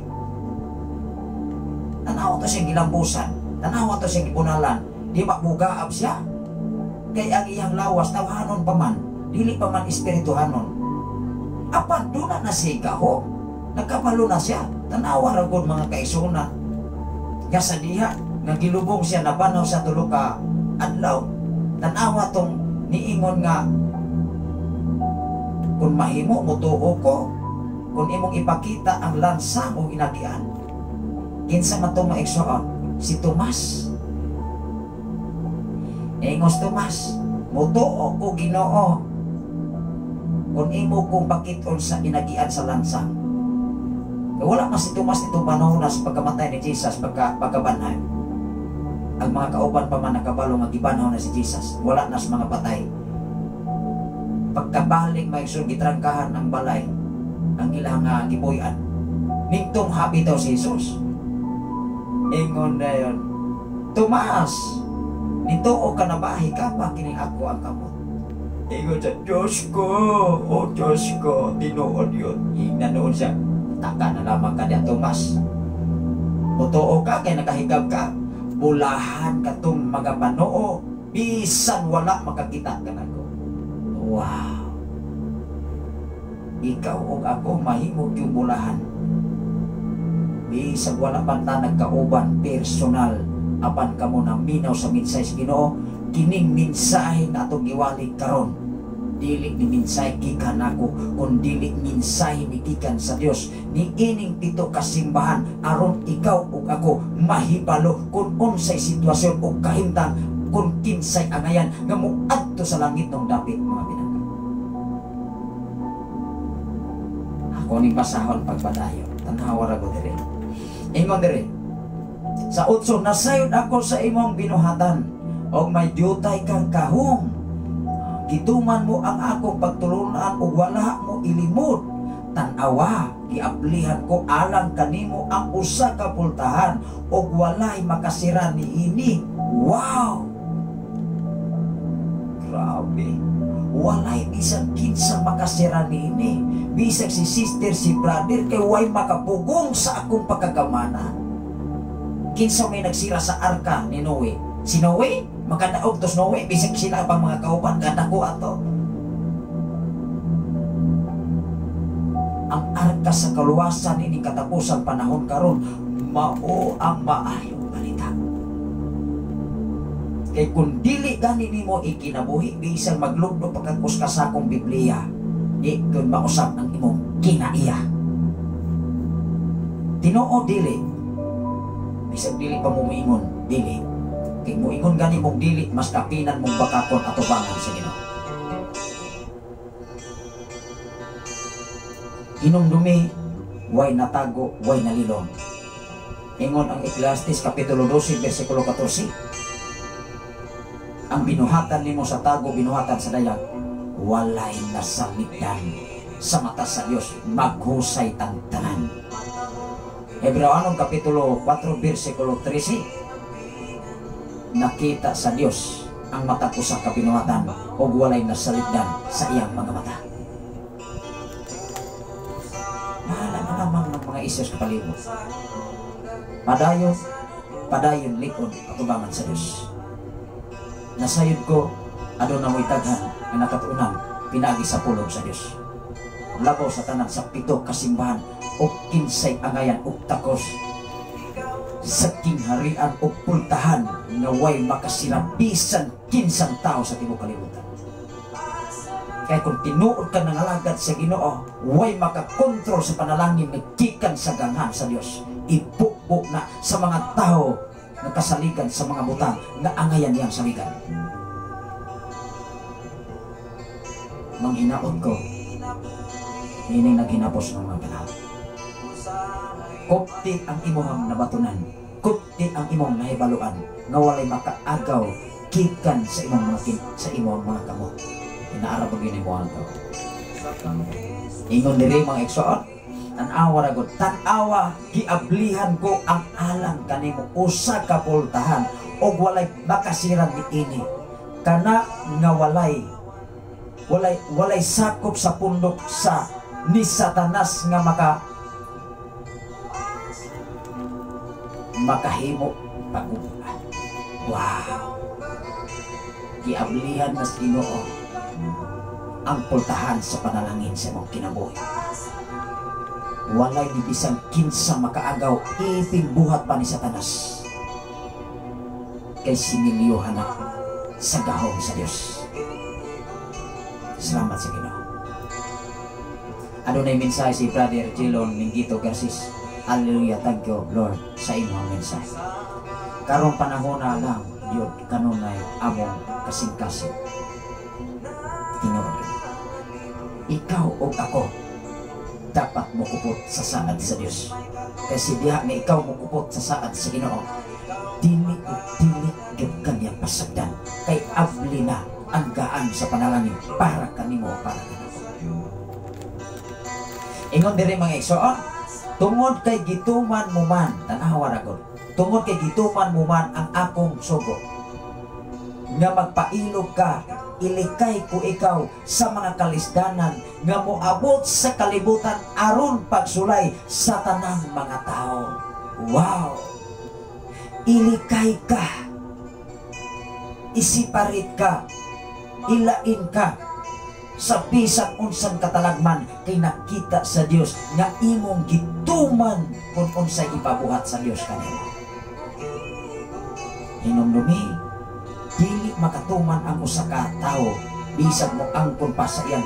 Tanawa to siya gilambusan, tanawa to siya gipunalan, di ba bugaab siya? Kay ang iyang lawas tawhanon pa man, dili pa man espirituhanon. Apan duna na siya gaho, nagkabalo na siya. Tanawa ra gud mga kaigsuonan. Nga sa diha nga gilubong siya, nabanaw sa tulo ka adlaw. Tanawa tong niingon nga kung mahimo motuo ko, kung imong ipakita ang lansang o inagian. Kinsa man tong maigsoon? Si Tomas. Ingos Tomas, motuo ko Ginoo kung imo kong pakiton sa inagian sa lansang. Wala man si Tomas itong panahon na sa pagkamatay ni Jesus, pagkabanhay. Ang mga kauban pa man nakabalo nga gibanhaw na si Jesus, wala na sa mga patay. Pagkabaling may gitrangkahan ang balay, ang ilang gibuyan. Ningtong happy daw si Jesus. Ingon na yun, Tomas, nituo ka na ba? Hikapa kining ako ang kamot. Ingon siya, Diyos ko, oh Diyos ko, tinuod yun. Ingnan noon siya, taka na lamang ka niya, Tomas. Mutuo ka, kaya nakahigab ka. Bulahan ka tong mga panoo, bisan wala makakita ka na ko. Wow! Ikaw o ako mahimog yung bulahan. Bisag wala pa ta nagkauban personal, apan kamo na minaw sa mensahe sa Ginoo, kining mensahe nga atong giwali karon, dili ni mensahe gikan nako, kun dili mensahe ni gikan sa Dios ni ining pito ka simbahan aron ikaw ug ako mahibalo kung unsay sitwasyon ug kahimtang, kung kinsay angayan nga moadto sa langit ng dapit mga pinangga. Ako ning basahon pagpadayon. Tanawa ra ko diri. Ingon diri. Sa 8, nasayod ako sa imong binuhatan og may diutay kang kahong. Gituman mo ang akong pagtulunan ug wala mo ilimod. Tan-awa, giaplihan ko alang kanimo ang usa ka pultahan ug walay makasira niini. Wow! Grabe. Walay bisan kinsa makasira niini. Bisag si sister, si brother, kay way makapugong sa akong pagkagamana. Kinsa may nagsira sa arka ni Noe? Si Noe? Makadaog tos Noe, bisag sila pang mga kauban, kadako ato. Ang arka sa kaluwasan ini katapusan panahon karon, mao ang maayong balita. Kay kung dili gani nimo ikinabuhi, bisan maglugdo pagkakos ka sa akong Biblia, di kun mausap ang imong kinaiya. Tinuod dili. Bisag dili pa mo moingon, dili. Kay moingon gani mong dili, mas kapinan mong bakakon atubangan sa Ginoo. Hinumdumi, way natago, way nalilom. Ingon ang Ecclesiastes Kapitulo 12, versikulo 14. Ang binuhatan nimo sa tago, binuhatan sa dayag, walay nasamigdan sa mata sa Dios, maghusay tang tanan. Hebreo Kapitulo 4, versikulo 13. Nakita sa Dios ang mata ko sa kabinuhatan ug walay nasalipdan sa iyang mga mata. Bahala na lamang ng mga isyos kapalibot. Padayon, padayon likod atubangan sa Dios. Nasayod ko, aduna mo'y daghan nga nakatuonan pinaagi sa pulong sa Dios. Labaw sa tanan sa pito kasimbahan og kinsay angayan og takos sa kingharian og pultahan nga way makasira bisan kinsang tao sa tibuok kalibutan. Kaya kung tinuod ka nangalagad sa Ginoo, way makakontrol sa panalangin nga gikan sa ganghan sa Dios. Ibubo na sa mga tao nga kasaligan sa mga butang nga angayan niyang saligan. Manghinaot ko, ining naghinapos ng mga panahon. Kupti ang imong nabatunan, kupti ang imong nahibaluan nga walay makaagaw gikan sa imong mga sa imong mga kamot. Inaara pag yun mo agaw. Ingon diri, mga igsoon, tan-awa ra gud, tan-awa, giablihan ko ang alang kanimo usa ka pultahan og walay makasiran niini, kana nga walay sakop sa pundok sa ni Satanas nga makahimo pagubaan. Wow! Giablihan nas Ginoo ang pultahan sa panalangin sa imong kinabuhi. Walay ni bisan kinsa makaagaw, iping buhat pa ni Satanas. Kay sinilyohan na sa gahom sa Dios. Salamat sa Ginoo. Adunay mensahe si Brother Jelon Mingito Garcis. Hallelujah, thank you Lord sa imong mensahe. Karong panahon na lang yun kanunay among kasing-kasing. Tinuod. Ikaw o ako dapat mukupot sa saad sa Dios. Kasi diha nga ikaw mukupot sa saad sa Ginoo, dili o dili gyud kaniya pasagdan, kay abli na ang gaan sa panalangin para kanimo, para kanako. Ingon diri, mga igsoon, tungod kay gituman mo man, tanawa ra gud, tungod kay gituman mo man ang akong sugo nga magpailog ka, ilikay ko ikaw sa mga kalisdanan nga moabot sa kalibutan aron pagsulay sa tanang mga tao. Wow! Ilikay ka, isiparit ka, ilain ka sa bisan unsang katalagman kay nakita sa Dios nga imong gituman kung unsay ipabuhat sa Dios kanimo. Hinumdumi, dili makatuman ang usa ka tawo bisag mo angkon pa sa iyang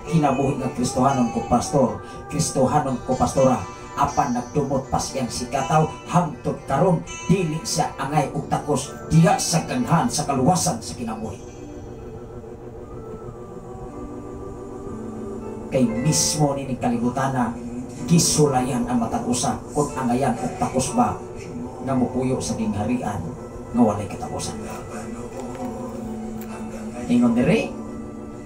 kinabuhi nga Kristohanon ko pastor, Kristohanon ko pastora, apan nagdumot pa sa iyang sikataw hangtod karon dili siya angay og takos diha sa ganghan sa kaluwasan sa kinabuhi. Kay mismo nining kalibutana gisulayan ang matag usa kung angayan og takos ba nga mopuyo sa gingharian nga walay katapusan. Ingon diri,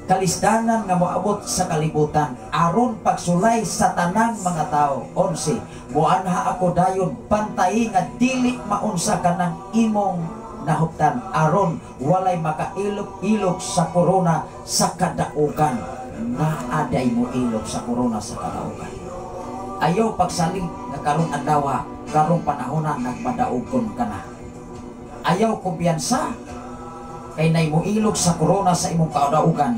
kalisdanan nga moabot sa kalibutan aron pagsulay sa tanang mga tao. 11, moanha ako dayon bantay nga dili maunsa kanang imong nahuptan aron walay makailog-ilog sa korona sa kadaugan. Naaday mo ilog sa korona sa kadaugan. Ayaw pagsalig nga karong adlaw, karong panahona nagmadaugon ka na. Ayaw kumpiyansa kay nay mo ilog sa korona sa imong kadaugan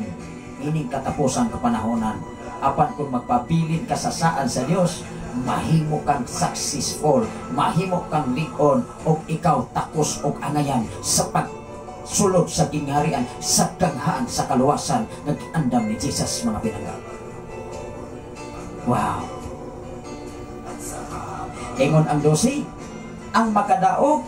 ining katapusan kapanahonan. Apan kung magpabilin ka sa saan sa Dios, mahimo kang successful, mahimo kang lig-on, og ikaw takos og angayan sa pagsulod sa gingharian, sa ganghaan, sa kaluwasan nga giandam ni Jesus, mga pinangga. Wow! Ingon ang 12, ang makadaog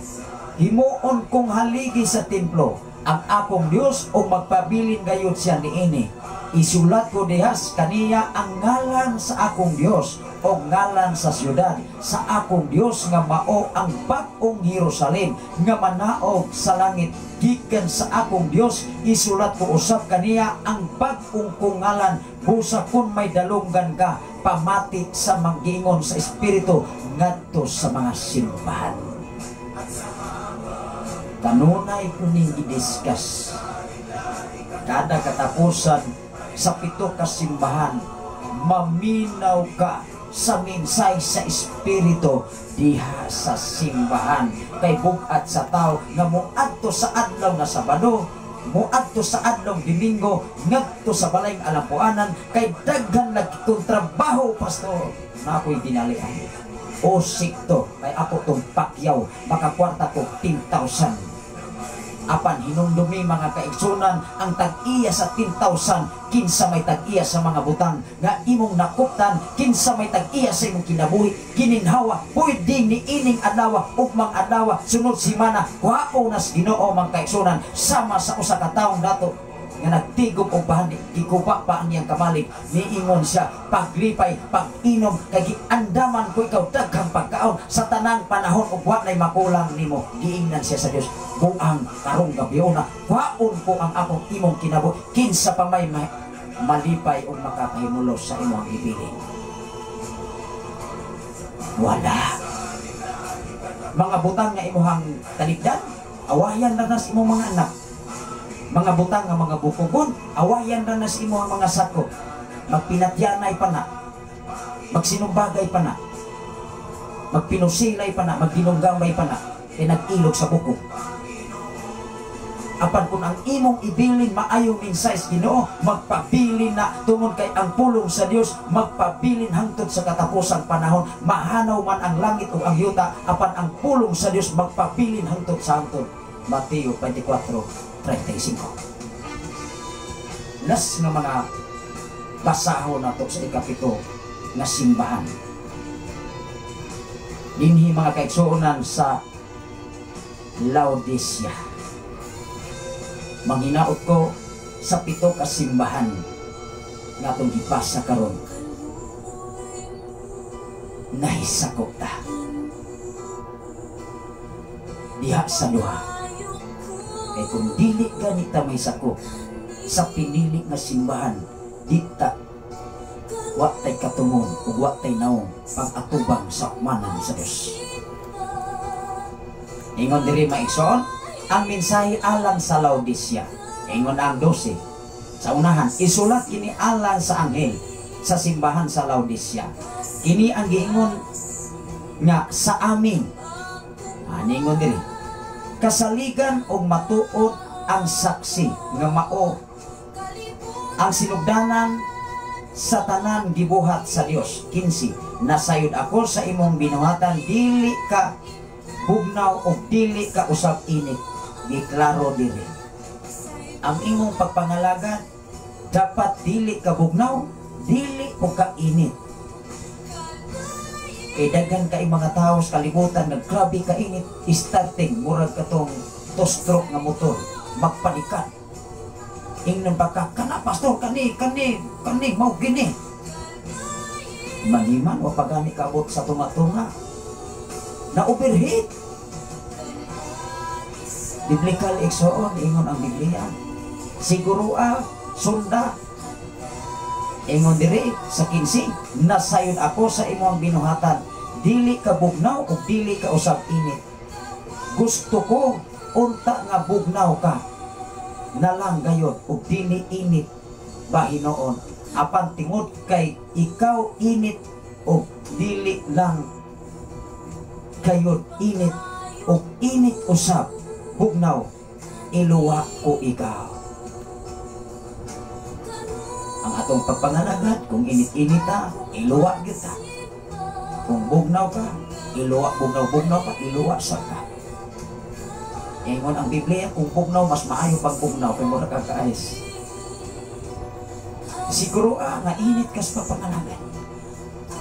himuon kong haligi sa templo ang akong Dios o magpabilin gayud siya niini. Isulat ko dihas kaniya ang ngalan sa akong Dios o ngalan sa siyudad sa akong Dios nga mao ang bag-ong Jerusalem nga manaog sa langit gikan sa akong Dios. Isulat ko usab kaniya ang bag-ong kong ngalan. Busa kun may dalunggan ka, pamati sa manggingon sa espiritu ngadto sa mga simbahan. Kanunay kuning gidiscuss kada katapusan sa 7 kasimbahan, maminaw ka sa minsay sa espiritu diha sa simbahan. Kay bug-at sa tao nga moadto sa adlaw nga Sabado, moadto sa adlaw Domingo, ngadto sa balay nga alampuanan, kay daghan lagi kong trabaho, pastor, na ako'y dinalian. O sikto, kay ako tong pakyaw, makakwarta ko 10,000. Apan hinumdumi, mga kaigsunan, ang tag-iya sa 10,000, kinsa may tag-iya sa mga butang nga imong nakuptan, kinsa may tag-iya sa imong kinabuhi, gininhawa, pwede ni ining adlaw, ugmang adlaw, sunod simana, kuhaon nas Ginoo, mga kaigsunan, sama sa usa ka taong dato nga nagtigom og bahandi, giguba pa ang iyang kamalig. Niingon siya, "Paglipay, pag-inom, kay giandaman ko ikaw daghang pagkaon sa tanang panahon ug wa nay makulang nimo." Giingnan siya sa Dios, "Buang, karong gabiuna kwaon ko ang akong imong kinabuhi. Kinsa pa may malipay ug makakahimulos sa imong gibilin?" Wala. Mga butang nga imuhang talikdan, awayan na nas imong mga anak. Mga butang nga mga bukogon, awayan na nas imong mga sako. Magpinatyanay pa na, magsinumbagay pa na, magpinusilay pa na, magdinunggamay pa na, kay nag-ilog sa buko. Apan kung ang imong ibilin maayong mensahe sa Ginoo, magpabilin na tungod kay ang pulong sa Dios magpabilin hangtod sa katapusang panahon. Mahanaw man ang langit o ang yuta, apan ang pulong sa Dios magpabilin hangtod sa hangtod. Mateo 24:35. Las nga mga basahon nato sa 7 nga simbahan. Dinhi, mga kaigsuonan, sa Laodicea. Manghinaot ko sa pito ka simbahan nga atong gibasa karon, nahisakop ta diha sa duha. Kay kung dili gani ta mahisakop sa pinili nga simbahan, di ta, wa tay katungon ug wa tay naong pag-atubang sa hukmanan sa Dios. Ingon diri, maigsoon, ang mensahe alang sa Laodicea. Ingon ang 12 sa unahan, "Isulat kini alang sa anghel sa simbahan sa Laodicea. Kini ang giingon nga sa amin." Ningon diri, kasaligan og matuod, ang saksi nga mao ang sinugdanan sa tanan gibuhat sa Dios. 15, "Nasayod ako sa imong binuhatan, dili ka bugnaw o dili ka usab init." Giklaro diri, ang imong pagpangalagad dapat dili ka bugnaw, dili o ka init. Kay daghan kay mga tao sa kalibutan naggrabe ka init, starting murag katong two-stroke nga motor magpanikan. Ingnon pa ka, "Kana, pastor, kani kani kani mao gini." Maniman wa pa gani kaabot sa tunga-tunga na overheat. Biblical, igsoon, ingon ang Biblia, siguro a sunda. Ingon diri sa 15, "Nasayod ako sa imong binuhatan, dili ka bugnaw ug dili ka usab init. Gusto ko unta nga bugnaw ka na lang gayod ug dili init bahinoon. Apan tingod kay ikaw init ug dili lang gayod init ug init usab bugnaw, iluwa ko ikaw." Ang atong pagpangalagad, kung init-init ta, iluwa kita. Kung bugnaw ka, iluwa, bugnaw-bugnaw ka, iluwa sa ka. Ingon ang Biblia, kung bugnaw, mas maayo pag bugnaw, kay mura ka kaayos. Siguro nga init ka sa pagpangalagad.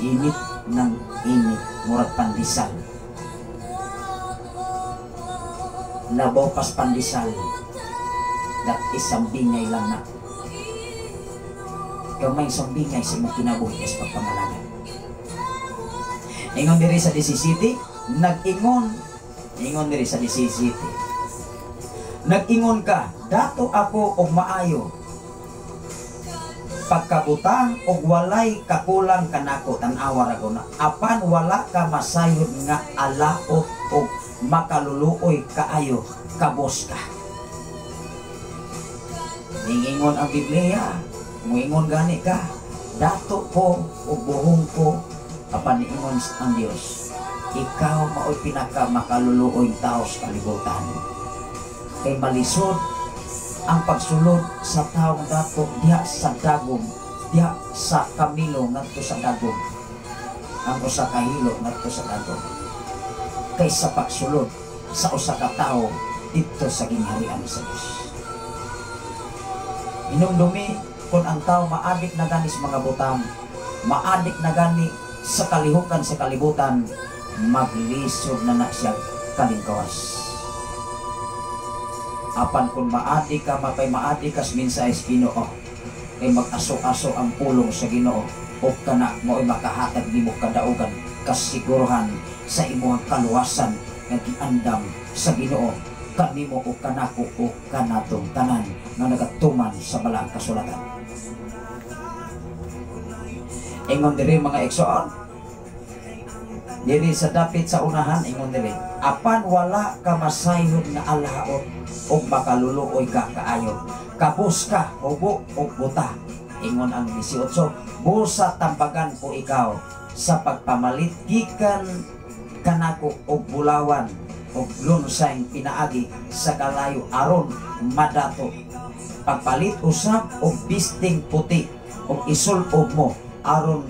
Init ng init, murag pandesal. Labaw pas pandesal. That is sambingay lang na. Gamay sambingay sa imong kinabuhi sa pagpangalagad. Ingon diri sa 17, nag-ingon, ingon diri sa 17, "Nag-ingon ka, dato ako og maayo pagkabutang og walay kakulang kanako." Tan-awa ra ko na. "Apan wala ka masayod nga alaot og makaluluoy kaayo, kabos ka." Ningingon ang Biblia, muingon gani ka, dato ko o buhong ko, apan niingon ang Dios, ikaw mao'y pinaka makaluluoy tao sa kalibutan. Kay malisod ang pagsulod sa taong dato diha sa dagom, diha sa kamilo ngadto sa dagom, ang usa ka hilo ngadto sa dagom, kaysa pagsulod sa usa ka tawo didto sa gingharian sa Dios. Hinumdumi kung ang tao maadik na gani sa mga butang, maadik na gani sa kalihukan sa kalibutan, maglisod na na siya kalingkawas. Apan kung maadi ka, mapay maadi ka sa mensahe sa Ginoo, kay mag-aso-aso ang pulong sa Ginoo ug kana mo'y makahatag nimo kadaugan, kasiguruhan sa imong kaluwasan nga giandam sa Ginoo kanimo o kanako o kanatong tanan nga nagatuman sa balang kasulatan. Ingon diri, mga igsoon, diri sa dapit sa unahan, ingon diri, "Apan wala ka masayod nga alaot ug makaluluoy ka kaayo. Kabus ka hubo og buta." Ingon ang 18, "Busa tambagan ko ikaw sa pagpamalit gikan kanako og bulawan og lunsay pinaagi sa kalayo aron madato. Pagpalit usab og bisting puti og isulob mo aron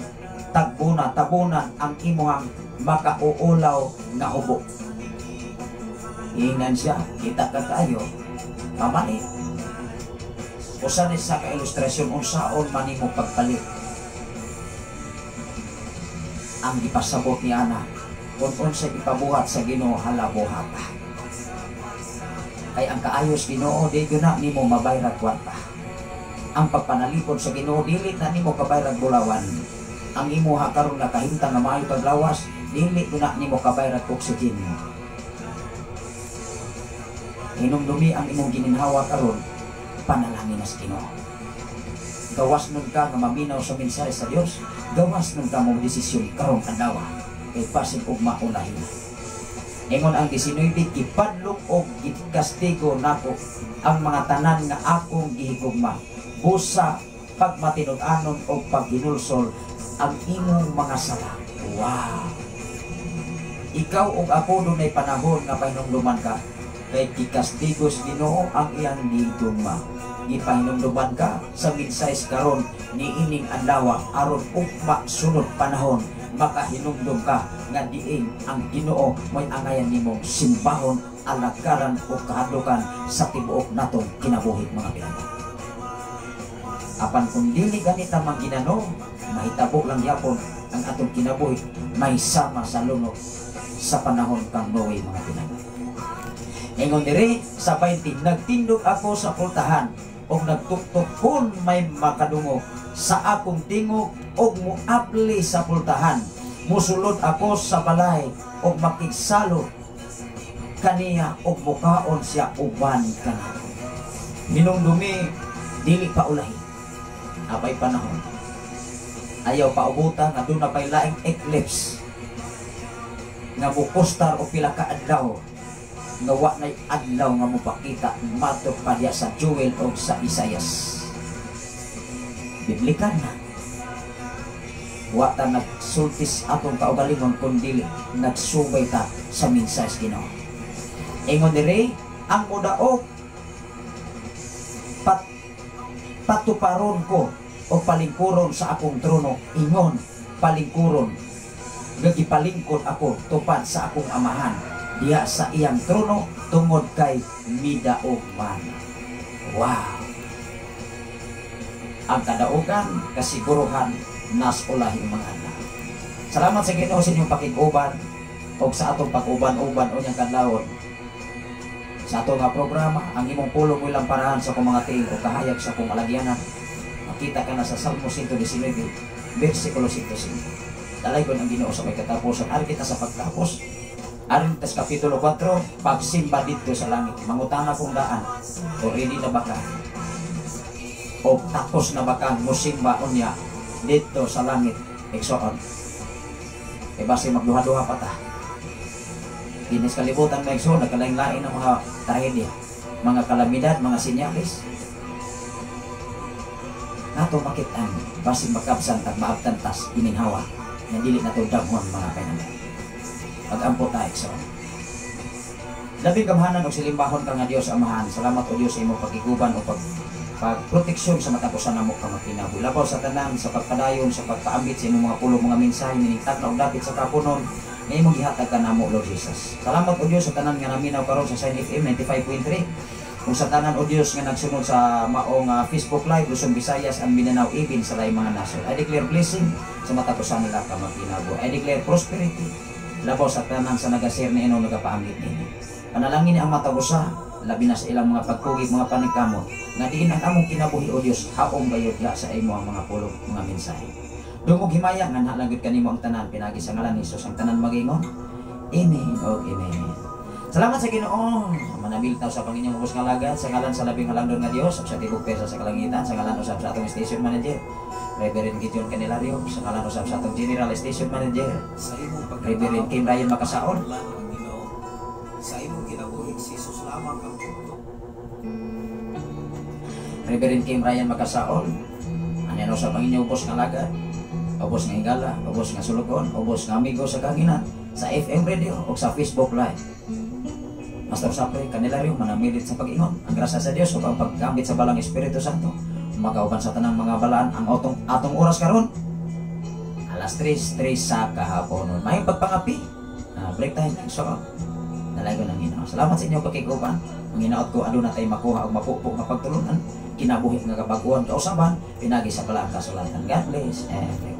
tagbuna tabunan ang imuhang makauulaw nga hubo." Ingnan siya, kita ka kayo, pamalit. Usa ni sa ka-ilustrasyon unsaon man nimo pagpalit. Ang gipasabot ni ana, kung unsa ipabuhat sa Ginoo, halabuhata. Kay ang kaayos Ginoo, di gyud na nimo mabayrag kwarta. Ang pagpanalipod sa Ginoo, dili na nimo kabayrag bulawan. Ang imuha karon nga kahimtang nga maayo kag lawas, dili gyud na nimo kabayrag oxygen. Hinumdumi ang imong gininhawa karon, panalangin na sa Ginoo. Gawas nun ka nga maminaw sa mensahe sa Dios, gawas nun ka mo desisyon karong adlaw kay basin og maulahin. Ingon ang 19, "Gipadlong og gikastigo nako ang mga tanan nga akong gihigugma. Busa pagmatinud-anon og paghinulsol ang imong mga sala." Wow! Ikaw ug ako, dunay panahon nga pahinumduman ka kay gikastigo sa Ginoo ang iyang gihigugma. Gipahinumduman ka sa mensahe karon niining adlaw aron ugma sunod panahon makahinumdum ka nga diin ang Ginoo mo'y angayan nimong simbahon, alagaran o kahadlukan sa tibuok natong kinabuhi, mga pinanggit. Apan kung dili ganita mangginano, mahitabo lang yapon ang atong kinabuhi may sama sa lunok sa panahon kang Noe, mga pinanggit. Ingon diri sa 20, "Nagtindog ako sa pultahan og nagtuktok kun may makadungog sa akong tingog og muapli sa pultahan. Musulod ako sa balay og makigsalo kaniya og mukaon siya uban kanako." Hinumdumi, dili pa ulahi. Apay panahon. Ayaw paubutan nga doon na pa'y laing eclipse nga mukustar o pila ka adlaw nga wa na'y adlaw nga mopakita matok pa diya sa Joel o sa Isaias. Biblikan na. Wa ta nagsultis atong kaugalingon kun dili nagsubay ta sa mensahe sa Ginoo. Ingon diri, "Ang mudaog patuparon ko o palingkuron sa akong trono." Ingon palingkuron nga gipalingkod ako tupad sa akong Amahan diha sa iyang trono tungod kay midaog man. Wow! Ang kadaugan, kasiguruhan, nas ulahi, mga anak. Salamat sa Ginoo sa inyong pakig-uban o sa atong pag-uban-uban unyang kadlawon sa ato nga programa, "Ang Imong Pulong Mo'y Lamparahan sa akong mga tiil o kahayag sa akong alagyanan." Makita ka na sa Salmo 119, versikulo 105. Dalaygon ang Ginoo sa may katapusan. Ari kita sa pagtapos. Aron tas Kapitulo 4, pagsimba dito sa langit. Mangutana kong daan, o ready na ba ka? O tapos na ba ka musimba unya dito sa langit, igsoon? E base magduha-duha pa ta. Dinis kalibutan, mga igsoon, nagkalain-lain ang mga trahedya, mga kalamidad, mga sinyalis. Nato makitaan, basin makabsan tag maabtan tas gininhawa, nga dili nato damhon, mga kainangan. Pag-ampo ta, igsoon. Labing gamhanan og silimbahon ka nga Dios Amahan. Salamat, o Dios, sa imong pagkiguban o pagproteksyon sa matag usa namo ka magkinabuhi. Labaw sa tanan sa pagpadayon sa pagpaambit sa imong mga pulong, mga mensahe miningtag na og dapit sa kapunon nga imong gihatag kanamo, Lord Jesus. Salamat, o Dios, sa tanan nga naminaw karon sa Shine FM 95.3. Kung sa tanan, o Dios, nga nagsunod sa maong Facebook Live, Luzon, Visayas and Mindanao, even sa laing mga nasod. I declare blessing sa matag usa nila ka magkinabuhi. I declare prosperity labaw sa tanan sa nagashare ni ino nagapaambit nini. Panalangin ni ang matag usa. Labi na sa ilang mga pagkugi, mga paningkamot, nga diin ang among kinabuhi, O Dios, haom gayud diha sa imo ang mga pulong, mga mensahe. Dungog himaya nga nahalagod kanimo ang tanan pinagi sa ngalan ni Jesus, ang tanan magingon, "Amen og amen." Salamat sa Ginoo. Manabil ta sa Panginoong ubos nga alagad sa ngalan sa labing halangdon nga Dios ug sa tibok pwersa sa kalangitan, sa ngalan usab sa atong station manager, Reverend Gideon Canelario, sa ngalan usab sa atong general station manager, Sa imong pagkatao, Reverend Kim Ryan Makasaon. Plano ang Ginoo. Sa imong kinabuhi, si Jesus lamang ang bugtong. Reverend Kim Ryan Makasaon. Ano sa Panginoong ubos nga alagad, ubos nga higala, ubos nga sulugon, ubos nga amigo sa kahanginan, sa FM radio o sa Facebook Live. Pastor Sapre Canelario, manamilit sa pag-ingon. Ang grasya sa Dios ug ang paggamit sa Balaang Espiritu Santo magauban sa tanang mga balaan ang atong oras karon alas 3:03 sa kahapon. May pagpangapi. Break time. So, nalago ng Ginoo. Salamat sa inyong pakiguban. Ang hinaot ko, aduna tay makuha og mapupo nga pagtulunan, kinabuhi nga kabaguhan, kausaban, pinagi sa balaang kasulatan. God bless everyone.